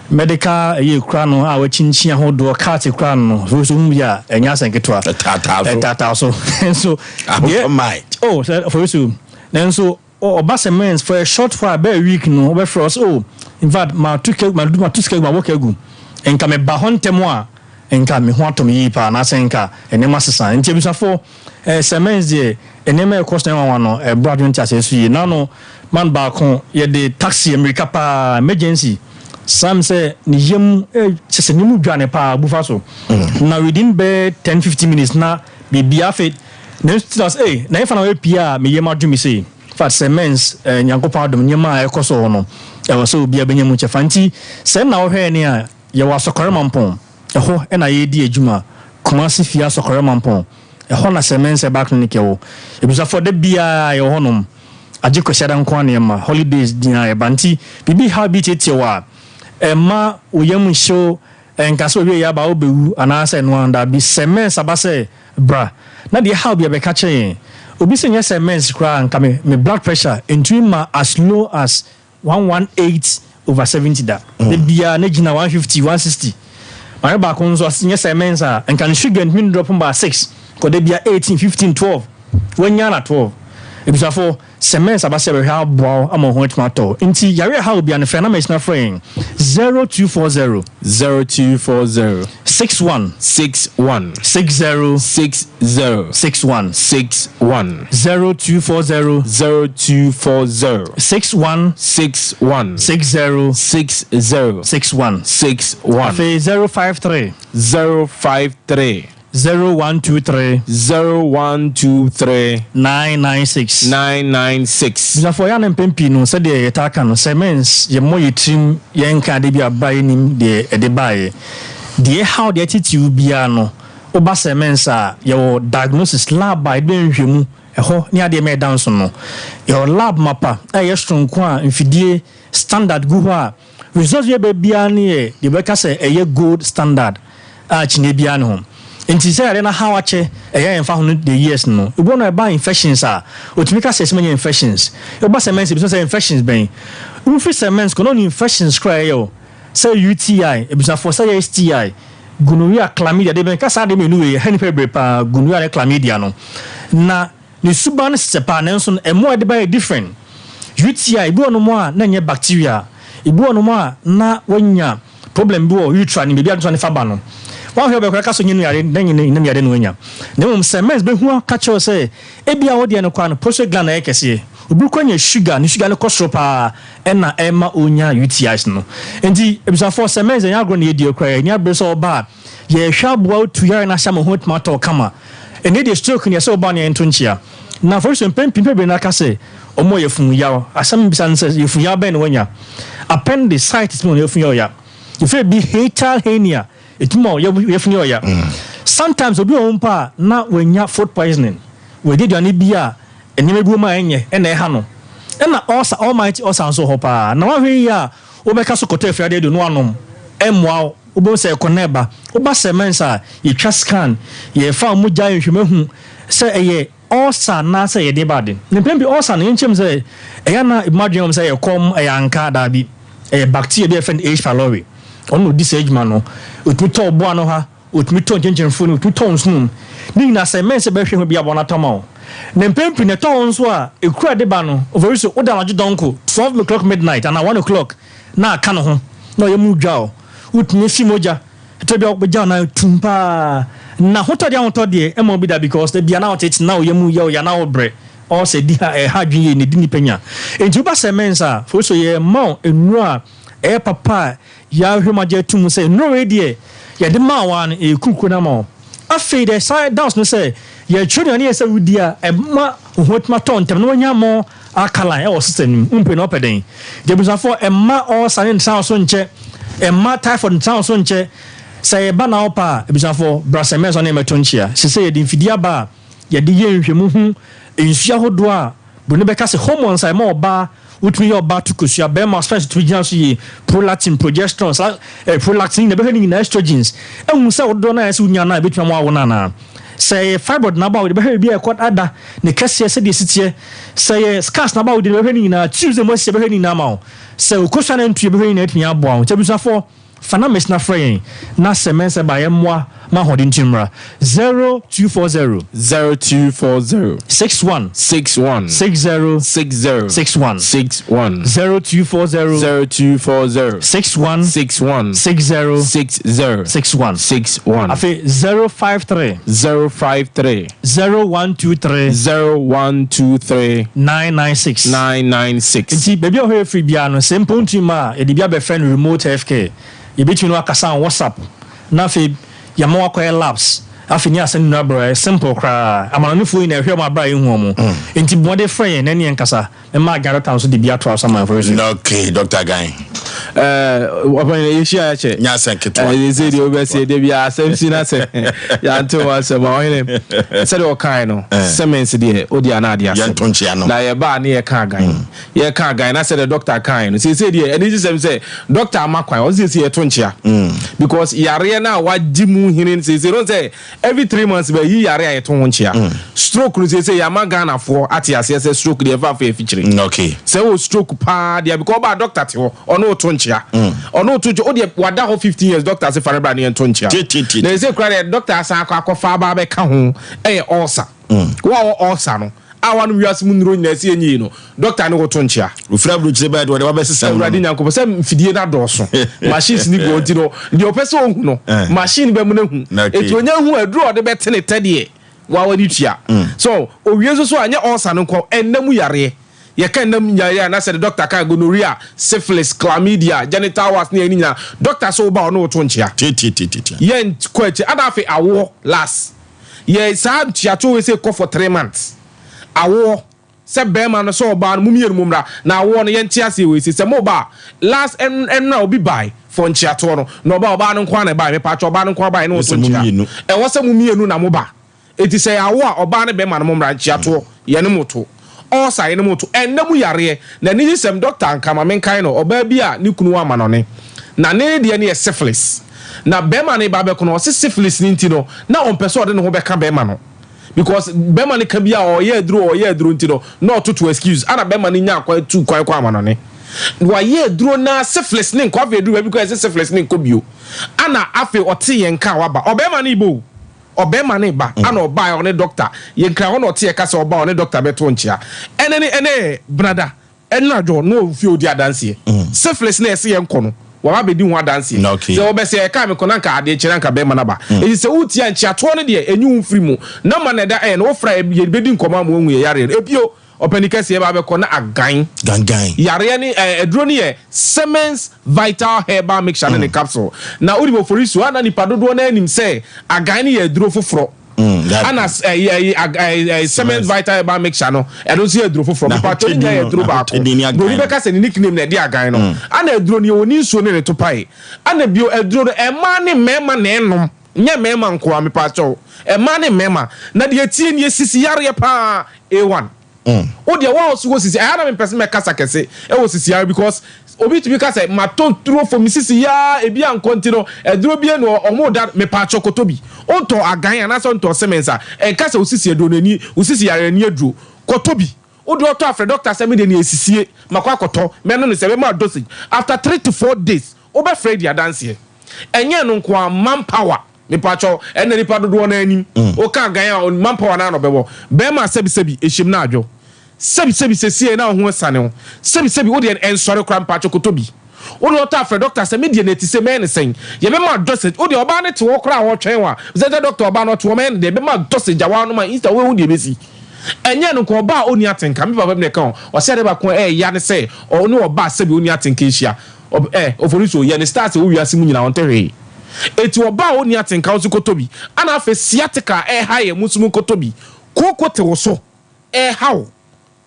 medical ɛyɛ kura no a wakyinkyin ahodoɔ cart kura no no, so so hu bi a ɛnyɛ asɛm ketewa. Ɛtaataa so. Ɛtaataa so. Nso Ahotɔ mmae. Oh, sɛ for so. Nanso ɔba sɛ mens for a short while bɛyɛ week no wobɛfrɛ ɔsɛ oh in fact matu ka matu sika gu mabɔ ka gu nka meba hɔ ntɛm a nka me ho atɔ me yie paa anaasɛ nka nneɛma sesa nti abusuafoɔ eh, sɛ mens deɛ nneɛma ɛkɔ so na ɛnwanwa no ɛboro adwene nteaseɛ so yie nano man baako yɛde taxi mmirika paa emergency sam sɛ ne yam eh, kyɛ sɛ ne mu dwane paa bufa so na within bɛyɛ 10 15 minutes na biribi afei Nanso ti na ɔsɛ ei na ɛfa na ɔyɛ pii a me yam adwo me sei. Fact sɛ mens eh, Nyankopɔn adom nneɛma a ɛkɔ so wɔ hɔ no ɛwɔ sɛ obiara bɛnya mu kyɛfa nti sɛ nna wohwɛɛ ne a yɛwɔ Asɔkɔre Mampɔn ɛhɔ na yɛredi adwuma Kumasi fie Asɔkɔre Mampɔn ɛhɔ na sɛ mens herbal clinic ɛwɔ Abusuafoɔ da biara yɛwɔ hɔ nom agye Kwasiada nko ara na yɛma holidays nyinaa yɛba nti biribi haw bi tietie wo a ɛmma wo yam nhyew ɛnka sɛ owie yɛ aba a wobɛwu anaasɛ ɛno ara dabi sɛ mens aba sɛ Bra na deɛ ɛhaw bia bɛka kyerɛ yɛn. Obi se nyɛ sɛ mens koraa nka me me blood pressure ntumi mma as low as 118 over 70 da. Da biara na gyina 150, 160. Maame baako nso ɔse nyɛ sɛ mens a nka ne sugar ntumi ndrop mma 6 kɔ da biara 18, 15, 12. Wanya na 12. Abusuafoɔ Sɛ mens aba sɛ bɛhwɛ aboa wo ama wo ho atumi atɔ wo nti yare a ɛha wo biara no frɛ number yi so na frɛ yɛn 0240. 0240. 61. 61. 60. 60. 61. 61. 0240. 0240. 61. 61. 60. 60. 61. 61. Afei 053. 053. 0123. 0123. 996. 996. Abusuafoɔ, ɛyɛ a na mpɛn pii no sɛdeɛ yɛtaa ka no, sɛ mens yɛmmɔ yɛn tirim yɛnka adeɛ bi a berɛ a yɛnnim deɛ ɛde baeɛ. Deɛ ɛhaw deɛ ɛtitiriw biara no, woba sɛ mens a, yɛwɔ diagnosis, lab a yɛde bɛyɛ nhwehwɛmu, ɛhɔ ne adeɛ ma ɛda nso no. Yɛwɔ lab mapa a ɛyɛ soronko a mfidie standard gu hɔ a Results bi a ɛba biara no yɛ deɛ wɔbɛka sɛ ɛyɛ gold standard a akyinnye biara nni ho. Nti sɛ yareɛ no ahaw akyɛ, ɛyɛ a yɛmfa ho no the years no. Ebi wɔ hɔ no ɛba infections a, wɔtumi ka sɛ ɛsɛ manya infections. Woba sɛ mens ebisa sɛ infections bɛn? Wofiri sɛ mens kɔ na wɔnim infections koraa a ɛyɛ wo. Sɛ UTI, abusuafoɔ, sɛ ɛyɛ STI, gonorrhea, chlamydia, deɛ meka saa adeɛ mmienu wei ɛha nnipa bebree paa, gonorrhea ne chlamydia no. Na Ne suban no sesɛ paa nanso no ɛmoa a ɛde ba yɛ different. UTI ebi wɔ nom a na ɛnyɛ bacteria, ebi wɔ nom a na wanya problem bi wɔ urethra no baabi a nsuo no fa ba no. Wanhwɛ wobɛkɔ aka sɛ ɔnyɛ no yare na ɛnyɛ ne yare na wanya. Na mmom sɛ mens bɛhu aka kyerɛ wo sɛ ebia wo deɛ no koraa no prostate gland na ɛyɛ kɛseɛ. Obi koraa nya sugar, ne sugar no kɔ soro paa ɛna ɛma ɔnya UTIs no. Nti abusuafoɔ sɛ mɛnsa ɛnyɛ agorɔ na yɛdie koraa, yɛn ani abere sɛ ɔba a yɛhwɛ aboa wo tu yare no ahyɛ ama ho atumi atɔ wo kama. Ɛnɛ deɛ stroke no yɛsɛ ɔba no yɛnto nkyea. Na for instance mpɛn pii nnipa bebree no aka sɛ wɔn wɔ yafunu yaw. Asɛm bisa no sɛ yafunu yaw bɛn na wanya? Appendicitis mu na yafunu yɛ ɔya. Yɛfrɛ bi hiatal hernia. Ɛtumi ma yafunu yɛ ɔya. Sometimes obi wɔ hɔ mpo a na wanya food poisoning. Wadi aduane bi a nneɛma bi wɔ mu a ɛnyɛ ɛna ɛha no. Ɛna ulcer, almighty ulcer nso wɔ hɔ paa. Na woanhwɛ yie a wobɛka so kɔtɔ afiade adu na woanom. Ɛmmoa wo. Wobɛhu sɛ ɛkɔ na ɛba. Woba Semens a, yɛtwa scan, yɛfa wo mogya nhwehwɛmu ahu sɛ ɛyɛ ulcer anaasɛ ɛyɛ deɛ ba ade. Na mpɛn pii ulcer no, yɛnkyerɛ mu sɛ ɛyɛ a na ebinom adwene wɔn sɛ ɛyɛ kɔm, ɛyɛ anka, daabi. Ɛyɛ bacteria bi a yɛfrɛ no H. pylori. Ɔno na ɔdi saa adwuma no. Ɔtumi tɔ ɔboa no ha, ɔtumi tɔ nkyenkyenfuo no, ɔtumi tɔ nsono mu. Ne nyinaa sɛ mmɛn sɛ bɛhwɛ ho bi aboa no atɔ ama wo. Na mpɛn pii no ɛtɔ hɔ nso a, ekuro a ɛde ba no, ofori so woda anadwo dɔnko, 12 o'clock midnight anaa 1 o'clock na aka ne ho na ɔyɛ mu dwa o. Wotumi fi mogya, ɛtɔ bi a wobɛgya wo nan tum paa. Na ahotɔ deɛ ahotɔ deɛ ɛma obi da because da bia na wotete na wo yam yɛ wo ya na wobrɛ. Ɔsɛ di ha ɛha adwene yie na ɛdi nipa nya. Enti woba sɛ mɛnsa a, fori so yɛma wo nnuro a ɛyɛ papa a yɛahwɛ mu agye atum sɛ nnuro wei deɛ yɛde maa wo ara no ɛreku kuro no ama wo. Afei deɛ ɛsan da nso ne sɛ yɛkyerɛ nnuane a ɛsɛ sɛ wodi a ɛma wo ho atumi atɔ ntɛm na woanya more alkaline ɛwɔ system no mu. Wompɛ na wopɛ dɛn? Nti abusuafoɔ mma ulcer no ntena wo so nkyɛ, mma typhoid ntena wo so nkyɛ. Sɛ ɛba na wopɛ a, abusuafoɔ bra sɛ mɛnsa ne yɛmmɛto nkyea. Seesei yɛde mfidie aba a yɛde yɛ nhwehwɛmu hu nsuo ahodoɔ a Buroni bɛka sɛ hormones a ɛma ɔbaa wotumi yɛ ɔbaa to kosua, barima sperms tumi gyina so yie, prolactin, progesterone, saa eh, prolactin nyinaa bɛhwɛ ne nyinaa estrogens, ehu sɛ dodoɔ no a ɛsɛ wonya no a ebetumi ama wawo no anaa. Sɛ ɛyɛ fibroid na aba a wɔde bɛhwɛ baabi a ɛkɔ ada, ne kɛseɛ sɛdeɛ esi teɛ. Sɛ ɛyɛ scars na aba a wɔde bɛhwɛ ne nyinaa, tubes a emu asisi bɛhwɛ ne nyinaa ama wo. Sɛ okosua no antu bɛhwɛ ne nyinaa atumi aboa wo. Nti abusuafoɔ, Fa numbers na frɛ yɛn na sɛ mɛnsɛ ba yɛn mmoa ma ahoɔden nti mmra. 0240. 0240. 61. 61. 60. 60. 61. 61. 0240. 0240. 61. 61. 60. 60. 61. 61. Afei 053. 053. 0123. 0123. 996. 996. Nti baabi a ɔhwɛ firi biara no, sɛ mpo wontumi mma a, yɛde bi abɛfrɛ no remote health care. Yɛbɛtumi ne wo akasa on WhatsApp na afei yɛama woakɔyɛ labs. Afei ne asɛm nyinaa brɛ, ɛyɛ simple koraa. Amanɔnefoɔ nyinaa ɛhwɛ wɔn aberɛ a yɛnhu wɔn. Nti bɔ mmɔden frɛ yɛn na ɛne yɛn nkasa. Mɛma Agan dɔkta nso de bi atoa so ama yɛn. Okay, Dr. Agan. Ɔpɛn yɛhyia yɛkyɛ. Nyɛ asɛm ketewa. Ɛsɛ deɛ wobɛsi ɛdeɛ bi asɛm si na sɛ yɛante ho asɛm a ɔhene sɛdeɛ ɔkae no semens deɛ ɔdi ana adeɛ asɛm. Yɛnto nkyea no. Na yɛbaa ne yɛka agan. Yɛka agan na sɛdeɛ dɔkta kae no seesei deɛ ɛne sisɛm sɛ dɔkta ama kwan ɔse seesei yɛto nkyea because yareɛ no a wagye mu hene seesei no sɛ Every 3 months bɛ yi yare a yɛto ho nkyea. Stroke no seesei yɛama Ghana foɔ ate aseɛ sɛ stroke deɛ ɛfa afa afikyire. Okay. Sɛ wɔ stroke paa deɛ because ɔbaa doctor te hɔ ɔne wo to nkyea. Ɔne wo to nkyea wodeɛ wada hɔ 15 years doctor se fa no bra ne yɛnto nkyea. Na seesei koraa deɛ doctor asan akɔ akɔfa aba abɛka ho ɛyɛ ulcer. Wo a wɔ ulcer no a wanom wiase mu nnuro nyinaa ɛsɛ yɛnyie no doctor ne wo to nkyea. Ofiri aburokyire bɛɛ de wɔde wabɛsesa mu no. Awurade Nyankopɔn sɛ mfidie no adɔɔso machines no gu hɔ nti no deɛ ɔpɛ sɛ ɔhu no machine bɛmu no ahu eti onya hu aduro a ɔde bɛte ne tɛ deɛ wa wani tua so owie nso so a nyɛ ulcer no nko ɛnna mu yareɛ yɛka ɛnna mu yareɛ a na sɛ de doctor ka gonorrhea syphilis chlamydia genital warts ne yɛn nyinaa doctor sɛ woba ɔne wo to nkyea yɛn kɔ akyi ada afei awoɔ last yɛ saa ntuato wei sɛ kɔ for 3 months awoɔ sɛ bɛrima no sɛ ɔbaa no mo mmienu mo mmra na awoɔ no yɛnte aseɛ wei sɛ mo ba a last ɛnora obi bae for nkyeatoɔ no na ɔba ɔbaa no nko ara na ɛbae mepatwɔ ɔbaa no nko ara bae ne wɔto nkyea ɛwɔ sɛ mo mmienu na mo ba eti sɛ yɛ awo a ɔbaa ne bɛrima no mo mmra nkyeatoɔ yɛne mo to ɔɔsa yɛne mo to ɛnna mu yareɛ na ne sisɛm doctor nka ma menkae no ɔbaa bi a ne kunu ama no ne na ne deɛ no yɛ syphilis na bɛrima no ba bɛko no ɔse syphilis ne nti no na ɔmpɛ sɛ ɔde ne ho bɛka bɛrima no because bɛrima no ka bi a ɔyɛ aduro ɔyɛ aduro nti no na ɔtoto excuse ana bɛrima no nya kwan tu kwan kɔ ama no ne wayɛ aduro na syphilis ne nkɔ afei aduro baabi kɔ ɛsɛ syphilis ne nkɔ bio ana afei ɔte yɛn ka waba ɔbɛrima no ibo ɔbɛrima no ba ana ɔbaa ɔne doctor yɛn kra hɔ na ɔte yɛ kasa ɔba ɔne doctor bɛto nkyea ɛne ne ɛne brada ɛna dwo na ofie odi adanseɛ syphilis na ɛsɛ yɛn kɔ no waba bɛdi ho adanseɛ sɛ wɔbɛsɛ ɛka mi kɔ na nka adeɛ kyerɛ nka bɛrima no aba eti sɛ wotia nkyeatoɔ no deɛ enyi wo mfiri mu na ma na ɛda ɛyɛ no wofra yɛ bɛdi nkɔmɔ ama wɔn yɛ yareɛ no ebio. Ɔpɛni kɛseɛ ba bɛkɔ na agan. Gangan. Yareɛ ne ɛɛ aduro no yɛ Siemens Vital Herbal Mixture ne ne capsule. Na wonim Oforisuo a na nipa dodoɔ no ara nim sɛ agan no yɛ aduro foforɔ. Ana ɛyi ɛyi ɛyi Siemens Vital Herbal Mixture no ɛno nso yɛ aduro foforɔ. Mepatwɔ ne nyinaa yɛ aduro baako. Broni bɛka sɛ ne nickname na ɛde agan no. Ana aduro no yɛwɔ ne nsuo ne ne topae. Ana bio aduro no mmaa ne mmarima na ɛnom. Nyɛ mmarima nkoa mepaakyɛw, mmaa ne mmarima. Na deɛ ɛteɛ nie, sisi yareɛ paa A1. Wo deɛ wo a wo wɔ sisi, ɛha na mempɛ sɛ mɛkasa kɛse ɛwɔ sisi yareɛ because obi tumi ka sɛ matɔ turo fo me sisi yaa ebi ankɔ nti no aduro bi ɛna ɔmo da mepaakyɛw kɔtɔ bi. Wontɔ agan anaasɛ wontɔ cement a, ɛnka sɛ wo sisi aduro no ani, wo sisi yareɛ ani aduro. Kɔtɔ bi. Wo deɛ ɔtɔ afrɛ doctor sɛ me deɛ nea ɛsisie makɔ akɔtɔ mɛno no sɛ ɛbɛma dosage after 3 to 4 days wobɛfrɛ adi adanseɛ. Ɛnyɛ ɛno nko ara, manpower, mepakyɛw, ɛnna nipa dodoɔ no ara nim. Woka gan a, manpower no ara na ɔbɛwɔ. Bɛrima sɛbisɛbi, ɛhyɛm no adwo. Sɛbisɛbi, sesie na wo ho asiane wo. Sɛbisɛbi, wo deɛ ɛnsɔre koraa, mepakyɛw kɔtɔ bi. Wo deɛ ɔtɔ afrɛ doctor sɛ, me deɛ no ɛte sei, mɛyɛ no sɛn? Yɛbɛma wo dosage. Wo deɛ ɔbaa no te hɔ koraa a ɔretwɛn wo a, sɛ sɛ doctor ɔbaa no ɔte hɔ, mɛyɛ no dɛn? Yɛbɛma wo dosage a woanom a, instead wobɛhu deɛ ɛbɛsi. Ɛnyɛ ɛno nko, ɔbaa a ɔnni atenka, me papa bi na ɛka o, ɔse adeɛ baako a ɛyɛ ya ne sɛ ɔne ɔbaa sɛbi ɔnni atenka ahyia. Ɔb eh, Oforiso, yɛ ne stars ɛwɔ wiase mu nyinaa, ɔnte hwee. Eti ɔbaa a ɔnni atenka nso kɔtɔ bi. Ana afei sciatica a ɛreha yɛn, mo nso monkɔtɔ bi. Kooko te wo so, ɛreha wo,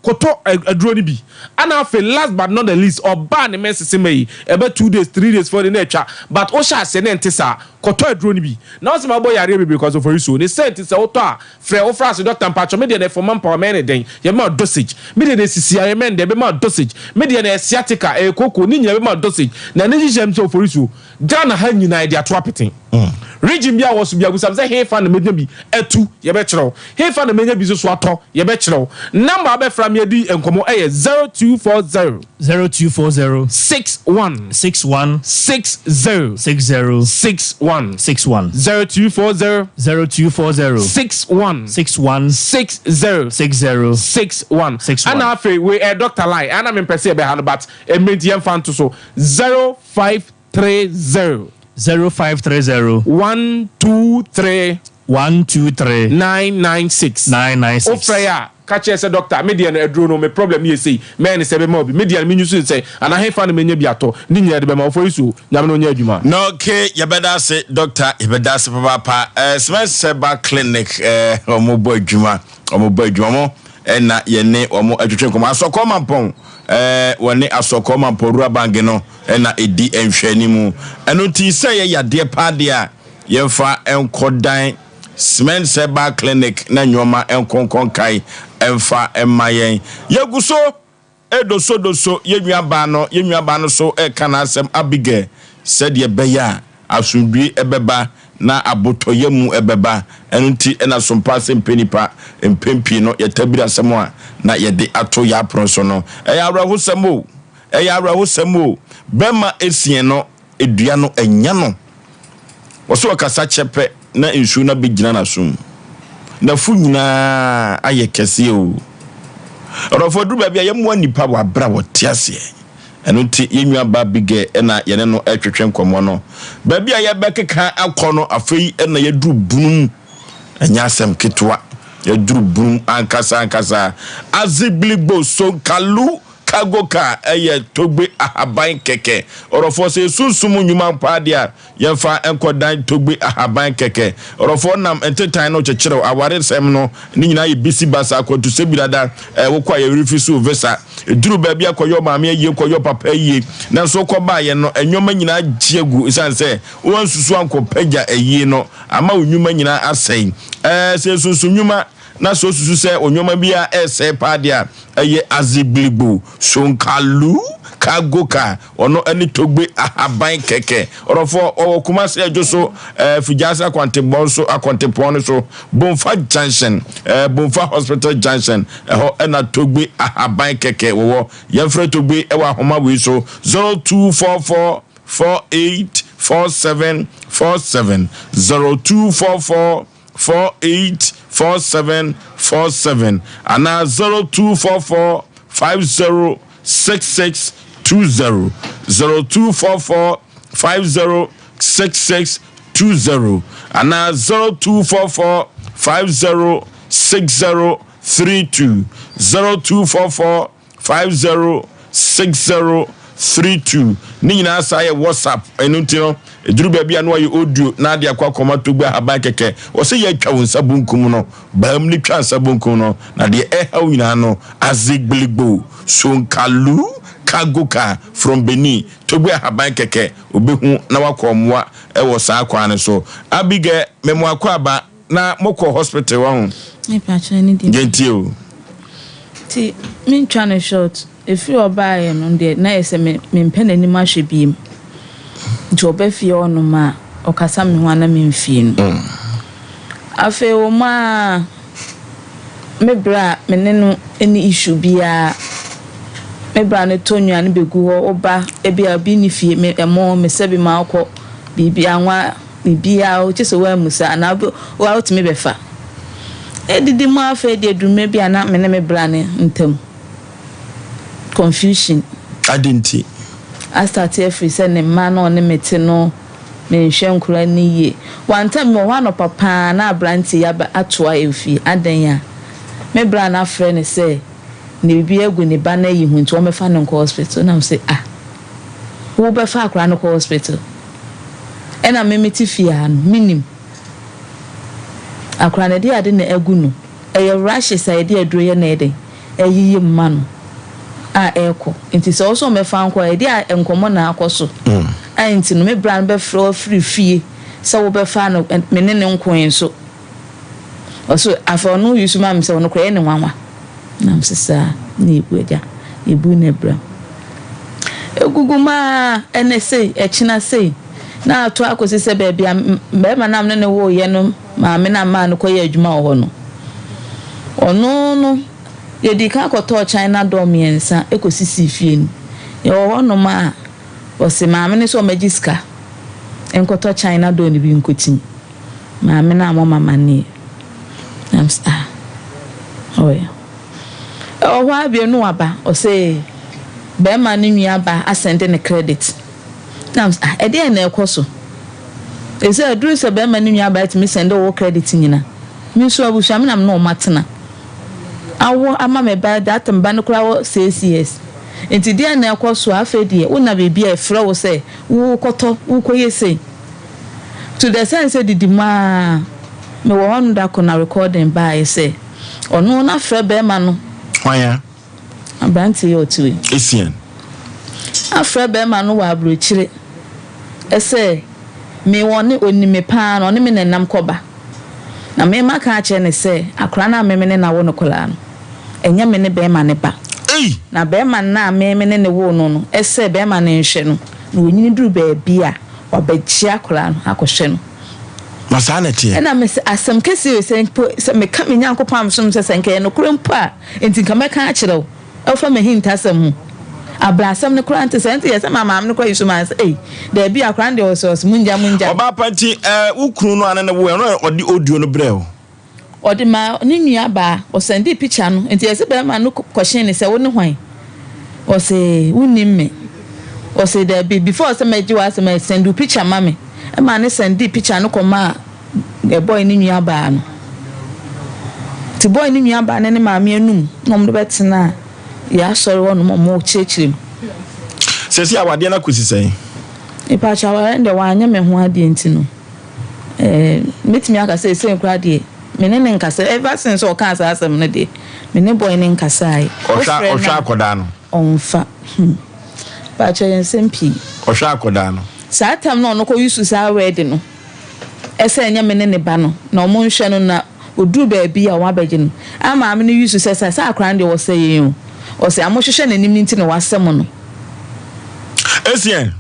kɔtɔ aduro no bi. Ana afei last but not the least, ɔbaa ne menses ma yi, ɛbɛ 2 days, 3 days, 4 days na atwa, but wohyɛ aseɛ na ɛnte saa, kɔtɔ aduro no bi. Na wo sɛ mabɔ yareɛ bebree kɔ so Oforiso, ne sɛ nti sɛ wotɔ a, frɛ wo fra ase doctor mpakyɛw me deɛ no ɛfɔ manpower mɛyɛ no dɛn yɛbɛma wo dosage me deɛ no esisi ayɛ mɛn dɛn yɛbɛma wo dosage me deɛ no ɛyɛ sciatica ɛyɛ kooko ne nyinaa yɛbɛma wo dosage na ne nhyehyɛɛ mu sɛ oforisuo Ghana ha nyinaa yɛde ato apete region bi a wɔ so bi abusam sɛ hefa na mɛnya bi atu yɛbɛkyerɛ wo hefa na mɛnya bi nso so atɔ yɛbɛkyerɛ wo number a wobɛfra me adi nkɔmmɔ ɛyɛ 0240 0240 61 61 60 60 61 61 0240 0240 61 61 60 60 61 61. Ana afei wei ɛyɛ doctor line ana mempɛ sɛ yɛbɛha no but mmerɛ nti yɛmfa nto so 0530 0530 123 123 996 996. Wofrɛ yɛ a ka kyerɛ sɛ doctor me deɛ no aduro no me problem no yɛ sei mɛyɛ ne sɛ bɛma obi me deɛ no menyu so sɛ anaa hefa no mɛnya bi atɔ ne nyinaa de bɛma wofɔri so Nyame no ɔnyɛ adwuma. Na okay, yɛbɛda ase doctor, yɛbɛda ase papaapa. Eh, Smɛsɛba clinic, eh, wɔn bɔ adwuma, wɔn bɔ adwuma, wɔn ɛna yɛne wɔn atwitwe nkɔmɔ. Asɔkɔɔ Mampɔn, eh, wɔne Asɔkɔɔ Mampɔn Rural Bank no ɛna ɛdi nhwɛanimu. Ɛno nti sɛ yɛ yadeɛ paa deɛ a, yɛmfa nkɔdan Smɛns Herbal Clinic na nneɛma nkonkɔnkae ɛmfa mma yɛn. Yɛgu so redosodoso yɛn nuabaa no, yɛn nuabaa no so reka n'asɛm, Abigail, sɛdeɛ ɛbɛyɛ a asomdwoe bɛba na abotɔyam bɛba. Ɛno nti na sompa sɛ mpɛ nnipa. Mpɛn pii no, yɛtabiri asɛm a na yɛde ato yɛn apono so no. Ɛyɛ awerɛhosɛm o! Ɛyɛ awerɛhosɛm o! Bɛrima esia no dua no anya no. Ɔsɛ ɔkasa kyɛ pɛ na nsuo no abɛgyina n'asom. N'afu nyinaa ayɛ kɛseɛ o. Ɔdɔfoɔ, aduru baabi a yɛmmoa nnipa wɔ aberɛ a wɔte aseɛ. Ɛno nti yɛn nua baa Abigail na yɛne no retwetwe nkɔmmɔ no. Baabi a yɛbɛkeka akɔ no, afei na yɛaduru bunu mu. Ɛnyɛ asɛm ketewa. Yɛaduru bunu mu ankasa ankasa. Azigbiligbo Sonkalu Cargo car yɛ Togbe ahaban kɛkɛ. Ɔdɔfoɔ, sɛ yɛsunsum nnwuma paa deɛ a, yɛmfa nkɔdan Togbe ahaban kɛkɛ. Ɔdɔfoɔ, nam ntetan no kyekyerɛw awaresɛm no, ne nyinaa yɛ bisi basa, akwantusɛ bi dada, eh, wokɔ a yɛrefi so visa. Ɛduru baabi a kɔyɛ ɔmaame ayie, kɔyɛ ɔpapa ayie, nanso wokɔbaeɛ no, nneɛma nyinaa gye agu ɛsiane sɛ woansusu ankɔpagya ayie no, ama wo nnwuma nyinaa asɛe. Eh, sɛ yɛsunsum nnwuma na sɛ wosusu sɛ wo nneɛma biara ɛresɛe paa deɛ a, Ɛyɛ Azigbiligbo, Sonkalu, Kagoka, ɔno ne Togbe Ahaban kɛkɛ. Ɔdɔfoɔ, ɔwɔ Kumasi Adwo so, eh, Fijaase akwantebɔn so, akwantepɔn no so, Bomfa Junction, eh, Bomfa Hospital Junction, ɛhɔ ɛna Togbe Ahaban kɛkɛ wɔwɔ. Yɛmfrɛ Togbe ɛwɔ ahoma wei so, 0244 48 47 47, 0244 484747 anaa 0244 50 6620, 0244 50 6620 anaa 0244 50 60. 32. 0244 50 60 32. Ne nyinaa saa yɛ WhatsApp. Ɛno nti no, ɛduru baabi a na wayɛ audio na ade akɔ akɔma Togbe Ahaban kɛkɛ. Ɔsɛ yɛatwa wo nsa bonkum no, baam no twa nsa bonkum no, na deɛ ɛhaw nyinaa no, Azigbiligbo, Sonkalu, Kagoka from Benin, Togbe Ahaban kɛkɛ, obehu na wakɔ mmoa wɔ saa kwan no so. Abigail, mema wo akwaaba na mokɔ hospital wahu? Mepakyɛ ne deɛ. Yɛntie o. Nti mentwa no short, ɛfiri ɔbaeɛ no deɛ na ayɛ sɛ me mempɛ n'anim ahwɛ biem. Nti ɔba fie hɔ nom a, ɔkasa me ho a na memfie no. Afei wɔ mu ara Me bra a me ne no nni issue biara Me bra no tɔ nnuane bɛgu hɔ Wo ba ebia obi nni fie me ɛmo me sɛbi ma wokɔ biribi anwa biribiara wo kyɛ sɛ woammusa anaa wo ara wotumi bɛfa Ɛdidi mu afei deɛ ɛduru mmerɛ bi a na me ne me bra no ntam confusion. Adɛn nti? Astate afiri sɛ ne mma na ɔne me te no. Menhwɛ nkwadaa no yie. Wantam mewɔ hɔ anɔpa paa na aberanteɛ yi aba atoa yɛn fie. Adɛn a? Me bra no afrɛ no sɛ ne biribi agu ne ba no ayi ho nti wɔmmɛfa no nkɔ hospital. Na mese ah, wobɛfa akwadaa no kɔ hospital? Ɛna me mete fie ha no, mennim. Akwadaa no ɛde ade na agu no. Ɛyɛ rashes a yɛde aduro yɛ na ɛyɛ dɛn? Ɛyiyi mma no a ɛrekɔ. Nti sɛ ɔwɔ sɛ ɔmmɛfa nkɔ a, ɛde a nkɔmmɔ na akɔ so. A nti no, me bra no bɛfrɛ wo afiri fie sɛ wobɛfa no, me ne no nkoe nso. Ɔse afei ɔno use ma me sɛ ɔno koraa ɛyɛ no nwanwa. Na mese saa na yɛbu agya, yɛbu no abira. Ɛgugu mu ara, ɛnɛ sei, ɛkyena sei, na ato akɔsi sɛ baabi a barima no a me ne no woeɛ no maame no a memaa no kɔyɛɛ adwuma wɔ hɔ no, ɔno no, yɛdii kan kɔtɔɔ China door mmiɛnsa kɔsisii fie no. Yɛwɔ hɔnom a, ɔse maame no sɛ ɔmmɛgye sika nkɔtɔ China door no bi nkɔtim. Maame no ammɔ me amanneɛ. Na mese ah, ɔyɛ. Ɛwɔ hɔ ara bio no waba, ɔse barima no nua ba asɛnde no credit. Na mese ah, ɛdeɛn na ɛrekɔ so? Ɛsɛ aduru sɛ barima no nua baa tumi sɛnde wo credit nyina. Me nso abusua me na me ne wɔn atena. Awo ama me ba that time ba no koraa wɔ six years. Nti deɛn na ɛkɔ so a afei deɛ wo na baabi a ɛfrɛ wo sɛ wo kɔtɔ wo kɔ yɛ sei. To the sense sɛ didi mu aa me wɔ hɔ no da ko na recording baeɛ sɛ ɔno na frɛ barima no. Hwan a? Aberanteɛ yi a ɔte hɔ yi. Essien. Afrɛ barima no wɔ aburokyire sɛ me ɔne ɔnim me paa na ɔne me na ɛnam kɔba. Na me maka akyerɛ no sɛ akwadaa no a me me ne no awo no koraa no, ɛnyɛ me ne barima no ba. Ei! Na barima no a me me ne no woo no no sɛ barima no nhwɛ no, na ɔnyini duru baabi a, wabɛgye akwadaa no akɔhwɛ no. Na saa na ɛteɛ. Ɛna mese, asɛm kɛseɛ wei, sɛ mpo sɛ meka me Nyankopɔn a mesom no sɛ, sɛ nka ɛyɛ nokorɛ mpo a, enti nka mɛka akyerɛ wo ɛfa m'ahintasɛm ho. Abrasɛm no koraa nte saa, enti yɛ sɛ ma maame no koraa yi so maa sɛ, ei, daabi, akwadaa no deɛ ɔsɛ ɔsɛ, mongya, mongya. Ɔbaa pa nti, eh, wo kunu no a ne ne woeɛ no na ɔde audio no brɛɛ wo? Ɔde maa ne nua baa, ɔsɛndee picture no, nti yɛse bɛɛma no kɔhyee no sɛ wo ne hwan? Ɔse wonnim me, ɔse daabi before sɛ mɛgye w'asɛm a sɛnd wo picture ma me, ɛmaa no sɛndee picture no kɔmaa boy no nua baa no, nti boy no nua baa no ne maame anum na wɔde bɛtenaa yɛ asɔre hɔ nom ɔmo kyerɛkyerɛ mu. Sɛsei awadeɛ no akɔsi sɛn? Mepakyɛ awareɛ no deɛ wanyɛ me ho adeɛ nti no. Eh, mɛtumi aka sɛ sei koraa deɛ, me ne no nkasa. Ever since ɔkaa saa asɛm no deɛ, me ne boy no nkasaeɛ. Ɔhwɛ ɔhwɛ akɔdaa no? Ɔmfa. Hmm. Pakyɛ yɛ nsɛm pii. Ɔhwɛ akɔdaa no? Saa time no a ɔno kɔ use saa word no, ɛsɛ ɛnyɛ me ne ne ba no, na ɔmo nhwɛ no na ɔduru baabi a ɔmo abɛgye no. A maame no use sɛ sɛ saa akɔdaa no deɛ ɔsɛ yɛn o. Ɔsɛ a mohwehwɛ n'anim no nti na wasɛ mo no. Essien.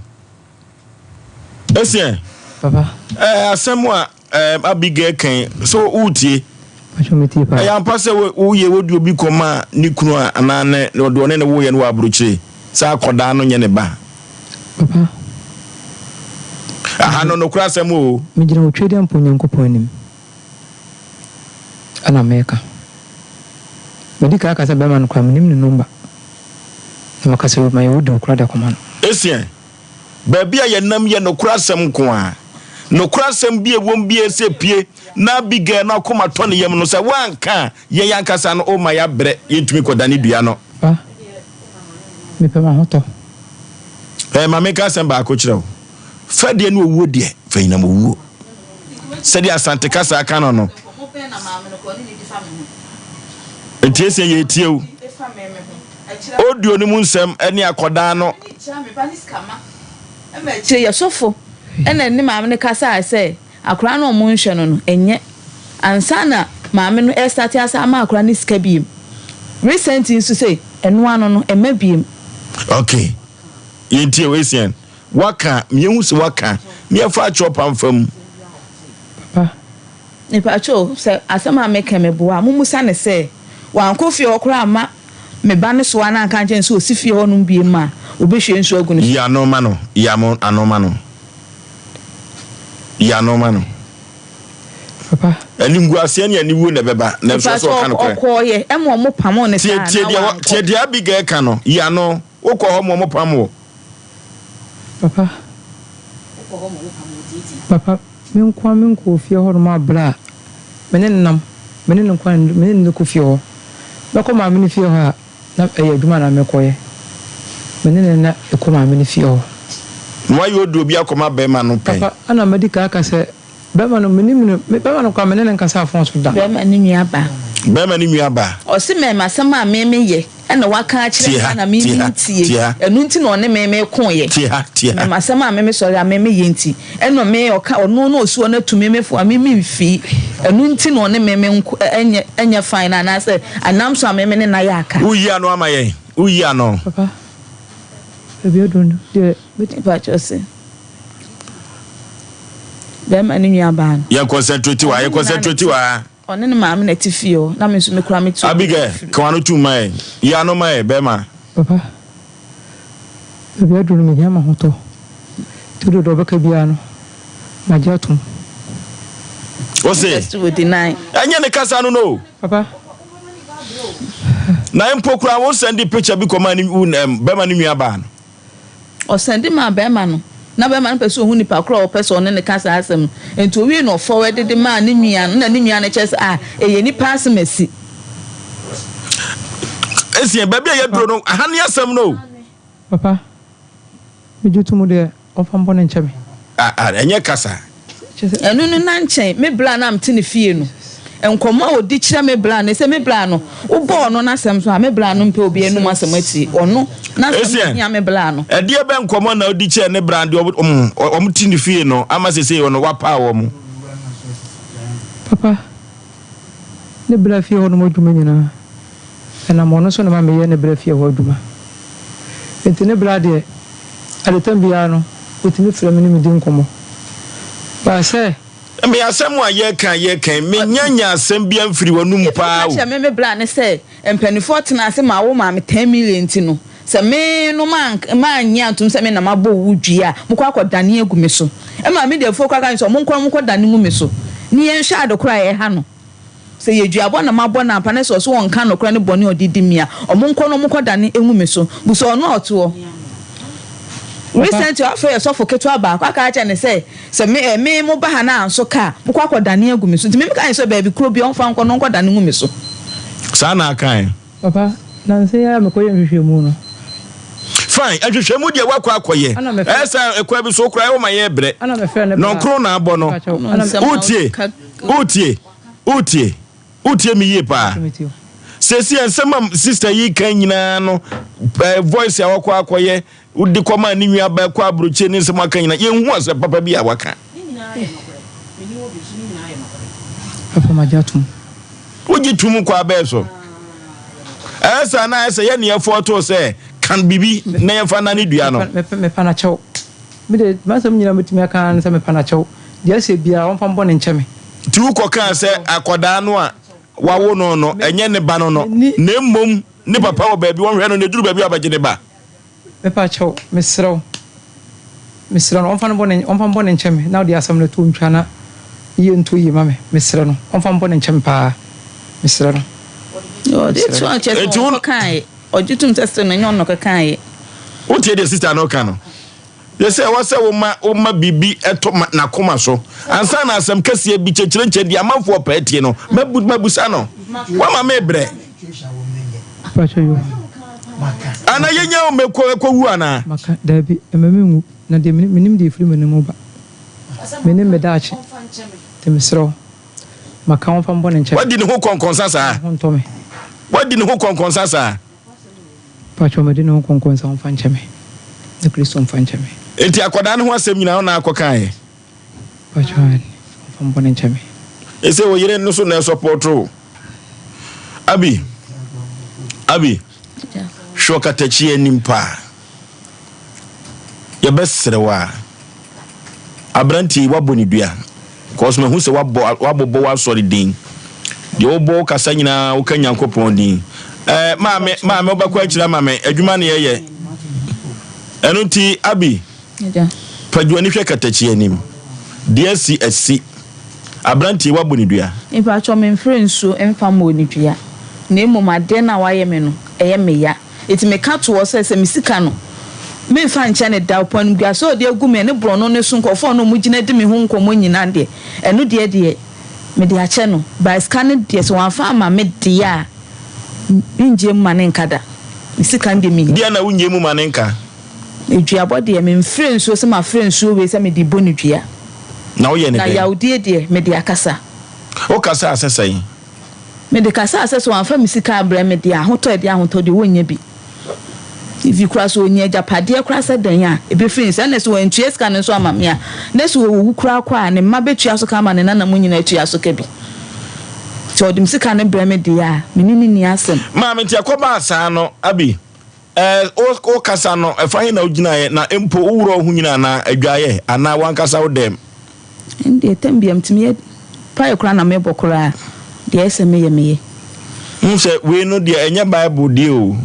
Essien. Papa. Ɛɛ asɛm a ɛɛ Abigail kan so wotie. Pastor me tie paa. Ɛyɛ ampa sɛ woyɛ wodi obi kɔma ne kunu a anaa ne ɔde ɔne ne woyɛ no wɔ aburokyire sɛ akɔdaa no nyɛ ne ba. Papa. Aha no nokora asɛm o. Megyina Otwedeampɔ Nyankopɔn anim ɛna meka. Medi kan aka sɛ bɛrima no koraa menim ne number. Na maka sɛ mayɛ wo dew koraa de akɔma no. Essien. Baabi a yɛnam yɛ nokorɛ asɛm nko ara. Nokorɛ asɛm bi a ɛwom biara sɛ pue na Abigail no akoma tɔ ne yam no, sɛ woanka a, yɛn ankasa no, woma yɛabrɛ, yɛntumi kɔdane dua no. Ba, mepɛ m'ahotɔ. Ɛ, ma menka asɛm baako kyerɛ wo. Fɛdeɛ ne owuo deɛ, fa nyinam owuo. Sɛdeɛ Asante kasa ka no no. Nti ɛsɛ yɛtie wo. Audio no mu nsɛm ne akɔdaa no. Ɛma akyire yi ɔsɔfo na ne maame no kasae sɛ akwadaa no a wɔnhwɛ no no ɛnyɛ ansa na maame no ɛrestate asa ama akwadaa no sika biem. Recently nso sɛ ɛno ano no ɛmma biem. Ok yɛntie o Asian waka yɛhu sɛ waka ne yɛfa akyerɛ ɔpa mfa mu. Papa. Mepakyɛw sɛ asɛm a meka yi meboa a mommusa no sɛ wankɔ fie hɔ koraa amma me ba no soa no anka ankyerɛ no sɛ ɔsi fie hɔ nom biem a ɔbɛhwie nsuo agu no so. Yi ano ma no, yi ano ma no, yi ano ma no. Papa. Animguaseɛ ne aniwuo na ɛbɛba, nanso ɛsɛ sɛ ɔka nokorɛ. Mepakyɛw ɔkɔɔeɛ ma ɔmo pamoo no saa Tie anaa deɛ wankɔ? tie deɛ Abigail ka no, yi ano, wokɔ hɔ ma ɔmo pam wo. Papa. Papa. Me nko ara menkɔɔ fie hɔnom a berɛ a me ne no nam, me ne no nko ara na me ne no kɔ fie hɔ. Mɛkɔ maame no fie hɔ a, na ɛyɛ adwuma na mekɔyɛ. Me ne no na ɛkɔ maame no fie hɔ. Na wayɛ oduro bi akɔma barima no pɛn. Papa, ɛna madi kan aka sɛ, barima no, menim no, me barima no koraa me ne no nkasaa fon so da. Barima no nua baa. Barima no nua baa. Ɔse mɛma asɛm a me meyɛ na waka akyerɛ me a na me mentie, ɛno nti na ɔne me mekoeɛ. Mɛma asɛm a me mesɔre a me meyɛ nti, ɛna me ɔka ɔno na ɔsi hɔ no atu me me fo a me memfii, ɛno nti na ɔne me menko ɛnyɛ ɛnyɛ fine no anaasɛ anam so a me me ne no ayɛ aka. Woyi ano ama yɛn, woyi ano. Papa, baabi aduru no deɛ mɛtumi. Mepakyɛw se, bɛrima no nua baa no. Yɛn concentrate wɔ ha, yɛn concentrate wɔ ha. Ɔne ne maame na ɛte fie hɔ, na me nso mekura me tuo. Abigail, ka w'ano tom ma yɛn. Yi ano ma yɛn, bɛrima. Papa, baabi aduru no, mehia m'ahotɔ. Nti wode deɛ ɔbɛka biara no, magye atom. Wo se, ɛnyɛ ne kasa no no o. Papa. Na mpo koraa wo sɛnde picture bi kɔmaa ne, bɛrima no nuabaa no. Ɔsan de maa barima no. Ná barima no pɛ sɛ ohu nipa koro a ɔpɛ sɛ ɔne no ka saa asɛm no. Enti owiei no ɔfɔwɛde de maa ne nua no, na ne nua no kyerɛ sɛ, Ah, ɛyɛ nipa asɛm asi. Essien, baabi a yɛaduro no, aha ne asɛm no o. Papa, megye to mu deɛ, ɔmfa me bɔne nkyɛ me. Ah, ah, ɛnyɛ kasa. Ɛno no na nkyɛn me bra no a mete ne fie no, nkɔmmɔ a ɔdi kyerɛ me bra no, sɛ me bra no, wobɔ ɔno n'asɛm so a, me bra no mpɛ obi anum asɛm atie. Ɔno n'asɛm na ɛhia me bra no. Ɛdeɛ bɛ nkɔmmɔ na ɔdi kyerɛ ne bra no deɛ wɔn te ne fie no ama sesei ɔno wapaa wɔn? Papa, ne bra fie hɔnom adwuma nyinaa, ɛnam ɔno so na ɛma meyɛ ne bra fie hɔ adwuma. Enti ne bra deɛ, adetam biara no, ɔtumi frɛ me ne me di nkɔmmɔ. But sɛ. Me asɛm a yɛreka a yɛreka yi, mennya nyaa asɛm biara mfirii w'anom paa Efi o. ka kyerɛ me me bra ne sɛ mpaninfoɔ tena ase ma wo maame ten million nti no, sɛ me no mannye antom sɛ me na mabɔ wo dua a, mokɔ akɔ dane agu me so. Ɛma me deɛ afuo koraa ka kyerɛ me sɛ ɔmo nkɔ na ɔmo nkɔ dane ngu me so ne yɛnhwɛ ade korɔ a ɛha no. Sɛ yɛ duabɔ na mabɔ no ampa na sɛ ɔse ɔnka nokorɛ ne bɔne a ɔde di me a, ɔmo nkɔ na ɔmo nkɔ dane ngu me so. Busa ɔno a ɔte hɔ. Recently wafrɛ yɛ sɔfo ketewa baako aka akyerɛ no sɛ, sɛ me eh, me mo ba ha na anso ka a, mokɔ akɔ dane agu me so. Nti me meka ne sɛ baabi korɔ biara ɔmfa nkɔ na ɔnkɔ dane ngu me so. Saa na akae. Papa, nansa yi ara mekɔyɛɛ nhwehwɛmu no. Fine, nhwehwɛmu deɛ woakɔ akɔyɛ. Ɛna mefrɛ. Ɛyɛ sɛ ɛkwan bi so koraa woma yɛbrɛ. Ɛna mefrɛ ne bra. Nɔnkron na abɔ no. Mepakyɛw, ɛna me. Wotie, wotie, wotie, wotie me yie paa. Seesei nsɛm a sister yi ka nyinaa no, eh, voice a wakɔ akɔyɛ, wode kɔmaa ne nua baa kɔ aburokyire ne nsɛm aka nyinaa, yɛnhu asɛm papa bi a waka. Papa magye atom. Wogye tom kɔ abɛɛ so. Ɛyɛ saa na ayɛ sɛ yɛne yɛfɔɔtoo sɛ kan biribi na yɛmfa nane dua no. Mepa no akyɛw. Me de, m'asɛm nyinaa mɛtumi aka ara ne sɛ mepa no akyɛw. Deɛ ɛsɛ biara ɔmfa me bɔne nkyɛ me. Nti wokɔkaa sɛ akwadaa no a wawo no no, ɛnyɛ ne ba no no, na mmom ne papa wɔ baabi, wɔnhwɛ no na ɛduru baabi a ɔbɛgye ne ba. Mepa kyɛw, mesrɛ wo, mesrɛ no, ɔmfa ne bɔne, ɔmfa me bɔne nkyɛ me, na ɔde asɛm no to ntwa na yie nto yie ma me, mesrɛ no, ɔmfa me bɔne nkyɛ me paa, mesrɛ no, Ɔgye mesrɛ tom no. kyerɛ sɛ Enti wo. ɔkɔkaeɛ. Ɔgye tom sɛ still no ɛnyɛ ɔno na ɔkɔkaeɛ. Wotie deɛ sister no reka no? Yɛ sɛ ɛwɔ sɛ woma woma biribi ɛtɔ ma n'akoma so ansa na asɛm kɛseɛ bi kyɛkyerɛnkyɛ di amanfoɔ pɛɛ tie no mabu mabusa no wama me brɛ. Ana yɛnya wo mɛkɔ ɛkɔ wu anaa. Maka daabi ɛma me nwu na deɛ menim deɛ ɛfiri m'anim ba menim me daakye nti mesrɛ wo maka wo mfa mbɔ ne nkyɛ me. Wadi ne ho kɔnkɔnsa saa. Ho ntɔ me. Wadi ne ho kɔnkɔnsa saa. Mpakyɛw madi ne ho kɔnkɔnsa ɔmfa nkyɛ me na Kristo mfa nkyɛ me. Enti akwadaa no ho asɛm nyinaa wo na akɔ kaeɛ? Mpakyɛw aane ɔmfa me bɔne nkyɛ me. Ese wo yere no so na ɛsɔpɔto wo. Abi, Abi, hwɛ ɔkatakyi anim paa. Yɛbɛsrɛ wo a, aberanteɛ yi woabɔ ne dua. Cause mahu sɛ woabɔ woabobɔ w'asɔre din. Deɛ wobɔ wo kasa nyinaa woka Nyankopɔn din. Ɛɛ maame maame wobɛkɔ akyiri ama me adwuma ne yɛyɛ. Ɛno nti Abi pagya w'ani hwɛ katakyi anim. Deɛ asi asi. Aberanteɛ yi woabɔ ne dua. Mepakyɛw memfrɛ nsuo mfa mmɔɔ no dua na mmom adeɛ no a wayɛ me no ɛyɛ me ya. Enti meka too hɔ sɛ, sɛ me sika no, memfa nkyɛ no da. Ɔpo animguase a ɔde agu me ne borɔno no so nkurɔfoɔ a na wɔgyina di me ho nkɔmmɔ nyinaa deɛ, ɛno deɛ deɛ, mede akyɛ no. But sika no deɛ, sɛ wamfa amma me deɛ a, mennye mu ma no nka da. Me sika no deɛ, menni. Deɛn na wonnye mu ma no nka? Duabɔ deɛ, memfrɛ nsuo sɛ mafrɛ nsuo wei sɛ mede rebɔ no dua. Na woyɛ no Na dɛn? yawdie deɛ, mede akasa. Wokasaa sɛ sɛn? Mede kasaa sɛ sɛ wamfa me sika abrɛ me deɛ a, ahotɔ a ɛde ahotɔ deɛ wɔnnya bi. Efi koraa sɛ ɔnya agyapadeɛ koraa sɛ dɛn a, ɛbɛfiri ne nsa. Ɛnna sɛ wantua sika no nso ama me a, na sɛ ɔwu koraa kɔ a, ne mma bɛtua so ka ama ne nana mu nyinaa atua so ka bi. Sɛ ɔde me sika no brɛ me deɛ a, me ne no nni asɛm. Maame, nti ɛkɔbaa saa no, Abi, ɛɛ, wo, wo kasa no, ɛfa he na wogyinaeɛ, na mpo wo worɔ wo ho nyina anaa adwaeɛ, anaa w'ankasa wo dɛm? Ɛndeɛ tɛm biaa metumi yɛ paeɛ koraa na mebɔ koraa deɛ ɛsɛ meyɛ meyɛ. Wohu sɛ wei no deɛ ɛnyɛ bible deɛ o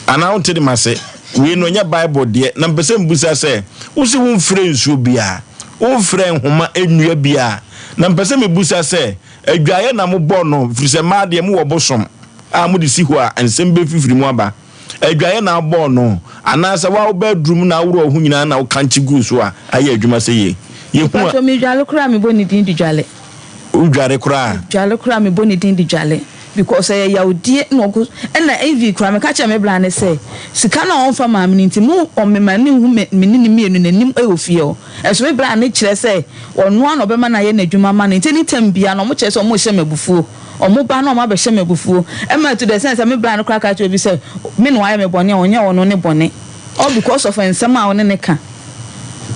anaa wonte de mase wei no ɛnyɛ bible deɛ na mpɛ sɛ mbusa sɛ wo se womfrɛ nsuo biaa womfrɛ nhoma nnua biaa na mpɛ sɛ mebusa sɛ adwaeɛ na mobɔ no firi sɛ mmaa deɛ mowɔ bosom a mode si hɔ a nsɛm bɛfifiri mu aba Adwaeɛ na abɔɔ no, anaasɛ wo a wobaa aduru mu na aworɔ wo ho nyinaa na wokankye guu so a ayɛ adwuma sɛ yei? Yɛhu a. Mpakyɛw medwale koraa a mebɔ ne din de dwale. Wodware koraa a? Dwale koraa a mebɔ ne din de dwale because ɛyɛ yawdie na ɔgo ɛna envy koraa meka kyerɛ me bra no sɛ sika no a ɔnfa maa me no nti mo ɔmema no nhu me me ne no mmienu n'anim ɛwɔ fie hɔ ɛnso me bra no kyerɛ sɛ ɔno ara na ɔbɛma no ayɛ n'adwuma ama no nti anytime biara no ɔmo kyerɛ sɛ ɔmo rehyɛ me abufuo. Wɔn ba na wɔn abɛhyɛ me abufuo. Ɛma to the extent sɛ me bra no koraa ka kyerɛ obi sɛ me na wayɛ me bɔne a ɔnyɛ ɔno ne bɔne all because of nsɛm a ɔne no ka.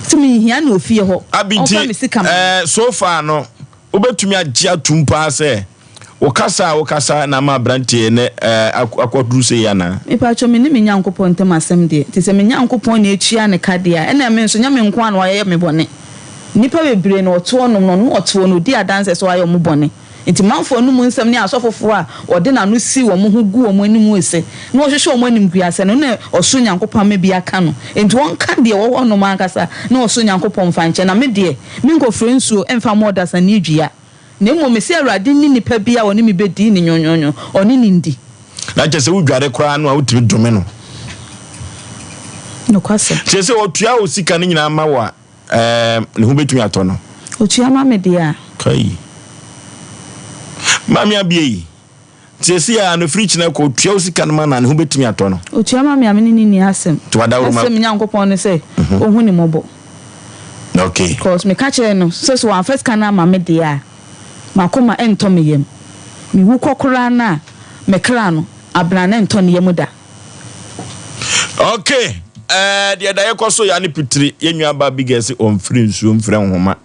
Nti menhia no wɔ fie hɔ. Abi Ɔmfa nti me sika ma me. eh, so far no wobɛtumi agye atum paa sɛ wo kasa a wokasa na ama aberanteɛ no eh, akɔduru sei anaa? Mepakyɛw, me ne me Nyankopɔn ntam asɛm deɛ, nti sɛ me Nyankopɔn na etua ne ka deɛ a, ɛnna me nso, nyɛ me nko ara na wayɛ me bɔne. Nnipa bebree na ɔte hɔnom no, ɔno na ɔte hɔ no, odi adanse sɛ wayɛ wɔn bɔne. Enti manfoɔ no mu nsɛm ne asɔfofoɔ a wɔde n'ano si wɔn ho gu wɔn anim ase na wɔhwehwɛ wɔn animguasɛ no, na ɔsoro Nyankopɔn ama bi aka no. Enti wɔnka deɛ ɛwɔ hɔ nom ankasa na ɔsoro Nyankopɔn mfa nkyɛ. Na me deɛ, menkɔfiri nsuo mfa mmɔ ɔdasani dua, na mmom mese Awurade nni nipa biara a ɔne me bɛdi no nwonwonwo, ɔne no ndi. Na kyerɛ sɛ wodware koraa no a wotumi dome no. Nokwasɛm. Kyerɛ sɛ ɔtua wo sika no nyinaa ma wo a, Ɛɛm, ne ho bɛtumi atɔ no. Otua ma me deɛ a. Kai. Maame Abie yi, seesei ara no, firi kyena kɔ, otua wo sika no ma no a, ne ho bɛtumi atɔ no. Otua ma me a, me ne no nni asɛm. Nti wadaworo ma. Mɛsrɛ me Nyankopɔn no sɛ, ɔnhu ne mmɔbɔ. Okay. Cause meka kyerɛɛ no sɛ, sɛ wamfa sika no amma me deɛ a, m'akoma ɛntɔ me yam. Mewu kɔ koraa no a, me kra no, abena no ɛntɔ ne yam da. Ok eh, deɛ da yɛkɔ so ya ne pitiri yɛn nua ba bi gɛse ɔmfiri nsuo mfiri nhoma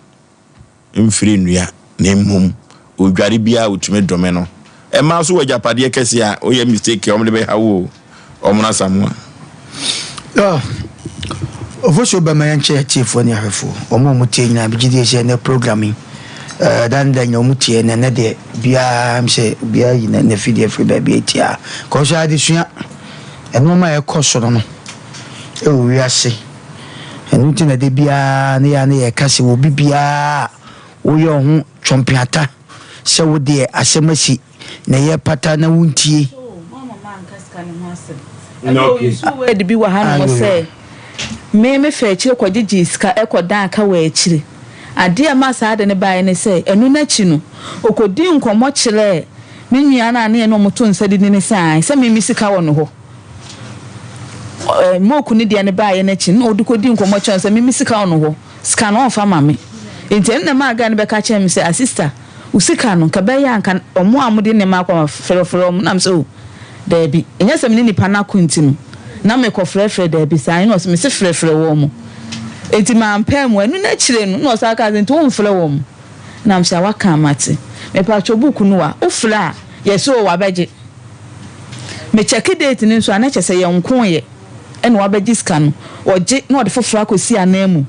mfiri nnua na mmom odware biara otumi dome no ɛmaa so wɔ agyapadeɛ kɛse a woyɛ mistake a wɔde bɛha wo o ɔmono asamoa. Oh, Ofosuo bɛma yɛnkyɛ atiefoɔ ne ahwɛfoɔ wɔn a wɔtie nyinaa megye die sɛ ɛnɛ program yi eh, da ne da nyina wɔn tie na ɛnɛ deɛ biara m sɛ obiara yi na n'afidie afiri baabi atie a kɔɔ so adesua nneɛma a ɛkɔ soro no ɛwɔ wiase ɛno nti na de biara ne yɛ a ne yɛka sɛ obi biara woyɛ ɔho twɔmpeata sɛ wo deɛ asɛm asi na ɛyɛ pata na wontie. Ɛna ɔyusu word bi wɔ hanom sɛ. Me mefaa akyire kɔgyegyee sika kɔdaa ka wɔ akyire. Adeɛ a ɛmaa saa ade no baeɛ ne sɛ, ɛno no akyi no, ɔkɔdii nkɔmmɔ kyerɛɛ me nua no a na yɛne wɔn to nsa didi no sɛ ae, sɛ me me sika wɔ ne hɔ. Ɛ, Moku no deɛ no baeɛ no akyi no, na ɔde kɔdii nkɔmmɔ kyerɛɛ no sɛ me me sika wɔ ne hɔ, sika no ɔmfa mma me. Enti ɛno na ɛmaa guy no bɛka kyerɛɛ me sɛ, ah sister, wo sika no, nka ɛbɛyɛ a nka wɔn a wɔde nneɛma akɔ ma, frɛfrɛ wɔn. Na me sɛ oh, daabi, ɛnyɛ sɛ me ne nipa no ako nti no, na mekɔfrɛfrɛ, daabi, saa ɛna ɔse, mese frɛfrɛ wɔn. Enti mampɛ mu. Ɛno no akyire no, na ɔsan kaa sɛ, nti womfrɛ wɔn? Na me sɛ, waka a mate. Mepakyɛw book no wa? Wofrɛ a, yɛse oh, wabɛgye. Me kyɛke date no nso a, na kyerɛ sɛ yɛnkoeɛ ɛna wabɛgye sika no. Ɔgye na ɔde foforɔ akɔsi ananmu.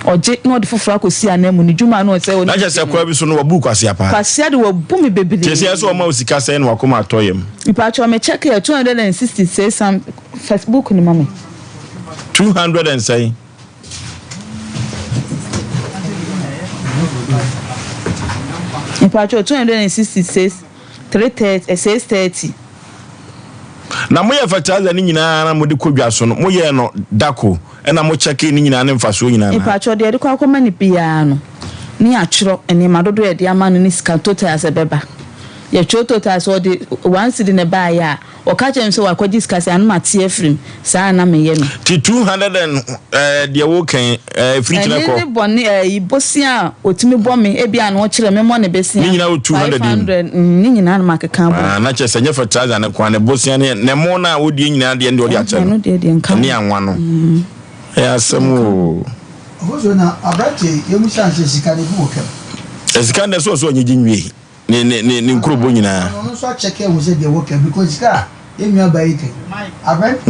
Ɔgye na ɔde foforɔ akɔsi ananmu. Ne dwuma no ɔsɛ ɔne Na kyerɛ sɛ kwan bi so no wabu kwasea paa. Kwasea de wabu me bebree. Kyerɛ sɛ ɛsɛ ɔma wo sika sɛn na wakoma atɔ yam. Mpakyɛw me kyɛke yɛ 266 some fa book no ma me. 200 and sɛn? Mpakyɛw 266 3:30 6:30. Na moyɛ fertilizer no nyinaa na mode kɔ dwa so no, moyɛɛ no dako ɛna mo kyɛkee ne nyinaa ne mfasoɔ nyinaa anaa? Mpakyɛw deɛ yɛde kɔ akɔma no biara no ne yɛatwerɛ nneɛma dodoɔ a yɛde ama no ne sika total sɛ ɛbɛba. Yɛtwerɛ total sɛ ɔde one cedi na ɛbaeɛ a, Ɔka kyerɛɛ me sɛ wakɔgye sika sɛ ano mate afiri mu, saa ara na meyɛ no. Nti 200 and eh, deɛ woka yi, eh, ɛfiri kyena Ɛne kɔ. ne bɔne, ɛyi, bosea a ɔtumi bɔ me, ebia na ɔkyerɛ me mmɔ ne besea, Ne nyinaa wɔ 200 yi mu. 500, mm, ne nyinaa na makeka abom. Ah, na kyerɛ sɛ nyɛ fertilizer no nko ara, ne bosea ne ne mo no a wodie nyinaa deɛ ne deɛ ɔde akyɛ no. Ɛno deɛ deɛ nka ho. Ɛne anwa no. Ɛyɛ asɛm o. Ɔfosuo na aberanteɛ yi, yɛmmisa no sɛ sika no ebi wɔ kam? Sika no deɛ sɛ ɔsɛ ɔnyegye nwie. Ne ne ne ne nkurobɔ nyinaa. Ɔno nso akyɛke ahu sɛ deɛ ɛwɔ ka because sika a yɛn nua baa yi ka yi abrant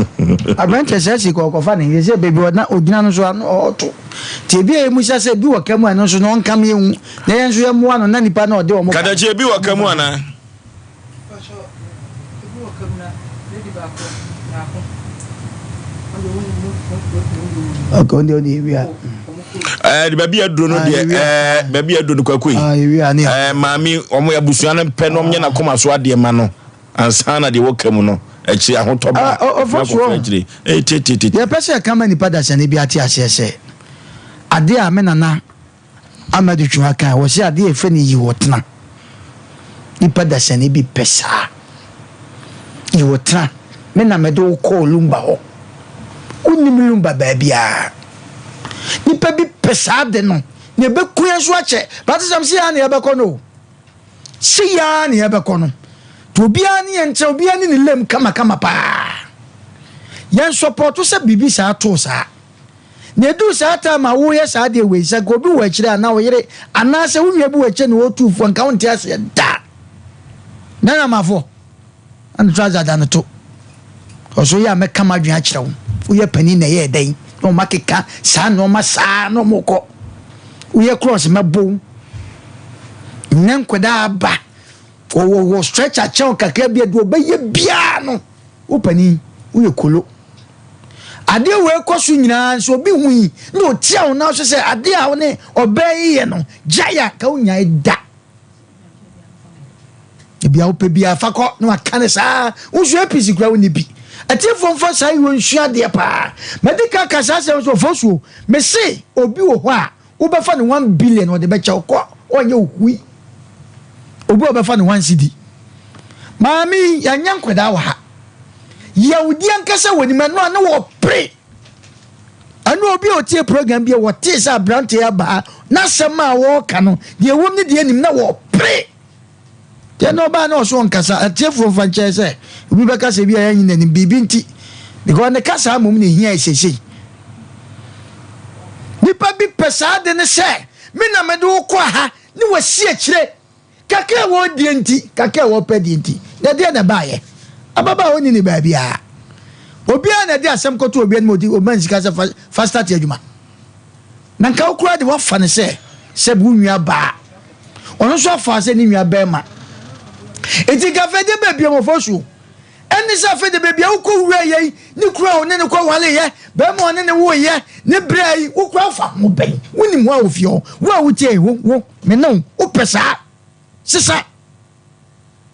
aberanteɛ sɛ sika ɔkɔfa ne yɛ sɛ baabi ɔna ogyina no so ano ɔɔto nti ebi a emu hyɛ sɛ ebi wɔ ka mu a ɛno nso na ɔnka mi ehu na yɛn nso yɛn mmoa no na nipa na ɔde wɔn ka. Katakye ebi wɔ ka mu anaa? Okay, ɔno deɛ ɔde ewia. Ɛɛ baabi aduro no deɛ ɛɛ baabi aduro no kwaku yi. Ɛɛ maame wɔn abusua no mpɛ na wɔn nyɛ n'akoma so adeɛ ma no ansa na deɛ wɔka mu no akyire ahotɔ ba. Ɔfɔ soɔ akyire ɛɛ tete. Yɛpɛ sɛ ɛka ma nipa dasani bi ate aseɛ sɛ adeɛ a me nana Amadu Twumah kae, wɔse adeɛ a yɛfrɛ no yiwɔtena. Nipa dasani bi pɛ saa. Yiwɔtena. Me na mede wo kɔɔ Lumba hɔ. Wonim Lumba baabiara. Nipa bi pɛ saa ade no. Na ɛbɛku yɛn nso akyɛ. But sɛm se yɛa na yɛbɛkɔ no o. Se yɛa na yɛbɛkɔ no. Nti obiara ne yɛn nkyɛn, obiara ne ne lem kamakama paa. Yɛn sɔpɔto sɛ biribi saa too saa. Na eduu saa time a woreyɛ saa adeɛ wei, sɛ nka obi wɔ akyire anaa wo yere anaasɛ wo nua bi wɔ akyire na ɔretu wo fo a, nka wonte aseɛ da. Nana Amafoɔ, ɛna trouser da no to. Ɔso yɛ a mɛka m'adwene akyerɛ wo. Woyɛ panin na ɛyɛɛ dɛn? Na wɔn akeka saa nneɛma saa na wɔn kɔ. Woyɛ cross mɛbo wo. Nnɛ nkwadaa aba, wɔwɔ wɔ stretcher kyɛw kakra bi a deɛ ɔbɛyɛ biara no, wo panin, woyɛ kolo. Adeɛ wei kɔ so nyinaa nso obi hu yi na ɔtia wo nan so sɛ adeɛ a wo ne ɔbaa yi yɛ no gyae a ka wonyae da. Ebi a wopɛ biara fa kɔ na waka ne saa wo nso APC kura wo ni bi. Atiefoɔ mfa saa yi wɔ nsua adeɛ paa. Madi ka ka saa asɛm so ɔfɔ suo. Mese obi wɔ hɔ a wobɛfa ne 1 billion ɔde bɛkyɛ wo kɔ ɔnyɛ wo hui. Obi a ɔbɛfa ne 1 cedi. Maame yi yɛanyɛ nkwadaa wɔ ha. Yawdi ankasa wɔ nim ɛno a na wɔpere. Ɛno obi a ɔtie program bi a wɔtee sɛ aberante yi aba ha n'asɛm a wɔreka no deɛ ɛwom ne deɛ nim na wɔpere. Deɛ na ɔbaa na ɔso ɔnkasa atiefoɔ mfa nkyɛn sɛ obi bɛka sɛ bi a yɛnyi n'anim biribi nti because ne kasa mmom na ehia ɛsesei. Nipa bi pɛ saa de ne sɛ me na mede wo kɔ ha ne wasi akyire. Kakra a wɔredie nti, kakra a wɔrepɛ die nti, na ɛdeɛn na ɛbaeɛ? Ababaawa ɔnni ne baabiara. Obiara na ɛde asɛm kɔto obi anim ɔdi ɔma nsika sɛ fa fa start adwuma. Na nka wo koraa de wafa no sɛ sɛ wo nua baa. Ɔno nso afa sɛ ne nua bɛrima. Nti nka afei deɛ baabi a wɔfa suo. Ɛne sɛ afei de baabi a wokɔ wura yɛ yi ne kura a ɔne ne kɔ wale yɛ, bɛrima ɔne ne wo yɛ, ne berɛ yi wo koraa fa ho bɛn. Wonim ho a wɔ fie hɔ. Wo a wotie wo wo. Me ne wo, wopɛ saa? Sesa!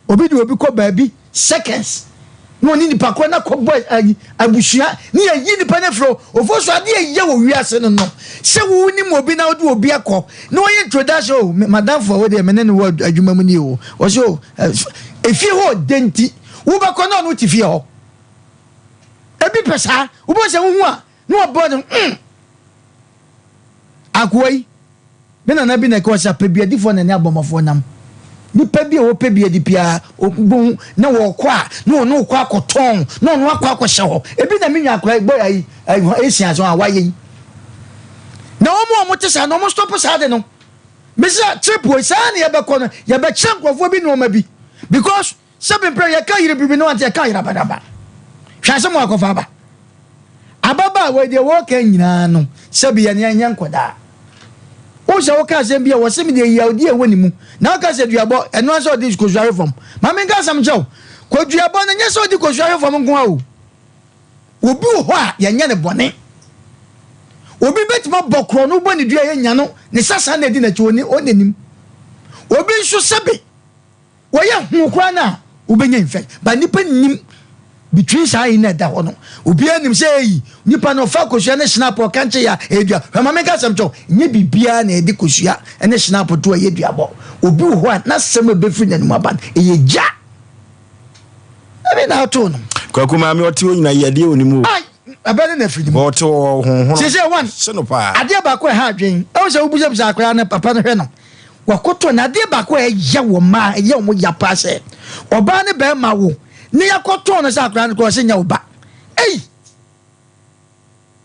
Obi de obi kɔ baabi seconds. Na ɔne nipa korɔ no akɔbɔ ayi abusua ne yɛyi nipa no afiri hɔ. Ofo so adeɛ ɛyɛ wɔ wiase no no sɛ wo nim obi na wode obi akɔ na ɔyɛ introduction o madamfo a wo deɛ me ne no wɔ adwuma mu nie o ɔsɛ o efie hɔ ɔdɛ nti wobɛkɔ na ɔno te fie hɔ ebi pɛ saa wobɛhu sɛ wohu a na ɔbɔ no mm Akoa yi, me nana bi na ɛka ɔsɛ apɛbiadifoɔ na ɛne abɔmmɔfoɔ nam. Nipa bi a ɔpɛ bi adi piaa, ɔbɛhu na wɔkɔ a, na ɔno kɔ akɔtɔn, na ɔno akɔ akɔhyɛ hɔ. Ebi na me nua akora bɔ ayi, ayi, ase a wayɛ yi. Na wɔn a wɔte saa no, wɔn stop saa de no. Mesa trip wɔ saa na yɛbɛkɔ no, yɛbɛkyerɛ nkurɔfoɔ bi nneɛma bi. Because Sɛbi mprɛ yɛka yere biribi no ante yɛka yere abadaba. Hwɛ asɛm a akɔfa aba. Ababaawa yi deɛ wɔreka nyinaa no sɛbi yɛne yɛnyɛ nkɔdaa. Wohu sɛ woka asɛm bi a wɔse me deɛ yawdi a ɛwɔ ne mu na woka sɛ duabɔ ɛno ara sɛ ɔde kosua hwe fam. Ma menka asɛm nkyerɛ wo. Koduabɔ no nyɛ sɛ ɔde kosua hwe fam nko ara o. Obi wɔ hɔ a yɛnyɛ no bɔne. Obi bɛtumi abɔ korɔ no wobɔ ne dua yɛnya no ne sasa na ɛdi n'akyi ɔnnim. Obi nso sɛbi Wɔyɛ ho koraa no a wobɛnya infect but nipa nnim between saa yi na ɛda hɔ no obiara nim sɛ eyi nipa no ɔfa kosua ne snap ɔka nkye ya ɛyɛ dua hwɛ ma menka asɛm kyɛw nyɛ biribiara na ɛde kosua ne snap to ɛyɛ duabɔ obi wɔ hɔ a n'asɛm a ɛbɛfiri n'anim aba no ɛyɛ gya ɛbi na ato no. Kwaku maame ɔte hɔ nyina yadeɛ wɔ ne mu o. Ai ɛbɛ ne na afiri ne mu. Ɔte hɔ honhono. Sese one Se no paa. Adeɛ baako a ɛha adwen ɛwɔ sɛ wobisabisa akwadaa no papa no hwɛ no Wɔkoto no, adeɛ baako a ɛyɛ wɔ mmaa, ɛyɛ wɔn ya paa sɛ ɔbaa ne barima wo ne yɛakɔtɔn no sɛ akwadaa no koraa ɔsɛ nyɛ wo ba. Ei!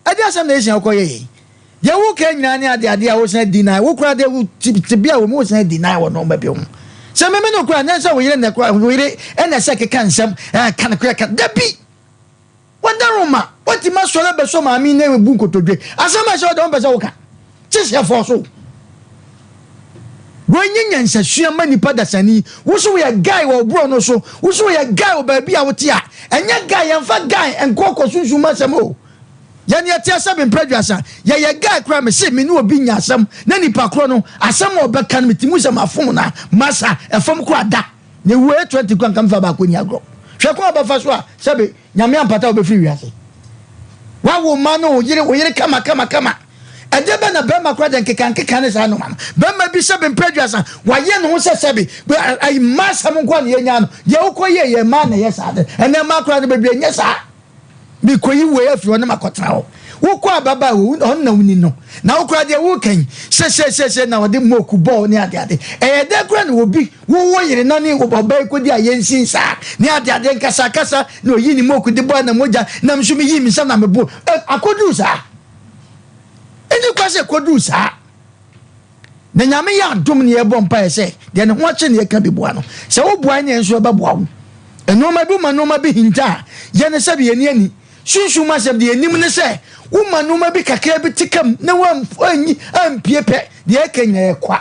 Ɛde asɛm na ɛsia wokɔyɛ yei. Deɛ woka nyinaa ne adeade a wosan di nan, wo koraa deɛ wo tebea wɔ mu wosan di nan wɔ nneɛma bi ho. Sɛ meme no koraa, nyɛ sɛ wo yere na koraa, wo yere ɛna ɛsɛ keka nsɛm, ɛka no koraa ka, dabi! Wadaroma, woatumi asɔre abɛsɔ maame yi nan abu nkotodwe. Asɛm a ɛhyɛ wo dɛ wompɛ sɛ woka. Kye sɛ ɛfɔɔ so. Wei nyɛ nyansasua ma nipa dasani. Wo so woyɛ guy wɔ wo borɔno so. Wo so woyɛ guy wɔ baabi a wote a. Ɛnyɛ guy, yɛmfa guy nkɔ kɔ sunsum mu asɛm o. Yɛn yɛte asɛm mprɛ aduasa. Yɛyɛ guy koraa mese me ne obi nya asɛm na nipa korɔ no asɛm a ɔbɛka no metumi hu sɛ mafom no a masa ɛfam koraa da. Ne wu ɛyɛ 20 kura nka mfa baako nni agorɔ. Hwɛ kwan a ɔbɛfa so a sɛbe Nyame ampata a wobɛfiri wiase. Wawo mma ne wo yere wo yere kama kama kama. Ɛdeɛ bɛn na bɛrima kora deɛ nkeka nkeka ne saa nnoɔma no. Bɛrima bi sɛbe mprɛ aduasa wayɛ ne ho sɛ sɛbe ayi mmaa asɛm nko a na yɛnya no. Deɛ wokɔ yie yɛ mmaa na ɛyɛ saa de. Ɛnɛ mmaa koraa no bebree nyɛ saa. Mekɔyi wei afiri hɔ na makɔtena hɔ. Wokɔ ababaawa wo ɔno na woni no. Na wo koraa deɛ woreka yi sɛ sɛsɛsɛ na ɔde moku bɔɔ ne adeade. Ɛyɛ dɛn koraa na obi wo wo yere na ne ɔbaa yi kɔdi a yɛnsin saa ne adeade nkasakasa na ɔyi ne moku de bɔɔ na mogya na me nso meyii me nsa na mebo akɔduru saa. Ɛnni kwa sɛ ɛkɔduru saa. Na Nyame yɛ adom ne yɛbɔ mpaeɛ sɛ deɛ ne ho akye ne yɛka bi boa no. Sɛ wo boae ne yɛn nso ɛbɛboa wo. Nnoɔma bi woma nnoɔma bi hinta a, yɛ no sɛdeɛ yɛni ani. Sunsum mu asɛm deɛ yɛnim ne sɛ woma nnoɔma bi kakra bi te ka mu na woanyi ampie pɛ, deɛ ɛka nyinaa yɛ kwa.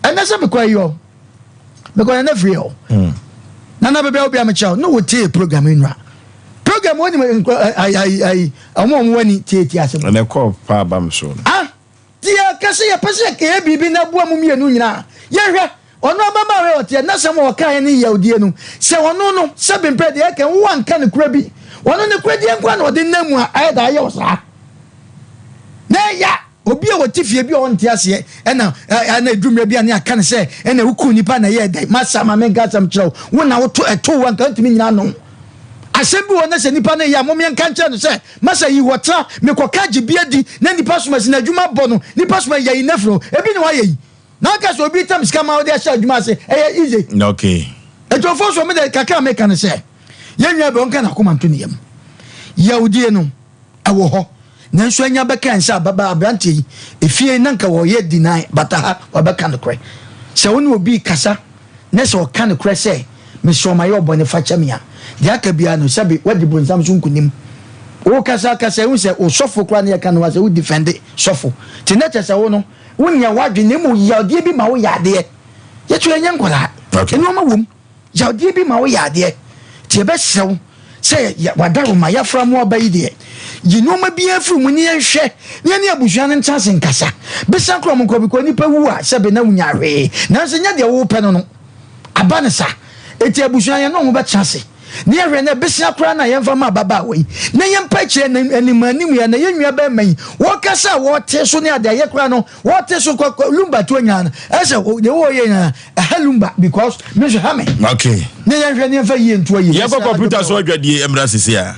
Ɛnɛ sɛ mekɔ ayi hɔ, mekɔ nana fie hɔ. Hmm. Nana baabi a wobia mekyerɛ wo, ne wotee program yi nura. Program wɔnim ayi ayi ayi ɔmo a ɔmo wani tietie asɛm. Ɛnɛ kɔɔ paa ba me so no. Ah! Nti yɛka sɛ yɛpɛ sɛ yɛkɛyɛ biribi na aboa mo mmienu nyinaa a, yɛnhwɛ, ɔno ababaawa yi a ɔteɛ, n'asɛm a ɔkaeɛ ne yawdie no, sɛ ɔno no, sɛbe mprɛ deɛ ɛka, wo anka nokorɛ bi, ɔno nokorɛdie nko ara na ɔde nam mu a, ayɛ dɛ ayɛ wo saa. Na ɛya, obi a ɔte fie bi a ɔnte aseɛ, ɛna ɛna ɛduru mmerɛ bi a ne aka no sɛ, ɛna woku nipa na ɛyɛɛ dɛn, masa ma menka asɛm kyerɛ wo, wo na woto ɛtoo wo anka wontumi nyina ano. Asɛm bi wɔ hɔ na sɛ nipa no yɛ a, mom yɛnka nkyerɛ no sɛ, Masa yi hɔ tra, mekɔka gye bi adi na nipa soma si n'adwuma bɔ no, nipa soma yi yɛyi no afiri hɔ. Ebi na wayɛ yi. Na anka sɛ obi tam sika ma wode ahyɛ adwuma ase, ɛyɛ easy. Okay. Enti ɔfo so me de kakra a meka ne sɛ, yɛn nua bɛ ɔnka n'akoma nto ne yam. Yawdie no, ɛwɔ hɔ. Nanso anya bɛka yɛn sɛ ababaa aberanteɛ yi, efie na nka wɔyɛ deny, but aha wabɛka nokorɛ. Sɛ wo ne obi rekasa na sɛ ɔka nokorɛ sɛ, Mesrɛ wo mayɛ wo bɔne fa kyɛ me a, deɛ aka biara no, sɛbe woadi bonsam so nkonim. Wokasa kasa yi, wohu sɛ wo sɔfo koraa ne yɛka no a sɛ wo defende sɔfo. Nti na kyerɛ sɛ wo no, wonyɛ w'adwene na mmom yawdeɛ bi ma woyɛ adeɛ. Yɛto yɛnyɛ nkwadaa. Nneɛma wom. Yawdeɛ bi ma woyɛ adeɛ. Nti yɛbɛsrɛ wo sɛ w'adaworoma, yɛafra mo aba yi deɛ, yi nneɛma biara firi mu ne yɛnhwɛ na yɛne abusua no ntena ase nkasa. Bisa koraa wɔn nkɔ because nipa wu a sɛbe na wonya hwee. Nanso nyɛ deɛ wopɛ no no. Aba no sa. Enti abusua yɛne wɔn bɛtena ase. Na yɛhwɛ na besia koraa na yɛmfa ma ababaawa yi na yɛmpa akyire na anim anim yɛ na yɛn nua bɛrima yi wɔkasa a wɔte so ne ade a yɛ koraa no wɔte so kɔ lumba tuo nyinaa no ɛsɛ deɛ wɔyɛ nyinaa ɛha lumba because me nso ha me. Okay. Ne yɛnhwɛ ne yɛmfa yie ntoa yie. Yɛnkɔ kɔmputa so adwadie mmra sisi a.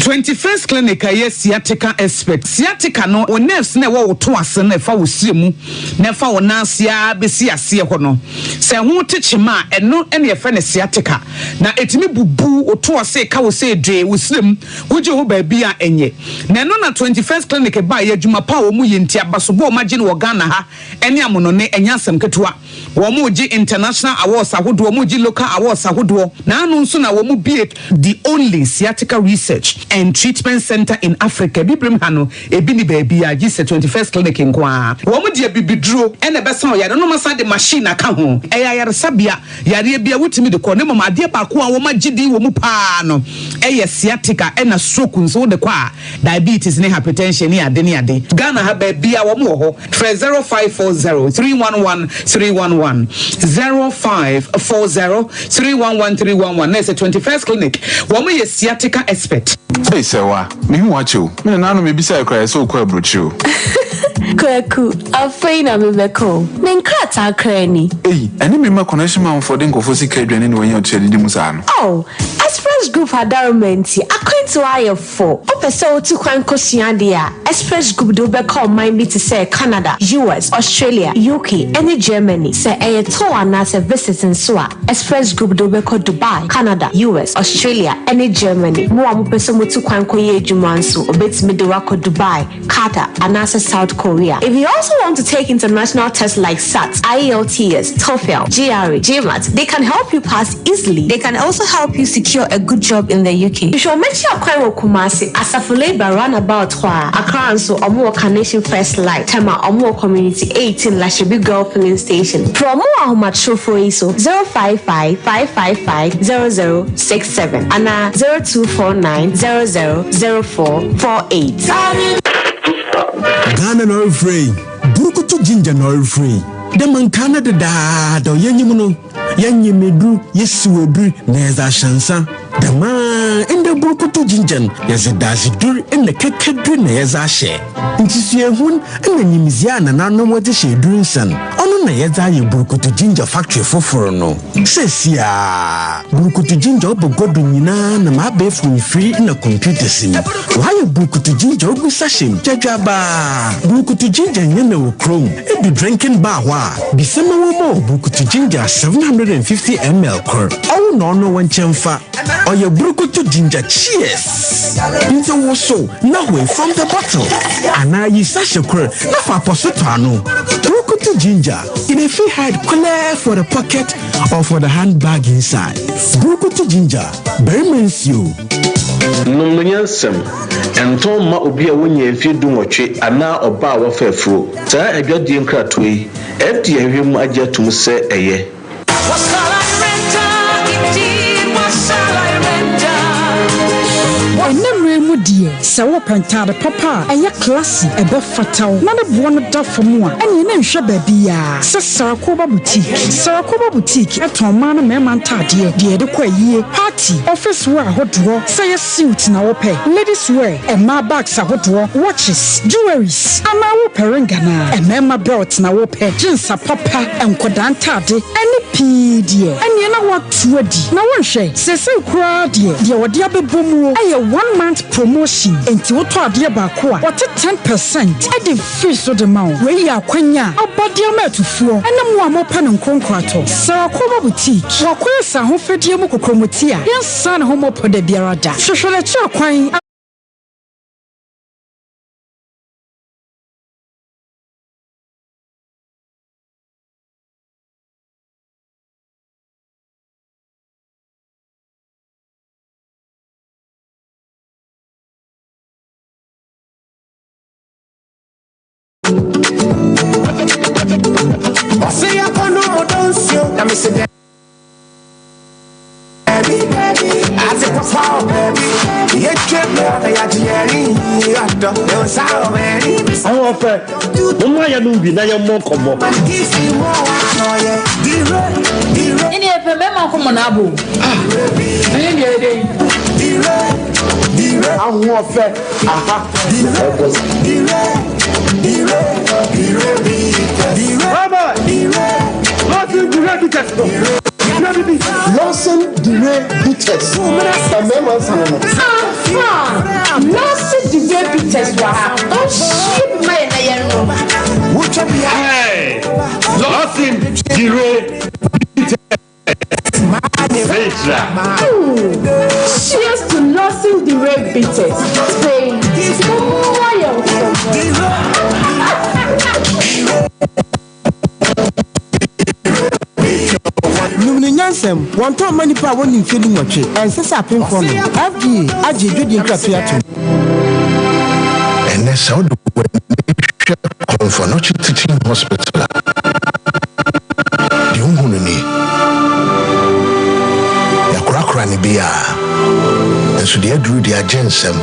21st Clinic a ɛyɛ sciatica expert. Sciatica no, wo nerves no a ɛwɔ wo to ase no a ɛfa wo srɛ mu na ɛfa wo nan ase ara bɛsi aseɛ hɔ no, sɛ ɛho te kyema a, ɛno na yɛfrɛ no sciatica. Na ɛtumi bubu wo to ase, ka wo sɛ dwee, wo srɛ mu, wogye ho baabi a ɛnyɛ. Na ɛno na 21st Clinic baeɛ, adwuma pa a wɔyɛ nti, abasobɔ a wɔagye no wɔ Ghana ha ne amonɔne, ɛnyɛ asɛm ketewa. Wɔregye international awards ahodoɔ, wɔregye local awards ahodoɔ, na ano nso na wɔbue the only sciatica research and treatment centre in Africa. Abibirem ha no, ebi nni baabiara gye sɛ 21st Clinic nko ara. Wɔde abibiduro na ɛbɛsa ɔyare no na wɔasan de machine aka ho. Ɛyɛ ayaresabea, yareɛ biara wotumi de kɔ, na mmom adeɛ baako a wɔagye din wɔ mu pa ara no yɛ sciatica ɛna stroke nso wode kɔ a, diabetes ne hypertension ne ade ne ade. Ghana ha baabiara wɔn wɔ hɔ. Frɛ 0540 311 311, 0540 311 311 na ɛsɛ 21st Clinic. Wɔn yɛ sciatica expert. Ei Sɛwa, mehu wo akyɛ o. Me nananom mebisae koraa yɛsɛ wokɔ aburokyire o. Kwaku, afei na mebɛka o. Me nkrataa koraa ni. Ei, ɛne me mma connection manfoɔ de nkurɔfoɔ sika adwane na wɔanya ɔtua didi mu saa no. Oh, Express Group adaroma nti, akwantuo ayɛ fo. Wopɛ sɛ wotu kwan kosua adeɛ a, Express Group de wo bɛkɔ ɔman bi te sɛ Canada, US, Australia, UK, ne Germany. Sɛ ɛyɛ tour anaasɛ visit nso a, Express Group de wo bɛkɔ Dubai, Canada, US, Australia, ne Germany. Mo a mopɛ sɛ motu kwan kɔyɛ adwuma nso, wɔbɛtumi de wo akɔ Dubai, Qatar, anaasɛ South Korea. If you also want to take international tests like SAT, IELTS, TOEFL, GRE, GMAT, they can help you pass easily. They can also help you secure a good job in the UK. Hwehwɛ wɔn akyi akwan wɔ Kumasi, Asafo Labour roundabout hɔ ara. Accra nso, wɔn wɔ Carnation First Light, Tema, wɔn wɔ Community 18 Lashibi Girl Filling Station. Frɛ wɔn wɔ ahomatrofoɔ yi so, 055 555 0067 anaa 0249 00 0448. Ghana na ɔrefrɛ yi, Burukutu Ginger na ɔrefrɛ yi. Dɛ ma nkaa no dedaada ɔyɛ nyim no, Yɛnyem edur, yesiw edur, na yɛdze ahyɛ nsa. Dɛmara ndɛ Burukutu Ginger no, yɛdze dadzedur na kɛkɛdur na yɛdze ahyɛ. Ntsusuahun na nyimdzee a nananom wɔdze hyɛ edur nsa no, ɔno na yɛdze ayɛ Burukutu Ginger factory fofor no. Seseiara, Burukutu Ginger ɔba gua do nyina nam abaɛfor mfir na computers mu. Wɔayɛ Burukutu Ginger ogu sachet mu gyadwabaa. Burukutu Ginger nnyɛ na wɔ kurom. Edu drinking bar hɔ a, bisa ma wɔmma wo Burukutu Ginger 750 ml kor. Ɔwo na ɔno wo nkyɛn fa. Ɔyɛ Burukutu Ginger Cheers! Ntsi wosow na hoe from the bottle anaa yi sachet kor na fa apɔso tɔ ano. Burukutu Ginger, e dey fit hide kwelɛɛ for the pocket or for the handbag inside. Burukutu Ginger, barima nsuo. Nom no nyansam. Ɛntɔn mma obi a wonnyaa mfeɛ dunwɔtwe anaa ɔbaa a wafa afuro. Saa adwadie nkratoɔ yi, FDA ahwehwɛ mu agye atom sɛ ɛyɛ. Ɛnnɛ mmerɛ yi mu deɛ, sɛ wopɛ ntaade papa a ɛyɛ classy, ɛbɛfata wo, na ne boɔ no da fam a, ɛneɛ na nhwɛ baabiara sɛ Sarakoba Boutique. Sarakoba Boutique tɔn mmaa ne mmarima ntaadeɛ, deɛ yɛde kɔ ayie, party, office wear ahodoɔ, sɛ ɛyɛ suit na wopɛ, ladies wear, mmaa bags ahodoɔ, watches, jewelries, anaa wopɛ ring anaa mmarima belt na wopɛ, jeans apapa, nkwadaa ntaade, ɛne pii deɛ, ɛneɛ na woato adi. Na wonhwɛ, seesei koraa deɛ, deɛ wɔde abɛbɔ muo yɛ one month promotion, enti wotɔ adeɛ baako a, wɔte 10 percent de firi so de ma wo. Wei yɛ akwanya a aba de ama atufoɔ ne mo a mopɛ no nkonkratɔ. Sarah Boutique, wakɔyɛ sɛ ahofadie mu kokromoti a yɛnsan ne ho mmɔpɔ da biara da. Hwehwɛ n'akyiri akwan. Ahoɔfɛ, momma yɛnom bi na yɛmmɔ nkɔmmɔ. Ɛne yɛpɛ mmarima nkɔmmɔ na abo. Ah, ɛne deɛ ɛdɛ yi. Ahoɔfɛ, aha na ɛbɔ. Bye bye. Lawson Dure Bitters no. Dure bibi. Lawson Dure Bitters. Mmarima nsa no no. Ampa! Lawson Dure Bitters wɔ ha. Ɔnhyie bi ma yɛn na yɛnnom. Hey! Lawson Dure Bitters. Petra. Cheers to Lawson Dure Bitters. Say, mommoa yɛn nkɔmmɔ. Nom no nyansam. Wɔntɔn mma nnipa a wɔnni mfe dunwɔtwe. Ɛnsɛ sɛ apemfoɔ nom. FDA agye adwadie nkratoɔ yi atom. Ɛnnɛ sɛ wode w'ani hwɛ Komfo Anokye Teaching Hospital a, deɛ wohu no nie. Yɛakorakora no biara, nanso deɛ aduru deɛ agye nsam.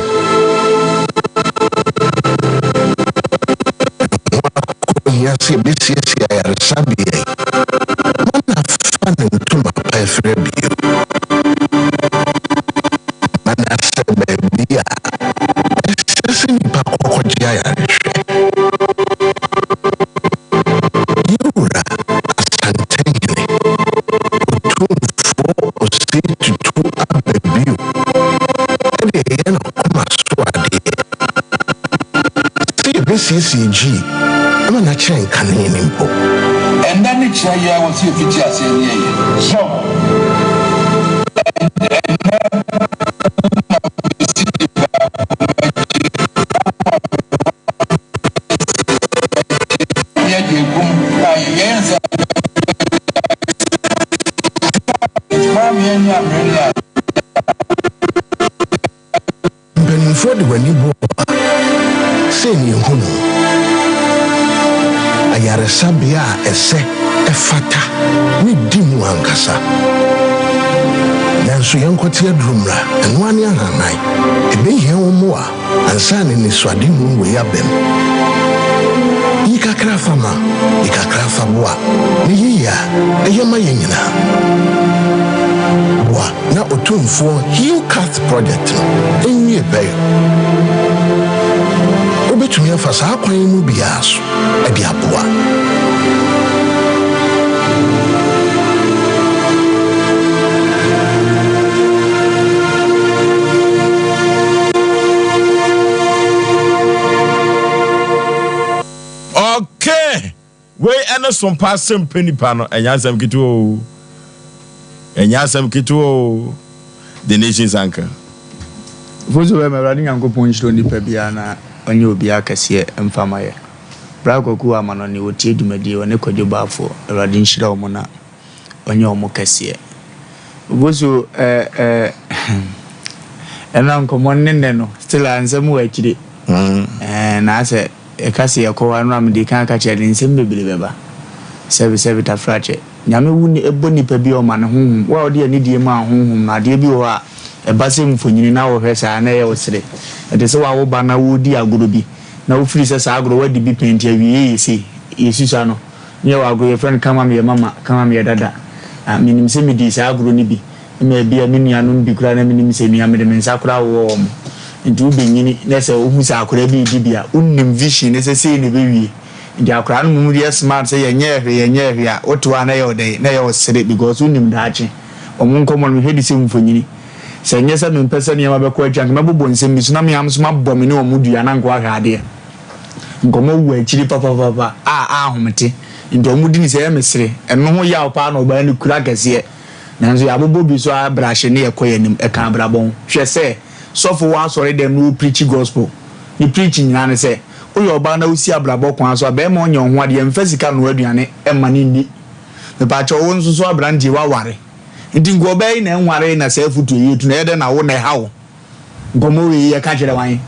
Ɛho akɔhia sɛ yɛbɛsiesie ayaresabea yi ma no afa ne ntoma pa afira bio, ma no asɛ baabi a ɛsɛ sɛ nnipa kɔ kɔgye ayarehwɛ. Yɛn Wura Asantehene, Otumfoɔ Osei Tutu aba bio de ɛyɛ n'akoma so adeɛ sɛ yɛbɛsiesie G ma no akyɛn kane no mpo. Ɛnnɛ ne kyerɛ yɛ wɔ sɛ yɛfiti aseɛ ne yɛyɛ. So ɛnnɛ na mesi de baako akyi ama me ho Mpanimfoɔ de w'ani bɔ a, sei ne ɛhu no. Ayaresabea a ɛsɛ, ɛfata, ne di mu ankasa. Nanso yɛnkɔte aduru mmra, ɛno ara ne ahanhan. Ɛbɛhia wo mmoa. Ansa na anisoadehu wei abam. Yi kakra fa ma, yi kakra fa boa, ne yiye a ɛyɛ ma yɛn nyinaa. Boa na Otumfoɔ Heal Cath Project no nwie pɛyɔ. Wobɛtumi afa saa kwan yi mu biara so de aboa. Okay! Wei ɛne sompa asɛm pɛ nipa no, ɛnyɛ asɛm ketewa o. Ɛnyɛ asɛm ketewa o. The Nation's Anchor. Mfomso bɛn ma Awurade Nyankopɔn nhyira onipa biara na ɔnyɛ obiara kɛseɛ mfa ma yɛ. Bra Kwaku wɔ amanɔne ɔtie dwumadie ɔne Kwadwo Baafoɔ Awurade nhyira wɔn na ɔnyɛ wɔn kɛseɛ. Mfomso eh eh ɛna nkɔmmɔ ne nnɛ no still a nsɛm wɔ akyire eh na asɛ yɛka sɛ yɛkɔ hɔ a ɛno a mede kan aka kyerɛ de nsɛm bebree bɛba sɛbe sɛbe tafrakyɛ. Nyame wu ne bɔ nipa bi a ɔma no honhom. Wo a wode anidie maa honhom no, adeɛ bi wɔ hɔ a ɛba sɛ mfonyini na wohwɛ saa na ɛyɛ wo sere. Ɛte sɛ wawo ba na woredi agorɔ bi na wofiri sɛ saa agorɔ woadi bi pɛn nti awieɛ yɛ sei. Yɛsusua no ne yɛwɔ agorɔ yɛfrɛ no kama meyɛ mama, kama meyɛ dada. Ah, menim sɛ medii saa agorɔ no bi ma ebia me nuanom bi koraa na menim sɛ nua mede me nsa koraa wowɔ wɔn. Nti wobɛnyini na sɛ wohu sɛ akwadaa bi redi bi a, wonnim vision ne sɛ sei na ɛbɛwie. Nti akwadaa no mmom deɛ smart sɛ yɛnyɛɛ hwee yɛnyɛɛ hwee a wote hɔ a na ɛyɛ wo dɛn na ɛyɛ wo sere because wonim daakye. Wɔn nkɔmmɔ no mehwɛ de sɛ mfonyini. Sɛ ɛnyɛ sɛ mempɛ sɛ nneɛma bɛkɔ akyi a anka mɛbobɔ nsɛm bi so na me ara nso mabɔ me ne wɔn dua na anka wɔahwɛ adeɛ. Nkɔmmɔ wɔ akyiri papapapa a ahomete nti wɔn di no sɛ ɛyɛ me sere. Ɛno ho yaw paa na ɔbaa no kura kɛseɛ. Nanso yɛabobɔ bi so ara brahye ne yɛkɔ yɛn anim. Ɛka abrabɔ ho. Hwɛ sɛ sɔfo wɔ asɔre dɛm na ɔrepreachi gospel. Ne preaching nyinaa ne sɛ. Woyɛ ɔbaa na wosi abrabɔ kwan so a, bɛɛma ɔnyɛ wo ho adeɛ, mfa sika nnoa aduane mma no nni. Mepaakyɛw wo nso so abranteɛ woaware nti nka ɔbaa yi na ɛnwaree na saa afutuo yi etu no ɛyɛ dɛn na wo na ɛha wo? Nkɔmmɔ wei yɛka kyerɛ wan?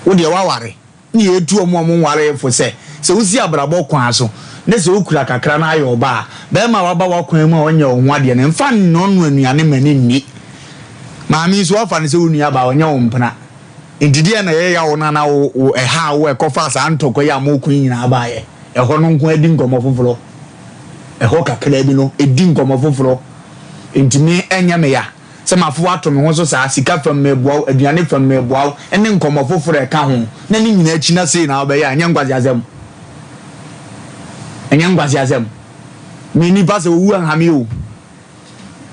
Wo deɛ woaware ne yɛtu ɔmo a ɔmo nwaree fo sɛ, sɛ wosi abrabɔ kwan so ne sɛ wokura kakra na ayɛ ɔbaa a, bɛɛma a waba w'akwan mu a ɔnyɛ wo ho adeɛ no mfa nnɔnoa nnuane mma no nni. Maame yi nso woafa no sɛ wo nua baa ɔnyɛ wo mpena. Nti deɛ na ɛyɛ yaw no na wo wo ɛha wo ɛkɔfa saa ntɔkwa yi a moko yi nyinaa baeɛ. Ɛhɔ no nko adi nkɔmmɔ foforɔ. Ɛhɔ kakra bi no ɛdi nkɔmmɔ foforɔ. Nti me ɛnyɛ me ya sɛ mafo ato me ho so saa, sika fam meboa wo, aduane fam meboa wo, ɛne nkɔmmɔ foforɔ a ɛka ho. Na ne nyinaa akyi na sei na wobɛyɛ a, ɛnyɛ nkwaseasɛm. Ɛnyɛ nkwaseasɛm. Me nipa sɛ owu anha me o.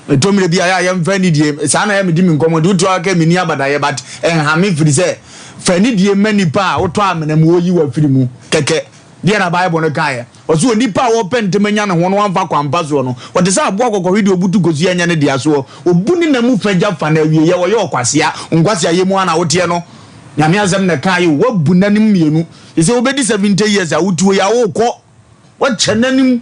Ɛtɔ mmerɛ bi a yɛ a yɛmfa anidie, saa na yɛ medi me nkɔmmɔ nti wotu aka menni abadayɛ but ɛnha me firi sɛ fa anidie ma nipa a wotɔ amena mu wɔyi wo afiri mu kɛkɛ. Deɛ na Bible no kaeɛ? Ɔse onipa a ɔpɛ ntɛm anya ne ho no wamfa kwan pa soɔ no, ɔte sɛ aboa kɔkɔhwe deɛ ɔbutu kosua nyɛ ne dea soɔ. Ɔbu ne nna mu fa gya fa no awieɛ, ɔyɛ ɔkwasea. Nkwaseayɛ mu ara na woteɛ no. Nyame asɛm na ɛkaeɛ o, woabu nna no mu mmienu. Sesei wobɛdi 70 years a wotuo yi a wokɔ. Wɔkyɛ n'anim.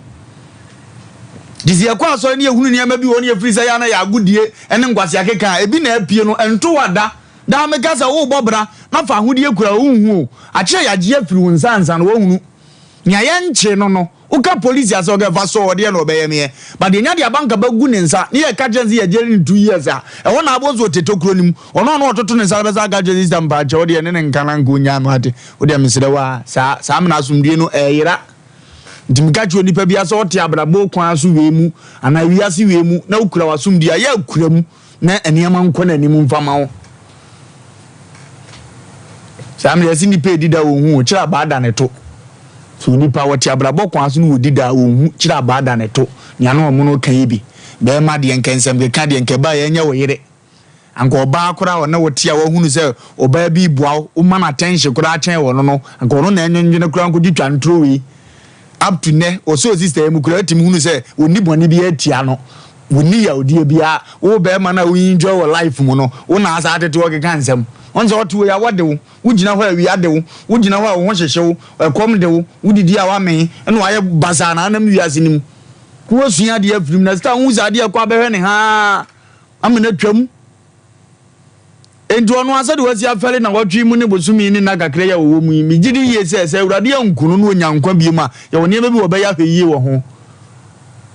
Nti sɛ yɛkɔ asɔre ne yɛhunu nneɛma bi wɔ hɔ ne yɛfiri sɛ yɛ a na yɛ agodie ne nkwasea keka a, ebi na apue no, ɛnto wo ada. Daa meka sɛ worebɔ bra na fa ahodeɛ kura wo, wonhu o. Akyerɛ yɛagye afiri wo nsa ansa na woahunu. Nea yɛnkyee no no, woka polisi a sɛ ɔka fa sɔ ɔdeɛ na ɔbɛyɛ meɛ. But yɛnya de abanka bɛgu ne nsa ne yɛka kyerɛ no sɛ yɛgyere no 2 years a, ɛhɔ na abɔ nso ɔte tokuro no mu. Ɔno a na ɔtoto ne nsa no bɛsan aka akyerɛ sister mpaakyɛw deɛ ne ne nka na nka ɔnyaa no ate. Wo deɛ mesrɛ wo a, saa saa mena asomdwie no ɛyera. Nti meka kyerɛ onipa biara sɛ ɔte abrabɔ kwan so wei mu anaa wiase wei mu na wokura w'asomdwie a, yɛ akura mu na nneɛma nkɔ n'anim mfa ma wo. Saa mmerɛ yɛse nipa edi da wɔn hu o, kyerɛ abaa da ne to. So nipa wɔte abrabɔ kwan so no wɔdi da wɔn hu kyerɛ abaa da ne to. Nea na wɔn no ka yi bi. Bɛrima deɛ nkɛ nsɛm keka deɛ nkɛ ba yɛ nyɛ wo yere. Anka ɔbaa koraa a ɔne wo te a wahunu sɛ ɔbaa bi reboa wo, woma no attention koraa kyɛn ɔno no, anka ɔno na ɛnwendwene koraa nkɔtwitwa ntoro wei. Up to nnɛ, ɔsɔɔ sister yi mu koraa wotumi hunu sɛ ɔnni bɔne biara tia no, ɔnni yawdeɛ biara. Wo barima no a wo enjoy wɔ life mu no, wo na asa atete hɔ keka nsɛm. Wohu sɛ ɔte hɔ yi awɔ de wo, wogyina hɔ a awia de wo, wogyina hɔ a wo ho hyehye wo, ɛkɔm de wo, wodidi a woamee, ɛna wayɛ basaa na anam wiase no mu. Woasua adeɛ afiri mu na sister wohu sɛ adeɛ kɔ abɛhwɛ ne haa. Ama no atwam. Enti ɔno ara, sɛdeɛ wasi afɛre nnawɔtwe yi mu ne bosome yi ne nna kakra yi a ɔwɔ mu yi, megye di yie sɛ, sɛ Awurade anku no na ɔnya nkwa bio a, yɛwɔ nneɛma bi wɔbɛyɛ ahwɛ yie wɔ ho.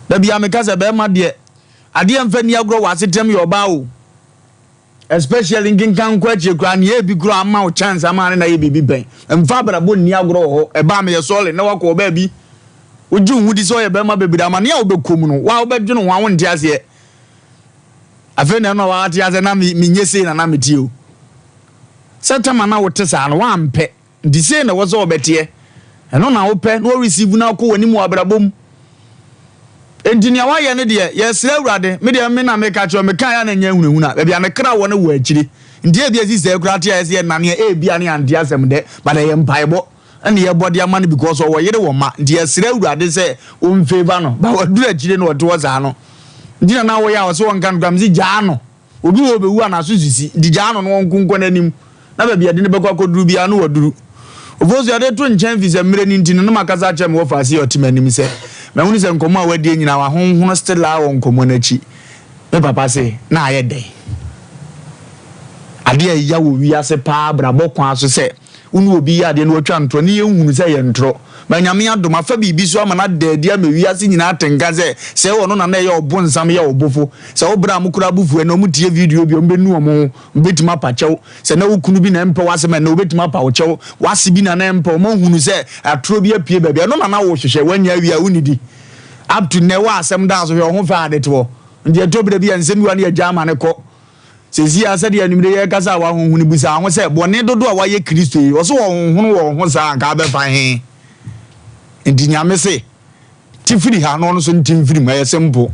Da biara meka sɛ, barima deɛ, adeɛ mfa nni agorɔ wɔ asetenam yɛ ɔbaa o. Especially nkenkan nkɔ akyire koraa, nea ebi koraa ama wo chance ama ne na yɛ biribi pɛn. Mfa abrabɔ nni agorɔ wɔ hɔ. Ɛbaa meyɛ sɔre na wakɔ ɔbaa bi. Wogye wo ho di sɛ ɔyɛ barima bebree, amane a wobɛkɔ mu no, wo a wobɛdwene ho a wonte aseɛ. Afei na ɛno a wate asɛ na menyɛ sei na na meteɛ o. Sɛ tama na wote saa no woampɛ nti sei na ɛwɔ sɛ wɔbɛteɛ. Ɛno na wopɛ na wɔreceive na akɔ w'anim wɔ abrabɔ mu. Enti nea wayɛ no deɛ yɛsrɛ Awurade, me deɛ me na meka kyerɛ meka ya na nyɛ hunahuna. Baabi a ne kra wɔ no wɔ akyire. Nti ebia sisi sɛ koraa te a yɛsɛ yɛnane a ebia ne yɛante asɛm dɛ but ɛyɛ mpaebɔ. Ɛna yɛbɔ de ama no because ɔwɔ yere wɔ mma nti yɛsrɛ awurade sɛ ɔn favour no but waduru akyire no ɔte hɔ saa no nti na na woyɛ a ɔsɛ ɔnka no koraa mese gyaa no obi wɔ ɔbɛwu a n'aso sisi nti gyaa no na ɔnko nkɔ n'anim na baabi yɛde no bɛkɔ akɔduru biara no waduru Ofosu yɛde to nkyɛn fi sɛ mmerɛ no nti no na makasa akyerɛ me wɔfa ase yɛ ɔte m'anim sɛ mahunu sɛ nkɔmmɔ a wadie nyinaa wahonhono still a wɔ nkɔmmɔ no akyi me papa se na ayɛ dɛn adeɛ a ɛya wɔ wiase paa abrabɔ kwan so sɛ Wo ne obi yɛ adeɛ na watwa ntorɔ ne yɛnhunu sɛ ɛyɛ ntorɔ. Ma Nyame adom afa biribi so ama no ada adi ama wiase nyinaa ate nka sɛ sɛ ɔno na na ɛyɛ ɔbonsam yɛ ɔbofo. Sɛ wo bra a mokora abufuo ɛnnɛ ɔmo tie video bi a ɔmo bɛnu ɔmo ho, ɔmo bɛtumi apa kyɛw. Sɛ na wo kunu bi na ɛmpɛ w'asɛm ɛnnɛ ɔbɛtumi apa wo kyɛw. W'ase bi na na ɛmpɛ wo, moahunu sɛ atorɔ bi apue baabi. Ɛno na na wohwehwɛ, woanya awie a wonnidi. Up to nnɛ wɔ asɛm daa so hwɛ wo ho fɛ ade toɔ. Nti ɛtɔ berɛ bi a nsɛm bi wɔ a na yɛgyaa ma no kɔ. Seesei ara sɛdeɛ anwummere yi yɛrekasa a w'ahonhoni bisa ho sɛ, Bɔne dodoɔ a wayɛ Kristo yi, ɔse ɔhonhono wɔ wo ho saa a, anka abɛfa he? Nti Nyame se, Te firi ha na ɔno nso nte mfiri mu. Ɛyɛ simple.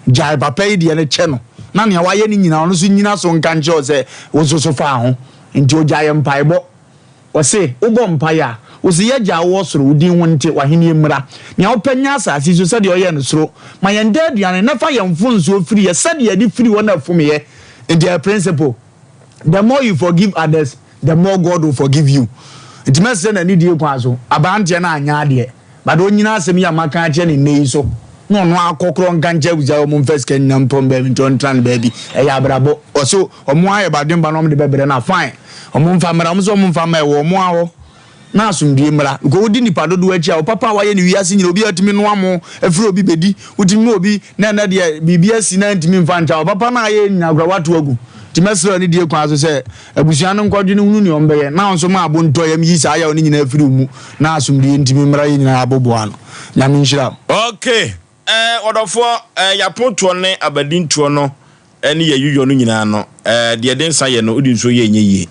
Gyae papa yi deɛ no kyɛ no, na nea wayɛ no nyinaa ɔno nso nnyina so nka nkyerɛ wo sɛ wo nso so faa ho. Nti ogyae mpaebɔ. Ɔse, wobɔ mpaeɛ a, wose, Y'Agya a wowɔ soro, wo din ho nte, w'ahennie mmra. Nea wopɛ nyɛ asase yi so sɛdeɛ ɔyɛɛ no soro. Ma yɛn daa aduane nnɛ fa yɛn mfomsoɔ firi yɛ sɛdeɛ yɛde firi wɔn a ɛfom yɛ. Nti ɛyɛ principle. The more you forgive others, the more God will forgive you. Nti mɛsrɛ no anidie kwan so, aberanteɛ no anyɛ adeɛ. But onyina asɛm yi a maka akyerɛ no nnɛ yi so na ɔno akɔkorɔ nka nkyerɛ abusua ɔmo mfa sika nnyina ntɔn baabi nti ɔntra no baabi. Ɛyɛ abrabɔ. Ɔse ɔmo ayɛ badwemba na ɔmo de bɛbrɛ no a fine. Ɔmo mfa mmra. Ɔmo se ɔmo mfa mma ɛwɔ ɔmo ara hɔ na asomdwie mmra. Because wodi nipa dodoɔ akyi a wo papa a wayɛ no wiase nyina obi a atumi noa mo afiri obi bɛdi. Wotumi ma obi na ɛnɛ deɛ biribi asi na ntumi mfa nkyɛ wo papa no a ayɛ nyina koraa wato agu. Nti mɛsrɛ wo anidie kwan so sɛ abusua no nkɔdwene hunu nea wɔbɛyɛ na wo nso ma abo ntɔ yam yi saa yaw no nyinaa firi wo mu na asomdwie ntumi mmra yɛn nyinaa aboboa ano. Nyame nhyira wo. Ok eh ɔdɔfoɔ eh yapontoɔ ne abadintoɔ no ne yayuyɔ no nyinaa no eh deɛ yɛde nsa yɛ no wode nsuo yɛ ɛnyɛ yie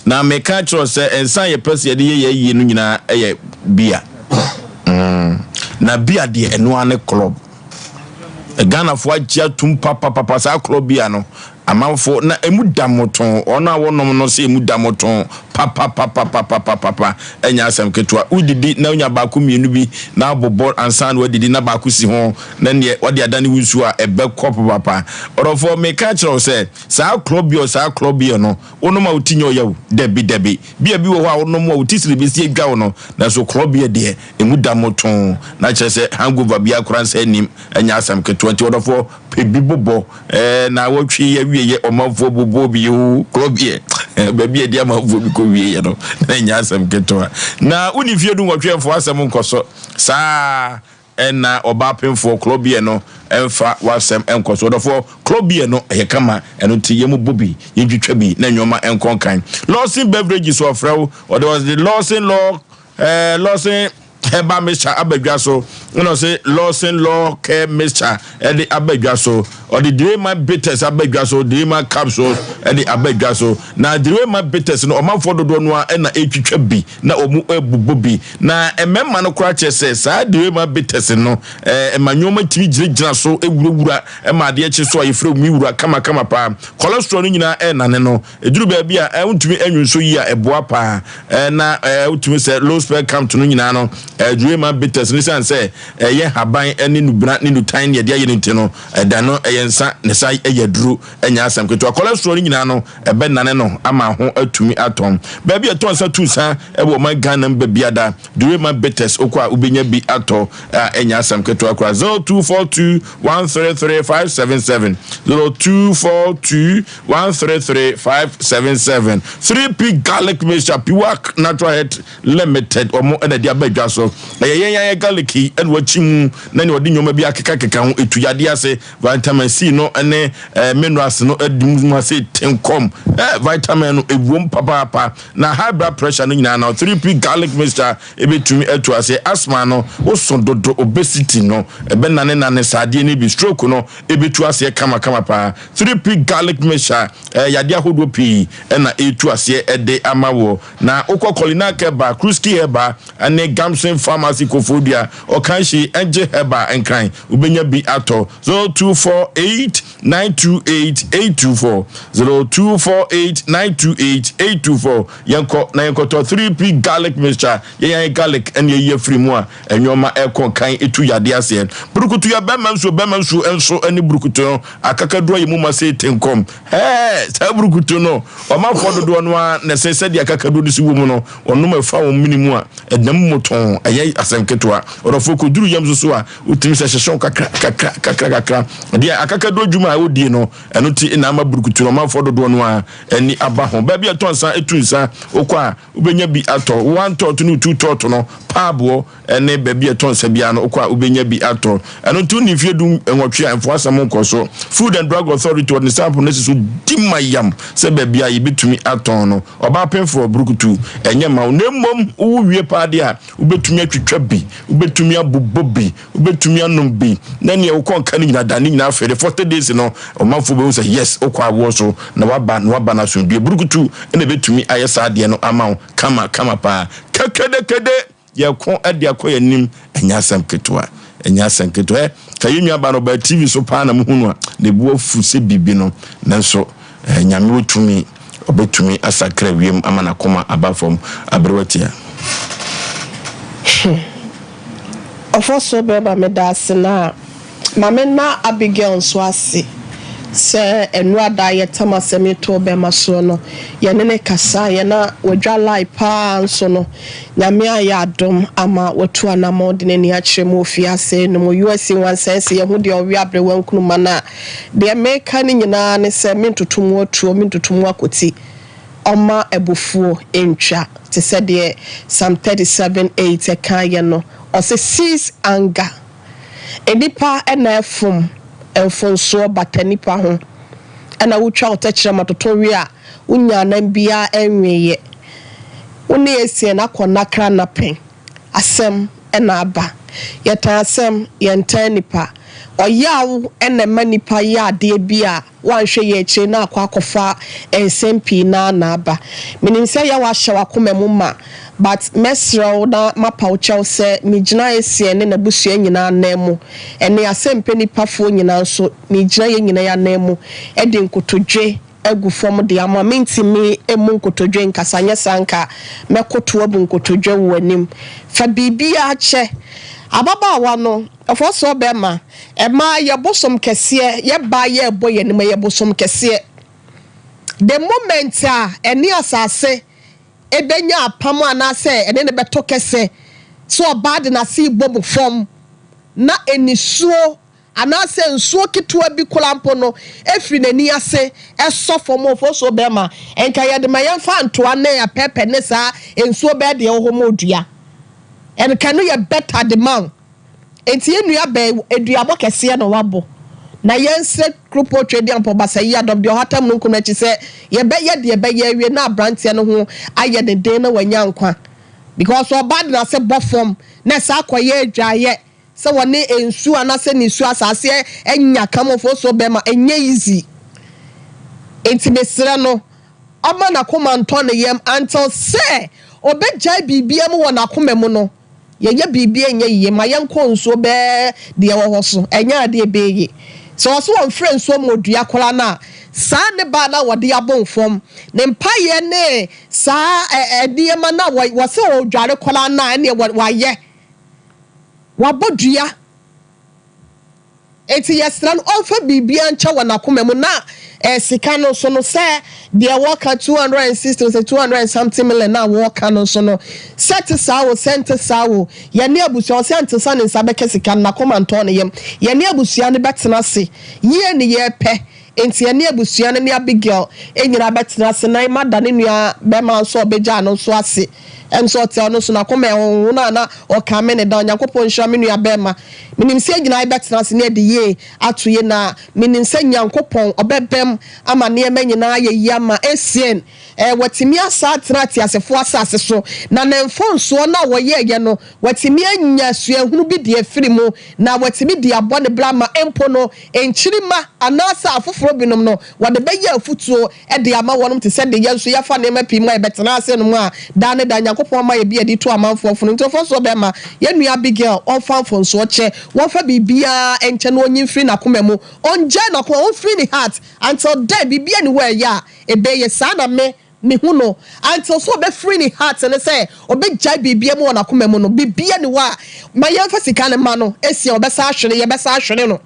na meka akyerɛ wo sɛ nsa a yɛpɛ sɛ yɛde yɛ yɛayie no nyinaa yɛ bia mm na bia deɛ ɛno ara ne club Ghanafoɔ agye atum papapapa saa club bia no Amanfo, na emu da mmotoo, wɔn a wɔnom no sɛ emu da mmotoo papapapapapapa, ɛnyɛ asɛm ketewa. Wodidi na wonya baako mmienu bi na abobɔ ansa na woadidi na baako si ho na neɛ wɔde adane wo nsuo a ɛbɛkɔ papapa. Ɔdɔfoɔ, meka akyerɛ wo sɛ saa klɔbiɔ saa klɔbiɔ no wonom a wo ti nyɛ ɔya o, dabi dabi. Bia bi wɔ hɔ a wonom a wo ti siri bɛsi adwa wo no, nanso klɔbiɔ deɛ emu da mmotoo na kyerɛ sɛ hangover biara koraa nsa nnim, ɛnyɛ asɛm ketewa. Nti ɔdɔfoɔ, pɛ bi bobɔ. Ɛɛ naawɔtwe yi awieɛ ɔmanfoɔ bobɔɔ bi oo korɔbeɛ baabi a ɛde amanfoɔ bi kɔ wieɛ no na ɛnyɛ asɛm ketewa na woni mfeɛ du nwɔtwe ɛmfa w'asɛm nkɔ so saa ɛna ɔbaa pemfoɔ korɔbeɛ no ɛmfa w'asɛm nkɔ so ɔdɔfoɔ korɔbeɛ no ɛyɛ kama ɛno nti yɛn mu bɔ bi yɛntwitwa bi na nneɛma nkɔ nkan Lawson Beverages ɔfrɛ wo ɔde ɔde Lawson Law ɛɛ Lawson herbal mixture aba dwa so ɛna ɔse Lawson Law Care mixture ɛde aba dwa so ɔde Direma bitters aba dwa so Direma capsules ɛde aba dwa so na Direma bitters no ɔmanfoɔ dodoɔ no a ɛna ɛtwitwa bi na wɔn ɛbobɔ bi na mmarima no koraa kyerɛ sɛ saa Direma bitters no ɛma nneɛma tumi gyinagyina so ɛwurawura ɛma adeɛ kye so a yɛfrɛ mu wura kamakama paa cholesterol no nyinaa ɛnane no Ɛduru baabi a, wontumi nwo nsuo yie a, ɛboa paa. Na wotumi sɛ low sperm count no nyinaa no, Dwema bitters no ɛsiane sɛ ɛyɛ haban ne nubena ne nutan ne yɛde ayɛ no nti no, ɛda no ɛyɛ nsa na ɛsan yɛ aduro, ɛnyɛ asɛm ketewa. Cholesterol no nyinaa no, ɛbɛnane no ama ho atumi atɔn. Baabi a ɛtɔ nsa tu nsa wɔ ɔman Ghana mu baabiada, Dwema bitters wokɔ a wobɛnya bi atɔ a ɛnyɛ asɛm ketewa koraa. 0242 133 577 0242 133 577 3P garlic mixture Piwak Natural Health Limited wɔn na ɛde aba dwa so. Ɛyɛ yɛn ayɛ garlic yi ɛna wakyi mu na nea ɔde nneɛma bi akekakeka ho etu yadeɛ ase. Vitamin C no ne eh, minerals no adi mu ase tenkɔm. Eh, vitamin no ewom papaapa na high blood pressure no nyinaa na 3P garlic mixture ebetumi atu ase. Asthma no woso dodo, obesity no ɛbɛnanenane saa adeɛ no bi, stroke no ebetu aseɛ kamakama paa. 3P garlic mixture ɛyɛ yadeɛ ahodoɔ pii na ɛretu aseɛ de ama woɔ. Na wokɔ Kolinak Herbal, Kruski Herbal ne Gamson Pharmacy Koforidua, Ɔkanhyi, Angye Herbal Nkran, wobɛnya bi atɔ. 0248 928 824, 0248 928 824. Yɛnkɔ na yɛnkɔtɔ 3P garlic mixture, yɛn ayɛ garlic ne ayi afiri mu a nnoɔma ɛkɔ kan ɛtu yadeɛ aseɛ. Burukutu yɛ bɛrima nsuo, bɛrima nsuo nso ne burukutu no. Akakaduro ayɛ mu ma sei te nkɔm. Hɛɛ! Saa burukutu no, ɔmanfoɔ dodoɔ no ara na ɛsɛ sɛdeɛ akakaduro no si wɔ mu no, wɔnom ɛfa wɔn mene mu a, ɛnam mu tɔnn. Ɛnyɛ asɛm ketewa. Ɔdɔfoɔ, kɔduru yam nso so a, wotumi sɛ hyehye wo kakra, kakra, kakra, kakra. Deɛ akakaduro adwuma a ɛwɔ no, ɛno ti na ama burukutu no, ɔmanfoɔ dodoɔ no ara ani aba ho. Baabi a ɛtɔ nsa, ɛtu nsa, wokɔ a, wobɛnya bi atɔ. One tɔɔto ne two tɔɔto no, paaboɔ. ne baabi a ɛtɔ nsa biara no, wokɔ a wobɛnya bi atɔ. Ɛno nti wonni mfeɛ du nwɔtwe a, mfa w'asɛm nkɔ so. Food and Drug Authority wɔde ne sample no asi so di ma yam sɛ baabi a yɛbɛtumi atɔn no. Ɔbaa pemfoɔ, burukutu, ɛnyɛ mma wo. Na mmom wowo wie paa deɛ a, wobɛtumi atwitwa bi, wobɛtumi abobɔ bi, wobɛtumi anom bi, na neɛ wokɔ nka no nyinaa da ne nyinaa afei de 40 days no, ɔmanfoɔ bɛhu sɛ yes, wokɔ awoɔ so na waba na waba no asomdwoeɛ. Burukutu na ɛbɛtumi ayɛ saa adeɛ no ama wo kama kama paa. Kekedekede! Yɛko de akɔ yɛn anim, ɛnyɛ asɛm ketewa, ɛnyɛ asɛm ketewa. Ɛ, ka yɛn nuabaa no, ɔbaa TV so paa na muhu no a, ne bo afu sɛ biribi no. Nanso, eh, Nyame wɔ tumi, ɔbɛtumi asakra wiem ama n'akoma aba fam. Aberewa tia. Hmm. Ɔfɔsoɔ bɛɛma meda ase na ma me nna Abigail nso ase sɛ ɛnora da a yɛtam asɛm yi too bɛɛma soɔ no yɛne no kasaeɛ na wadwa lie paa nso no Nyame ayɛ adom ama watu anamɔn de n'ani akyerɛ mu wɔ fiase no mu. USA nwansae sɛ yɛhu deɛ ɔwe aberewa nkruma no a, deɛ meka no nyinaa ne sɛ mentoto mu atuo, mentoto mu akɔti, ɔmma abufuo ntwa. Te sɛ deɛ Psalm 37, 8 kaeɛ no, ɔse cease anger. Nnipa na ɛfom, mfonsoɔ bata nnipa ho. Ɛna wotwa wo tɛkyerɛma toto we a, wonnya nam biara nweeɛ. Wo ne Essien akɔ nnakra nna pɛn. Asɛm na aba. Yɛtan asɛm, yɛntan nnipa. Ɔyaw na ɛma nnipa yɛ adeɛ bi a woanhwɛ yie akyire na akɔ akɔfa nsɛm pii no ara na aba. Menim sɛ yaw ahyɛ w'akoma mu ma but mɛsrɛ wo na mapa wo kyɛw sɛ megyina Essien ne n'abusua nyinaa anan mu ɛne asɛmpɛ nnipa foɔ nyinaa nso megyina yɛn nyinaa anan mu de nkotodwe agu fam de ama. Mentumi mmu nkotodwe nkasa, anyɛ saa anka mɛkoto abu nkotodwe wɔ w'anim. Fa biribiara kyɛ ababaawa no. Ɛfɔ sɛ ɔbɛrima, ɛmaa yɛ bosom kɛseɛ, yɛ baa yɛ ɛbɔ yɛn anim, ɛyɛ bosom kɛseɛ. The moment a ɛne asase ɛbɛnya apam anaasɛ ɛne no bɛtɔ kɛsɛ, sɛ ɔbaa de n'ase rebɔ mu fam na anisuo anaasɛ nsuo ketewa bi koraa mpo no firi n'ani ase sɔ fam o, fosuo bɛrima, nka yɛde ma yɛmfa ntoa ne apɛɛpɛ ne saa nsuo bɛɛ deɛ ɛwɔ hɔ ma odua. Nka ɛno yɛ better de ma wo. Enti yɛn nua bɛn aduabɔ kɛseɛ na wabɔ. Na yɛnsrɛ Kuropɔn Tweaduampɔn Basayi Adɔm deɛ ɔhata mununkum no akyi sɛ yɛbɛyɛ deɛ ɛbɛyɛ awie na abranteɛ no ho ayɛ ne den na wanya nkwa. Because ɔba de n'ase bɔ fam na ɛsan kɔyɛ adwaeɛ. Sɛ wɔne nsuo anaasɛ nisuo asase anya kamofo so bɛma ɛnyɛ easy nti mesrɛ no ɔma nakoma ntɔ ne yam until sɛ ɔbɛgyae biribia mu wɔ nakoma mu no yɛyɛ biribia ɛnyɛ yie ma yɛnkɔ nsuo bɛɛ deɛ ɛwɔ hɔ so ɛnyɛ adeɛ ɛbɛyɛ yie sɛ ɔse ɔmfrɛ nsuo ma ɔdua koraa no a saa ne baa no a wɔde abom fam ne mpaeɛ ne saa nneɛma no a wɔse ɔdware koraa no a ɛneɛ wayɛ Wabɔ dua. Enti yɛsrɛ no ɔmfa biribiara nkyɛ wɔ n'akoma mu na eh, sika no nso no sɛ deɛ wɔka 260 sɛ 200 and something million na wɔka no nso no sɛ te saa o sɛ nte saa o yɛne abusua ɔsɛ ante sa ne nsa bɛka sika no n'akoma ntɔɔ ne yam yɛne abusua no bɛtena ase yie ne yɛpɛ Enti ɛne abusua no ne Abigail nyinaa bɛtena ase na mada ne nua bɛrima nso a ɔbɛgyaa no nso ase. Ɛm sɛ ɔte ɔno nso n'akoma ɛhonhono a na ɔkame ne da. Onyankopɔn nhyira me nua bɛrima. Menim sɛ yɛn nyinaa bɛtena ase na yɛde yie ato yie na menim sɛ Nyankopɔn ɔbɛbam ama nneɛma nyinaa ayɛ yie ama Essien. Ɛɛ watumi asa atena ateasefoɔ asase so na ne mfomsoɔ no a wɔyɛeɛ no watumi anya suahunu bi de afiri mu na watumi de abɔ ne bra ma mpo no Nkyirimma anaasɛ afoforɔ binom no, wɔde bɛyɛ afotuo de ama wɔnom te sɛ deɛ yɛn nso yɛafa nneɛma pii mu a yɛbɛtena ase no mu a daa ne daa Nyankopɔn ma yɛ bi adi to amanfoɔ fono. Nti ɔfa soɔ bɛma yɛn nua Abigail ɔmfa mfonsoɔ kyɛ, wɔmfa biribiara nkyɛ na ɔnyi mfiri n'akoma mu, ɔngyae n'akoma, ɔmfiri ne heart until then biribiara nni hɔ a ɛyɛ a ɛbɛyɛ saa na me Mehu no until sɛ ɔbɛfiri ne heart no sɛ ɔbɛgyae biribia mu wɔ n'akoma mu no, biribia ni hɔ a ma yɛmfa sika no ma no, ɛsia ɔbɛsan ahwere, yɛbɛsan ahwere no.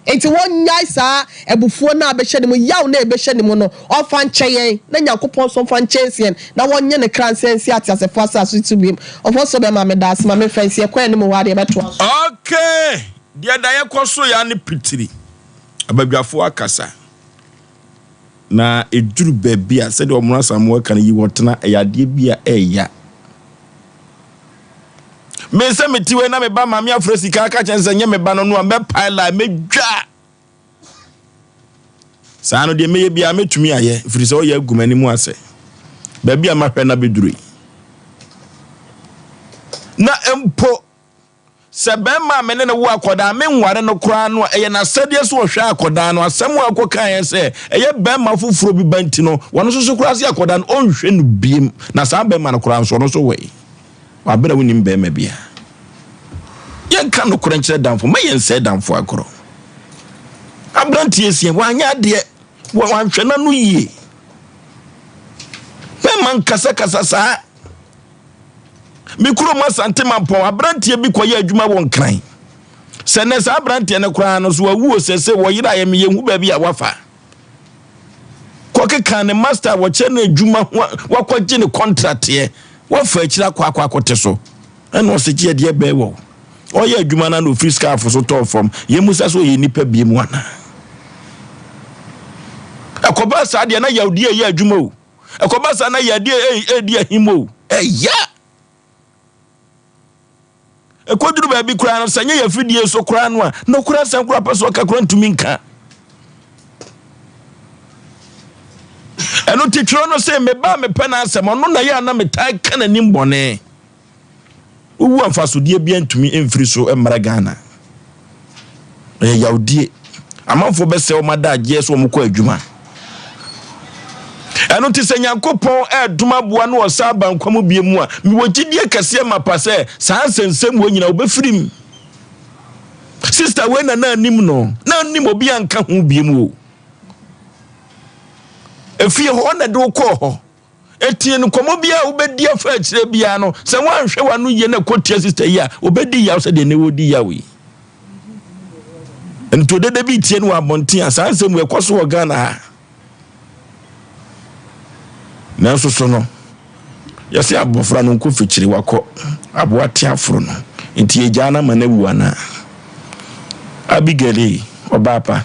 Nti wɔnnyae saa abufuo no a bɛhyɛ ne mu, yaw no a ɛbɛhyɛ ne mu no, ɔmfa nkyɛ yɛn, na Nyankopɔn nso mfa nkyɛ nsi yɛn, na wɔnnye ne kra nsan nsi ateasefoɔ asase so biom. Ɔfɔsɔ bɛma meda ase, ma memfa nsi, yɛkɔ anim hɔ a deɛ yɛbɛtoa so. Okay, deɛ daeɛ kɔ so ya ne pitiri, abadwafoɔ akasa. Na ɛduru baabi a, sɛdeɛ Ɔmono Asamoah ka no, yi wɔtena, ɛyɛ adeɛ bi a ɛɛya. Me sɛ mete wei na me ba maame afrɛ sika aka kyɛn sɛ nyɛ me ba no no a, mɛpae line, mɛdwa. Saa no deɛ mɛyɛ biara mɛtumi ayɛ, ɛfiri sɛ ɔyɛ agu m'anim ase. Baabi a mahwɛ no abɛduru yi. Na mpo Sɛ barima a me ne no wo akwadaa a menware no koraa no a, ɛyɛ n'asɛdeɛ sɛ ɔhwɛ akwadaa no. Asɛm a ɔkɔkaeɛ sɛ ɛyɛ barima foforɔ bi ba nti no, ɔno nso so koraa sɛ akwadaa no, ɔnhwɛ no biem. Na saa barima no koraa nso, ɔno nso wɔ he? Wɔ abere a wonnim barima biara. Yɛnka nokorɛ nkyerɛ damfo, mma yɛnsɛe damfo agorɔ. Aberanteɛ sie, wanyɛ adeɛ, wanhwɛ n'ano yie. Mɛma nkasakasa saa. Me kurom Asante Mampɔn, aberanteɛ bi kɔyɛ adwuma wɔ Nkran. Sɛ nnɛ saa aberanteɛ no koraa no so wawu o sɛ sɛ wɔyera yɛ me yɛnhu baabi a wafa. Kɔkeka ne master a wɔkyerɛ no adwuma ho wakɔgye ne kɔntrateɛ wafa akyiri akɔ akɔ akɔte so. Ɛna ɔsɛ gye ɛdeɛ bɛɛ wɔ. Ɔyɛ adwuma no na ofiri scarf so tɔɔ fam. Yɛn mu sɛ so ɔyɛ nipa bie mu anaa. Ɛkɔba saa deɛ na yawdeɛ ɛyɛ adwuma o. Ɛkɔba saa na yadeɛ ɛredi ahim o, ɛya. Ɛkɔduru baabi koraa no, sɛ nyɛ yɛfidie so koraa no a, nokorɛ asɛm koraa pɛ sɛ ɔka koraa ntumi nka. Ɛno nti twerɛ no se, Me ba a mepɛ n'asɛm, ɔno na ɛyɛ a na metaa ka n'anim bɔne. Wowu a mfasodeɛ biara ntumi mfiri so mmra Ghana. Ɛyɛ yawdie. Amanfoɔ bɛsɛe wɔn adagyeɛ sɛ wɔkɔ adwuma. Ɛno nti sɛ Nyankopɔn ɛredom aboa na ɔsan aba nkwa mu bie mu a, mewɔ gyidie kɛseɛ mapa sɛ saa nsɛnsɛm wɔ nyina wɔbɛfiri mu. Sista wei na na anim no, na anim obi anka ho bie mu o. Efie hɔ na de wokɔɔ hɔ. Etie no nkɔmmɔ biara a wobɛdi afa akyire biara no, sɛ woanhwɛ w'ano yie na ɛkɔ tia sista yi a, obɛdi yaw sɛdeɛ ne wɔdi yaw yi. Nti odede bi tie no wɔ abɔnten a, saa nsɛm wɔ ɛkɔ so wɔ Ghana ha. Nanso so no, yɛsɛ abɔfra no nkɔ fikyiri wakɔ aboa te aforo no, nti yɛgyaa no ama no awu anaa? Abigail ei, ɔbaa pa.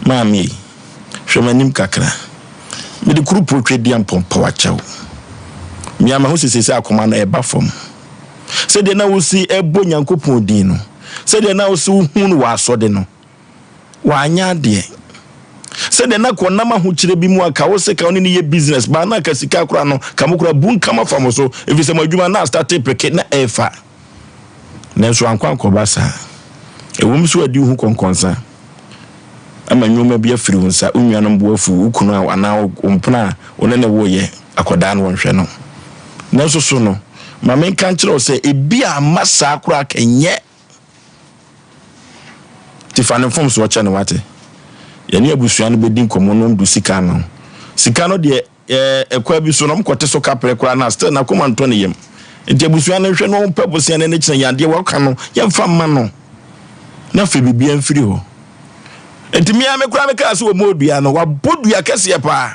Maame ei, hwɛ m'anim kakra. Mede kurupuo twedeɛ mpɔmpɔ akyɛ wo. Me ara mahu sɛ seesei akoma no ɛreba fam. Sɛdeɛ na wosi bɔ Nyankopɔn din no, sɛdeɛ na wose wohu no wɔ asɔde no, wanyɛ adeɛ. Sɛdeɛ na ka ɔnam ahokyerɛ bi mu a ka wose ka wo ne no yɛ business baa na ka sika koraa no, ka mo koraa bunkam afa mo so, ɛfiri sɛ mo adwuma na astate peke na ɛrefa. Nanso ankɔ ankɔba saa. Ɛwom sɛ wɔadi wo ho kɔnkɔnsa ama nneɛma bi afiri wo nsa, wo nuanom bo afuw, wo kunu a anaa wo mpena a wo ne no woyɛ akwadaa no wɔnhwɛ no. Nanso so no, ma menka nkyerɛ wo sɛ ebia amma saa koraa ka nyɛ. Nti fa ne mfomsoɔ kyɛ no, wate? Yɛne abusua no bɛdi nkɔmmɔ na wɔde sika ama wo. Sika no deɛ, Ɛɛ kwan bi so no ɔmo kɔte so kaprɛ koraa na still n'akoma ntɔ ne yam. Nti abusua no nhwɛ na ɔmo pɛ bosea no ne kyerɛ yɛn adeɛ waka no yɛnfa mma no na afei biribiara mfiri hɔ. Nti me ara me koraa me kaa sɛ ɔmɔ dua no wabɔ dua kɛseɛ paa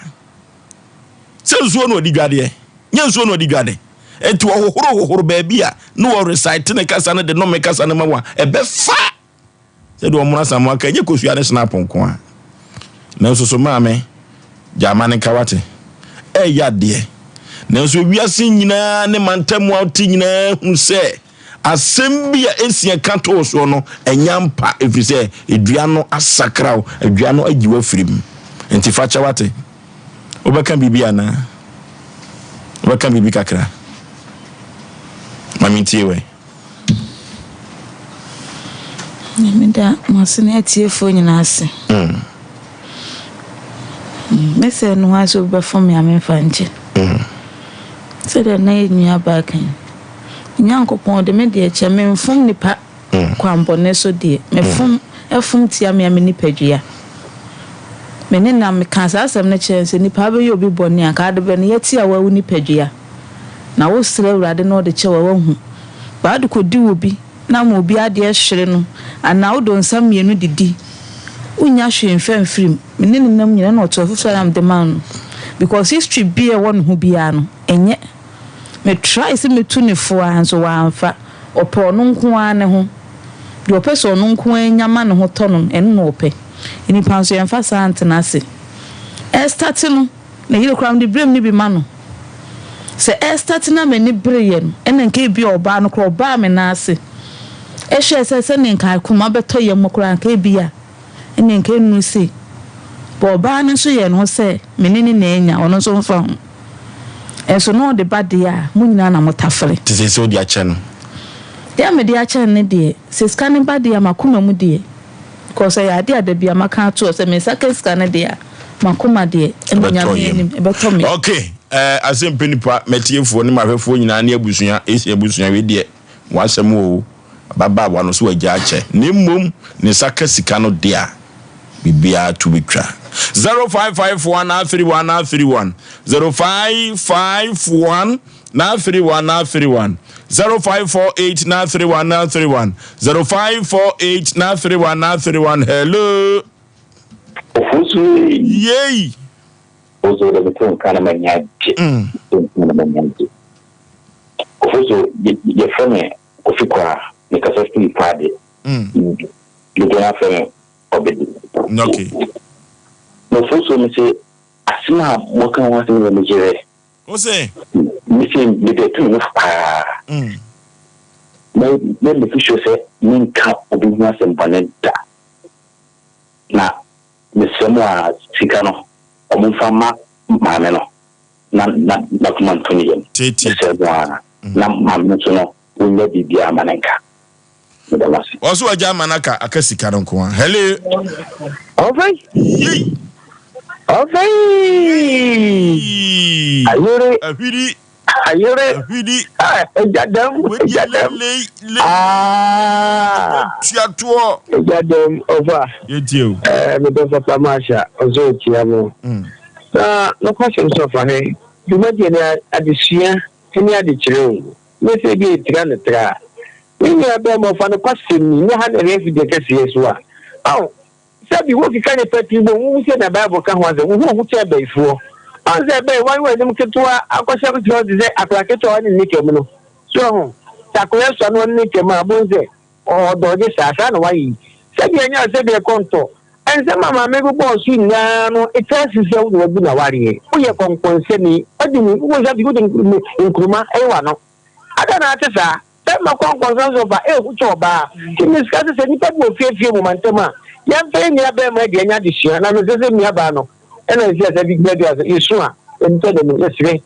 sɛ nsuo na ɔde dwadeɛ nyɛ nsuo na ɔde dwade nti ɔhohoro hohoro baabi a na wɔ recite ne kasa no de nome kasa no ma wa ɛbɛfa. Sɛdeɛ wɔn Asamoah ka, ɛnyɛ kosua ne snap nko ara. Nanso so maame, gyaa ma no nka wate. Ɛyɛ adeɛ. Nanso wiase nyinaa ne mantam a wote nyinaa hu sɛ asɛm bi a ɛsi ɛka too soɔ no, ɛnyɛ ampa ɛfiri sɛ dua no asakra wo, dua no agyi wo afiri mu. Nti fa kyɛ wate. Wobɛka biribi anaa? Wobɛka biribi kakra? Ma mentie wɛ. Meda mo ase ne atiefoɔ nyinaa ase. Mɛsɛ no ara sɛ obi bɛfom me a memfa nkyɛ. Sɛdeɛ na yɛn nua baa kan. Nyankopɔn de me deɛ kyɛ memfom nipa kwanbɔne so deɛ. Mefom ɛfom tia me a me nipadua. Me ne na mekaa saa asɛm no kyerɛ no sɛ nipa abɛyɛ obi bɔne a nka ade bɛn no yɛte a wawu nipadua. Na wo srɛ Awurade na ɔde kyɛ wo a wahu. But wode kɔdi obi na ama obi adeɛ hwere no anaa wode wo nsa mmienu didi wonnya hwee mfa mfiri mu. Me ne no nam nyinaa na ɔto afutuo a na mede ma no because history bi a ɛwɔ ne ho biara no ɛnyɛ. Me try sɛ mɛtu no fo ara nso wamfa. Ɔpɛ ɔno nko ara ne ho. Deɛ ɔpɛ sɛ ɔno nko ara nya ma ne ho tɔ no no ɛno na ɔpɛ. Nnipa nso yɛmfa saa ntena ase. Ɛstate no. Ne yere koraa mede berɛm no bi ma no. Sɛ ɛrestate na m'ani bereeɛ no, ɛna nka ebia ɔbaa no koraa ɔbaa me nan ase hwɛɛ sɛ sɛdeɛ nka akoma bɛtɔ yam koraa nka ebia ɛnneɛ nka ɛnnuru sei. But ɔbaa no nso yɛɛ ne ho sɛ me ne no na anya, ɔno nso mfa ho. Nso na ɔde ba deɛ a, mo nyinaa na motafere. Te sɛ sɛ wode akyɛ no. Deɛ a mede akyɛ no no deɛ, sɛ sika no ba deɛ a, m'akoma mu deɛ, because ɛyɛ adeɛ a da biara maka ato hɔ sɛ me nsa ka sika no deɛ a, M'akoma deɛ, ɛna Nyame anim, ɛbɛtɔ me. Ok, eh, asɛm pɛ nipa, m'atiefoɔ ne m'ahwɛfoɔ nyinaa ne abusua, Asia abusua, wei deɛ, mo asɛm oo, ababaawa no so wagya akyɛ, na mmom ne nsa ka sika no deɛ a, biribiara to bɛtwa. 0551 931 931, 0551 931 931, 0548 931 931, 0548 931 931, hello. Ofosu ei. Yei. Ofosu de meto nka na m'ani agye. Meto nka na m'ani agye. Ofosu yɛfrɛ me Kofi Kwaa, mekasa firi Paade. Dodoɔ no afrɛ me Ɔbɛdi. Okay. Na Ofosu mese asɛm a moka ho asɛm yɛ me yerɛ. Wo se? Mese mede to me ho fo paa. Mɛ mɛ make sure sɛ menka obi ho asɛm bɔne da. Na mesrɛ mo a sika no. Wɔmfa mma maame no na na n'akoma nto ne yam. Mesrɛ mo ara. Na maame no nso no, ɔnnya biribiara mma no nka. Meda mo ase. Ɔso wagya ama no aka aka sika no nko ara. Hello. Ɔfɛn. Yei. Ɔfɛn. Ayere. Ahwiri. Ayere. Ahwiri. Ɛgya dɛm. Ɛgya dɛm. Tua toɔ. Ɛgya dɛm ɔfa. Yɛtie o. Ɛɛ medɔ papa Marsha ɔsɛ ɔtia mo. Na nokwasɛm sɛ ɔfa he dwumadie no adesua ne adekyerɛ o. Nyɛ sɛ ebi etira no tra. Me nua bɛɛma ɔfa nokwasɛm ni nyɛ ha na ɛyɛ afidie kɛseɛ so a. Ao Sɛbi wokeka nnipa tiri bom, wohu sɛ na Bible ka ho asɛm, wohu ohu kyɛn abayifoɔ. Ɔn sɛ ɛbɛn wan w'anim ketewa akɔhyɛ wo te sɛ akwadaa ketewa a ɔne ne nika mu no. So wahu? Sɛ akwadaa sua na ɔne ne nika mu a, wobɛhu sɛ ɔdɔɔgye saa. Saa na wayɛ yi. Sɛdeɛ ɛnyɛ a sɛdeɛ ɛkɔ ntɔ. Nsɛm a maame bobɔɔ so nyinaa no, ɛtwa si sɛ wo na wagu n'awareɛ. Woyɛ kɔnkɔnsani. Wode wode nkruma yɛ w'ano. Adɛn na ate saa? Bɛrima kɔnkɔnsa nso fa ehu kyɛ ɔbaa. Nti mesika sɛ sɛ nnipa bi wɔ fie fie mu mantam a, yɛmfa yɛn nua bɛrima adi anya adesua. Na mesɛ sɛ nua baa no ɛna nsi asɛ bi gyina dua so yɛsu a yɛntɔ n'anim. Yɛsrɛ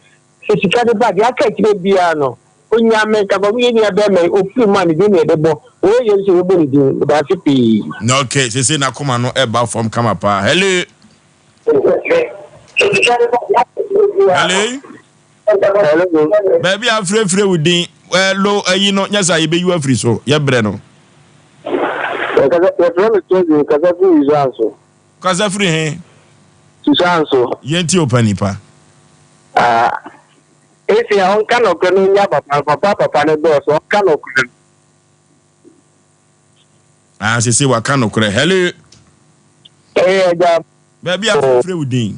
sɛ sika no ba a, deɛ aka akyire biara no ɔnya me nka kɔm yɛn nua bɛrima yi ɔfiri mu a ne din na yɛbɛbɔ. Ɔyɛ yɛn nso yɛbɛbɔ ne din. Medaase pii. Okay, sese n'akoma no ɛba fam kama paa. Hello. Hello. Baabi a afirafira wo din lo ayi no nyɛ sɛ yɛbɛyi wo afiri so yɛbrɛ no. Yɛfrɛ me Tobi kasa firi Susuanso. Kasa firi he? Susuanso. Yɛntie wo pa nipa. Ah, esi a ɔnka nɔkorɛ no nya papa papa papa no dɔɔso ɔnka nɔkorɛ no. Ah, sese waka nɔkorɛ. Hello. Ɛyɛ agya. Baabi a afirafira wo din.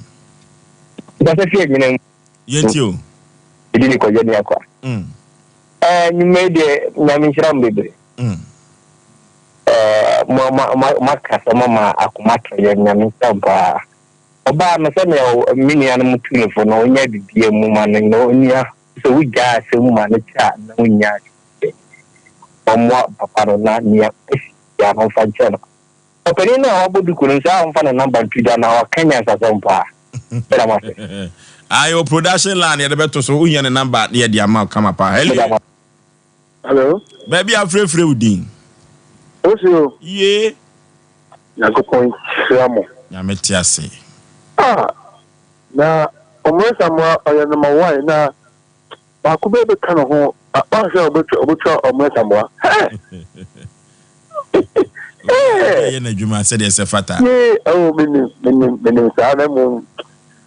Kasa firi agyina mu. Yɛntie o. Mede ne kɔgya ni akwa. Ɛɛ nnwuma yi deɛ Nyame nhyira mo bebree. Ɛɛ mo mo mo mo akasa mo ama akoma atɔ yɛn Nyame nhyira mo paa. Ɔbaa no sɛnea me nuanom tu no fo no ɔnya bibia mu ma no na ɔnya sɛ wogyaa asɛm mu ma no kyɛ a na ɔnya ɔmmoa papa no na nea asi biara no ɔmfa nkyɛ no. Ɔpanin no a wabɔ duku no nso a ɔmfa ne number nto dwa na waka nyansasɛm paa. Meda mo ase. Ayi o production line yɛde bɛto so wohia ne number na yɛde ama wo kama paa. Hello. Hello. Baabi a afrɛfrɛ wo din. Osi o. Yee. Nyankopɔn nhyira mo. Nyame te ase. Ah na Omore Samoa ɔyɛ number one na Baako bɛyɛ bɛka ne ho a ɔnhwɛ a ɔbɛtwa ɔbɛtwa ɔmo asamoa. Hɛ! Ɛyɛ n'adwuma sɛdeɛ ɛsɛ fata. Yee ɛwɔ menim menim menim saa na mmom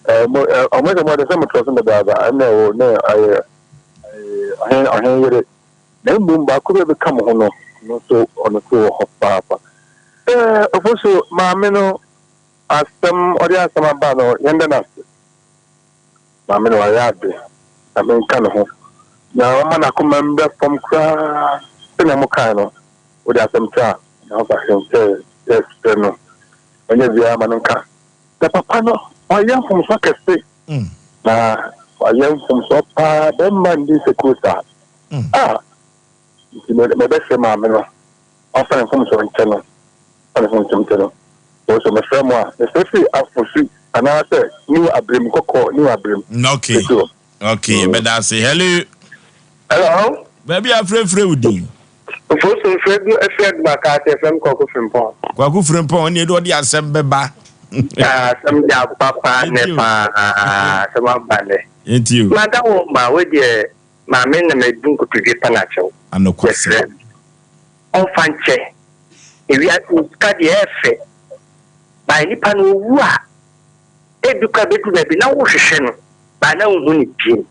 ɛɛ mo ɛ ɔmo asamoa de sɛ mo trɔ so dadaada ɛna ɛwɔ ne ɛyɛ ɔhen ɔhen yere na mmom baako bɛyɛ bɛka mo ho no ɔno nso ɔno nso wɔ hɔ paapa. Ɛɛ ofosu maame no asɛm ɔde asɛm aba no yɛn da no ase. Maame no wayɛ ade na menka ne ho na wama n'akoma mbra fam koraa sɛnea mo kae no wode asɛm tra na ɔfa hwɛ sɛ yɛsrɛ no ɔnyɛ biara ma no nka na papa no wayɛ mfomsoɔ kɛse na wayɛ mfomsoɔ paa bɛrima ndi nsekuro saa ah nti mɛbɛsrɛ maame no ɔmfa ne mfomsoɔ nkyɛ no ɔmfa ne mfomsoɔ nkyɛ no so mefrɛ mo a mefrɛ firi afosu anaasɛ new abirem kɔkɔɔ new abirem Okay. ɛsi hɔ. Okay, yɛbɛda ase. Hello. Hello. Baabi a afrɛfrɛ wo din. Ofosu mfrɛ bi afiri adwuma kaa sɛ yɛfrɛ me Kwaku Frimpong. Kwaku Frimpong ɛne ɛde ɔde asɛm bɛba. Ah, asɛm de aba paa nnɛ paa asɛm aba nnɛ. Yɛntie o. Mada wo ma wo deɛ maame na mabu nkotodwe pa no akyɛw. Anokwasɛm. Yɛsrɛ ɔmfa nkyɛ. Ewiase mu sika deɛ ɛyɛ fɛ but nipa no owu a ebi koraa bɛduru baabi na wohwehwɛ no but na wonhu no bio.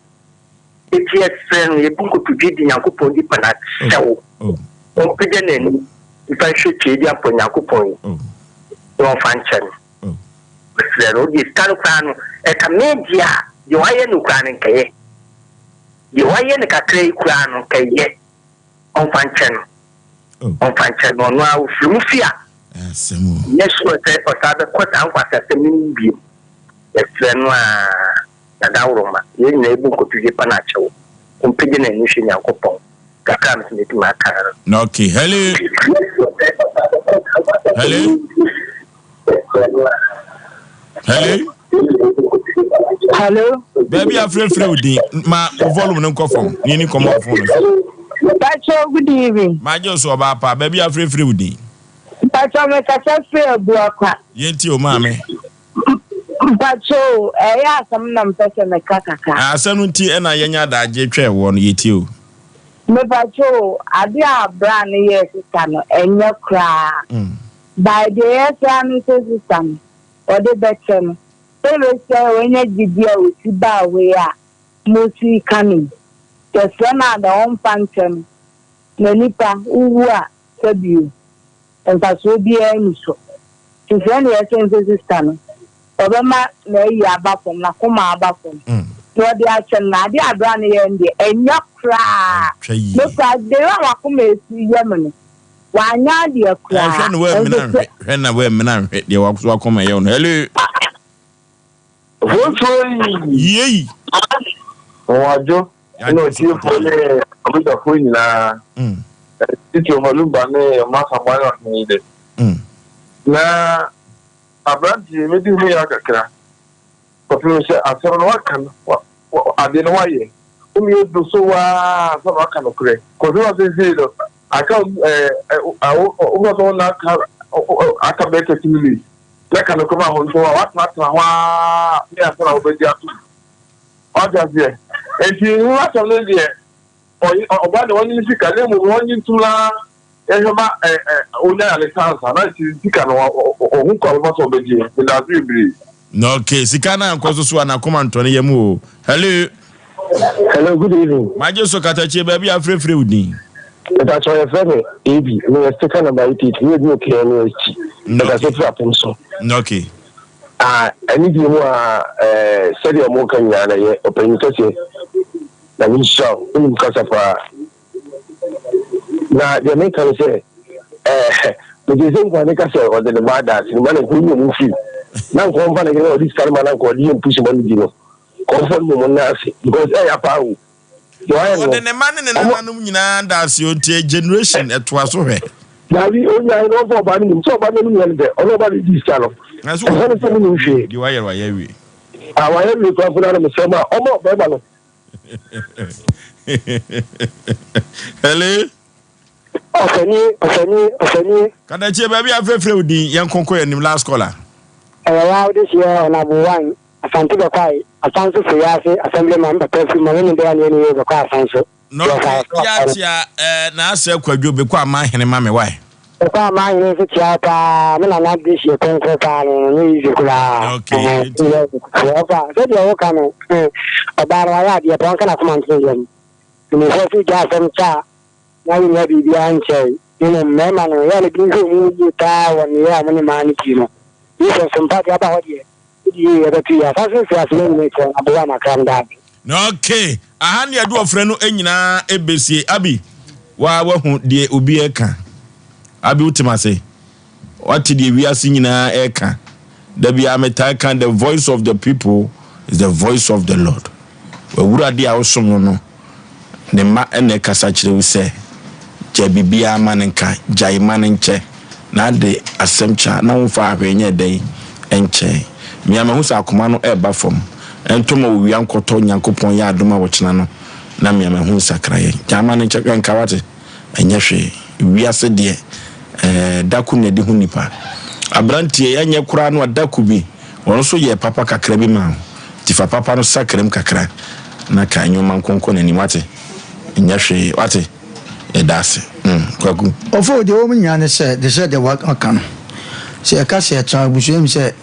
Enti yɛsrɛ no yɛbu nkotodwe di Nyankopɔn di pa no akyɛw. Ɔmpagya n'ani mfa nhwɛ Tweediampɔ Nyankopɔn yi na ɔmfa nkyɛ no. Mesrɛ no, wodeɛ sika no koraa no ɛka me deɛ a deɛ wayɛ no koraa no nkɛyɛ. Deɛ wayɛ no kakra yi koraa no nkɛyɛ. Ɔmfa nkyɛ no. Ɔmfa nkyɛ no. Ɔno ara ɔfiri mu fi a, nyɛ sure sɛ ɔsan bɛkɔ saa nkwaseasɛm no mu bio. Yɛsrɛ no ara, na dawuroma, yɛn nyinaa yɛbu nkotodwe pa no akyɛ wo. Ɔmpagya n'ani nhwɛ Nyankopɔn. Kakra a me nso mɛtumi aka ara no. Okay, hello. Hello. Hello. Hello. Baabi a frɛfrɛ wo din ma wo volume no nkɔ fam na yɛni nkɔmmɔ wɔ phone no so. Mpacho good evening. Magye wo so ɔbaa pa. Baabi a frɛfrɛ wo din. Mpacho mekasa firi Abuakwa. Yɛntie o maame. Mpacho ɛyɛ asɛm na mpɛ sɛ meka kakra. Asɛm no nti ɛna yɛnya adagye twɛɛ woɔ no yɛtie o. Mepacho ade a bra no yɛɛ sista no ɛnyɛ koraa. By deɛ yɛsrɛ ara ne sɛ sista no ɔde bɛkyɛ no. Sɛ bɛsi a wanya gyidi a osi baa hɔ yi a mosi ka no yi. Yɛsrɛ no a dɛ ɔmfa nkyɛ no na nipa wowu a sɛbio mfasoɔ biara nni so. Nti sɛ na yɛsrɛ no sɛ sista no ɔbɛma n'ayi aba fam, n'akoma aba fam na ɔde akyɛ no na adeɛ a bra no yɛ no deɛ ɛnyɛ koraa. Me koraa the way a m'akoma esi yɛ me no wanyɛ adeɛ koraa. Hwɛ na woammena nhwɛ hwɛ na woammena nhwɛ deɛ wakoma yɛ wo no. Hello. Fosuo yi. Yei. Wɔadwo ne otiefoɔ ne ɔbadwafoɔ nyinaa. Titiri Ɔmalumba ne Ɔmasamoa ne ɔhene de. Na aberanteɛ mɛdi ho yaw kakra kɔpem sɛ asɛm no waka no adeɛ no wayɛ womeyɛ do so waa ansa na waka nokorɛ kɔpem asɛsei no aka ɛɛ awo wofɛ sɛ wona aka aka bɛyɛ 30 minutes na ka nokorɛ ma ho nso a watenatena hɔ aa ne ansa na wobɛgye atom wate aseɛ nti ho asɛm no deɛ ɔye ɔba deɛ ɔnye ne sika na mmom ɔnye ntom na yɛhwɛ ma ɛ ɛ onya yare sa ansa na nti sika no ɔho kwan bɛfa so ɔbɛgye medase bebree. Okay, sika no ankɔ so so a n'akoma ntɔ ne yam o. Hello. Hello, good evening. Magye so katakyie baabi a afrɛfrɛ wo din. Mepakyɛw yɛfrɛ me AB, meyɛ sticker number 88, meyɛ adwuma wɔ KNUST. Mekasa firi apem so. Okay. Ah, ɛne deɛ mu a eh, sɛdeɛ ɔmo ka nyinaa na ɛyɛ ɔpanyin kɛseɛ. Nyame nhyira wo, wonim kasa paa. Na deɛ meka ne sɛ, eh, mete sɛ nkwa ne ka sɛ ɔde ne ba ada ase no ma na nka ɔyi ɔmo mfiri na nka ɔmfa ne yere a ɔde sika no ma na nka ɔde yɛ mpusu ma no di no ka ɔmfa no mmom nna ase because ɛyɛ paa o. Deɛ wayɛ no Ɔde ne mma ne ne nananom nyinaa da ase o, nti generation ɛtoa so hwɛ. Daabi, onyae na ɔmfa ɔbaa no mmom sɛ ɔbaa no ne nua no pɛ, ɔne ɔbaa no di sika no. Ɛmfa no sɛ menim hwee. Deɛ wayɛ no wayɛ awie. Ah, wayɛ awie koraa mpo na na mesrɛ ma ɔma ɔbarima no. Hello. Ɔfani, ɔfani, ɔfani. Kadakyie baabi a frɛfrɛ wo din yɛn nkonko yɛn nim last caller. Ɛyɛ waa wode seɛ ɔnabo one Asante bɛkwae asanso firi ase assemblyman papa firi ma yɛne bɛyɛ ne yɛ bɛkɔ asanso. Na ɔka tia tia ɛɛ n'asɛ kwadwo bɛkɔ ama hene ma me wae. Bɛkɔ ama hene nso tia wo paa me nana de hyɛ kronkron paa no no nyɛ easy koraa. Okay. Nti ɔfa sɛdeɛ woka no ɔbaa no wayɛ adeɛ paa ɔnka n'akoma nto ne yam. Mpanimfoɔ so gya asɛm kyɛ a na yɛnnya biribiara nkyɛe. Mmom mmarima no yɛ a na ebinom hwɛ wɔn ho yie paa wɔ nneyɛɛ a wɔne mmaa no di no. Yesu ɔsompa deɛ aba hɔ deɛ Wode yie yɛ bɛto yie afa so mfiri ase na nyina akyira na boa ma kra no daakye. Okay, aha ne yɛde ɔfrɛ no nyinaa ɛbɛsie. Abi, waa wahu deɛ obi ɛka. Abi wote m'ase? Wate deɛ wiase nyinaa ɛka. Da biara metaa ka the voice of the people is the voice of the Lord. W'Awurade a wosom no no, ne mma na ɛkasa kyerɛ wo sɛ, Gyae biribiara ma no nka, gyae ma no nkyɛ, na ade asɛm kyɛ a, na womfa ahwee nyɛ dɛn nkyɛe. Me ara mahu sɛ akoma no reba fam. Ɛntɔ ma owia nkɔtɔ, Nyankopɔn yɛ adom a ɔkyena no, na me ara mahu nsakraeɛ. Gyae ma no nkyɛ, nka wate? Ɛnyɛ hwee. Wiase deɛ, ɛɛ, da ko na ɛde hu nipa. Aberanteɛ yi, ɛnyɛ koraa no a, da ko bi, ɔno nso yɛɛ papa kakra bi maa wo. Nti fa papa no sakra mu kakra na ka nneɛma nkonkɔ n'anim, wate? Ɛnyɛ hwee, wate? Yɛda ase. Mm, Kwaku. Ɔfo, deɛ ɛwɔ mu nyinaa ne sɛ, te sɛ deɛ waka no, sɛ yɛka sɛ yɛtra abusua mu sɛ,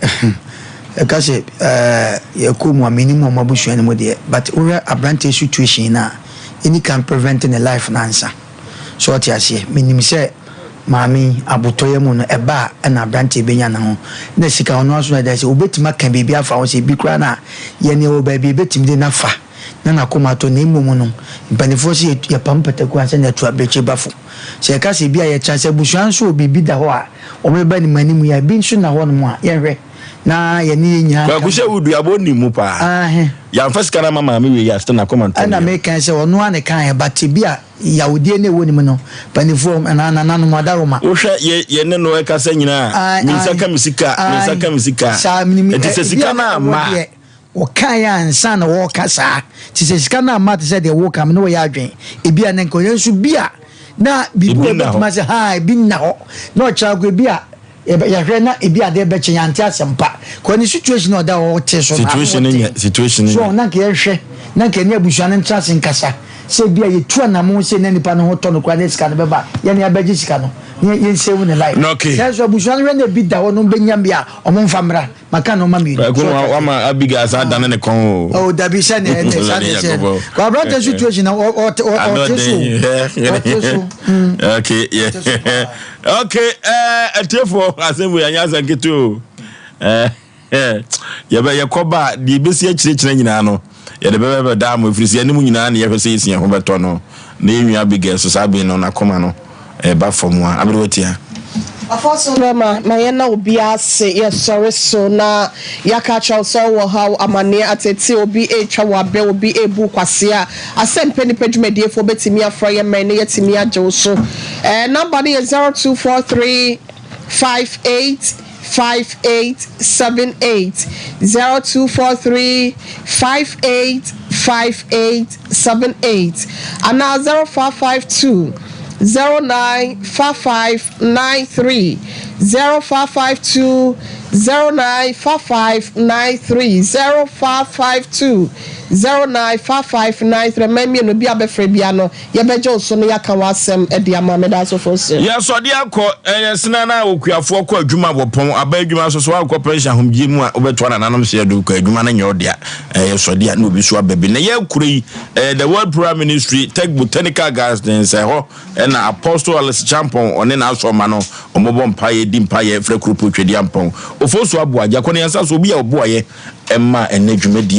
yɛka sɛ ɛɛ yɛkɔ mu a, mennim wɔn abusua no mu deɛ, but wohwɛ aberanteɛ situation no a, yɛnni kan prevent ne life no ansa. So ɔte aseɛ? Menim sɛ maame yi abotɔyɛ mu no ɛba a ɛna abranteɛ bɛnya ne ho na sika ɔno ara nso na ɛda sɛ ɔbɛtumi aka biribi afa ho sɛ ebi koraa na yɛn yɛwɔ baabi ɛbɛtumi de no afa na n'akoma atɔ na mmom no mpanimfoɔ sɛ yɛpam pataku ansa na yɛatu abirekyie ba fo. Sɛ yɛka sɛ ebi a yɛkyɛ sɛ abusua nso wɔ biribi da hɔ a wɔbɛba anim anim yi a ebi nso na hɔnom a yɛnhwɛ na yɛne yɛn nyinaa Kwaku sɛ wo duabɔ nim mu paa. Ahe. Yɛamfa sika no ama maame wei a still n'akoma ntɔ ne Ɛna yam. meka sɛ ɔno ara na ɛkaeɛ but ebi a yawdeɛ no a ɛwɔ ne mu no mpanimfoɔ anaa nananom adaworoma. Wohwɛ yɛ yɛne no ɛkasa nyinaa a, Ae me nsa ae ka me sika, me nsa ae ka me sika. saa menim Nti ɛ sɛ ebi sika a no na ɛwɔ amma a, deɛ. Wɔkaeɛ ansa na wɔreka saa. Nti sɛ sika no amma te sɛ deɛ woreka me ne wo yɛ adwen. Ebi a na nka ɔyɛ nso bi a na biribi wɔ ɛbɛtumi asɛ haa ebi nna hɔ na ɔkyerɛ akɔ ebi a yɛhwɛ na ebi adeɛ bɛkye yɛante asɛm pa. Kɔ ne situation a ɔda hɔ ɔte so no ano ɔte. Situation So na nka yɛnhwɛ na nka yɛne abusua no ntra ase nkasa sɛ ebi a yɛtu anamon sei na nipa no ho tɔ no koraa na sika no bɛba a yɛne abɛgye sika no na yɛn save ne life. Nanso abusua no hwɛ na ebi da hɔ no bɛnya bi a wɔn mfa mmra. Maka nneɛma mmienu. Kwaku So ɔte wama Abigail asa adane ne kɔn o. Oh, dabi sɛ ne ɛnɛ saa ne ɛsɛ. Kɔ aberante situation na ɔte ɔte so. Ɔte so. Mm. Okay, yeah. Okay, eh atiefoɔ asɛm wei anyɛ asɛm ketewa o. Eh yɛbɛ yɛkɔba a deɛ ebesi akyerɛkyerɛ nyinaa no yɛde bɛbɛ bɛdaa mo ɛfiri sɛ yɛne mu nyinaa ne yɛhwɛ sɛ yɛsi yɛn ho bɛtɔ no na yɛn nua Abigail so saa bere no n'akoma no ɛba fam a abere watia. Afa so bɛma ma yɛnna obiara ase, yɛsɔre so na yɛaka akyerɛ wo sɛ wowɔ haw, amaneɛ, ateetee, obi retwa wo abɛ, obi rebu wo kwasea a, Asɛmpɛ Nnipa dwumadiefoɔ bɛtumi afrɛ yɛn mmɛn na yɛatumi agye wo so. Ɛɛ number no yɛ 0243 58 5878, 0243 58 5878 anaa 0552 09 5593, 0552 09 5593, 0552 09 5593. Mmɛn mmienu bi a bɛfrɛ bia no yɛbɛgye wo so na yɛaka w'asɛm de ama. Meda ase Ofosu. Yɛsɔde akɔ ɛyɛ sena na okuafoɔ kɔ adwuma wɔpɔn aba adwuma so so ankɔ pɛnhyɛ ahomgye mu a wobɛtoa nananom sɛ yɛde kɔ adwuma no nyɛ ɔdea ɛyɛ sɔde a na obi so aba bi na yɛkura yi ɛyɛ the World Prayer Ministry Tech Botanical Gardens ɛhɔ ɛna Apostle Alice Champon ɔne n'asɔma no ɔmɔbɔ mpaeɛ di mpaeɛ frɛ kuropɔ Twɛdi Ampɔn Ofosu aboa gyakɔ ne yɛnsa so obi a ɔboayɛ ɛma ɛnɛ dwumadie.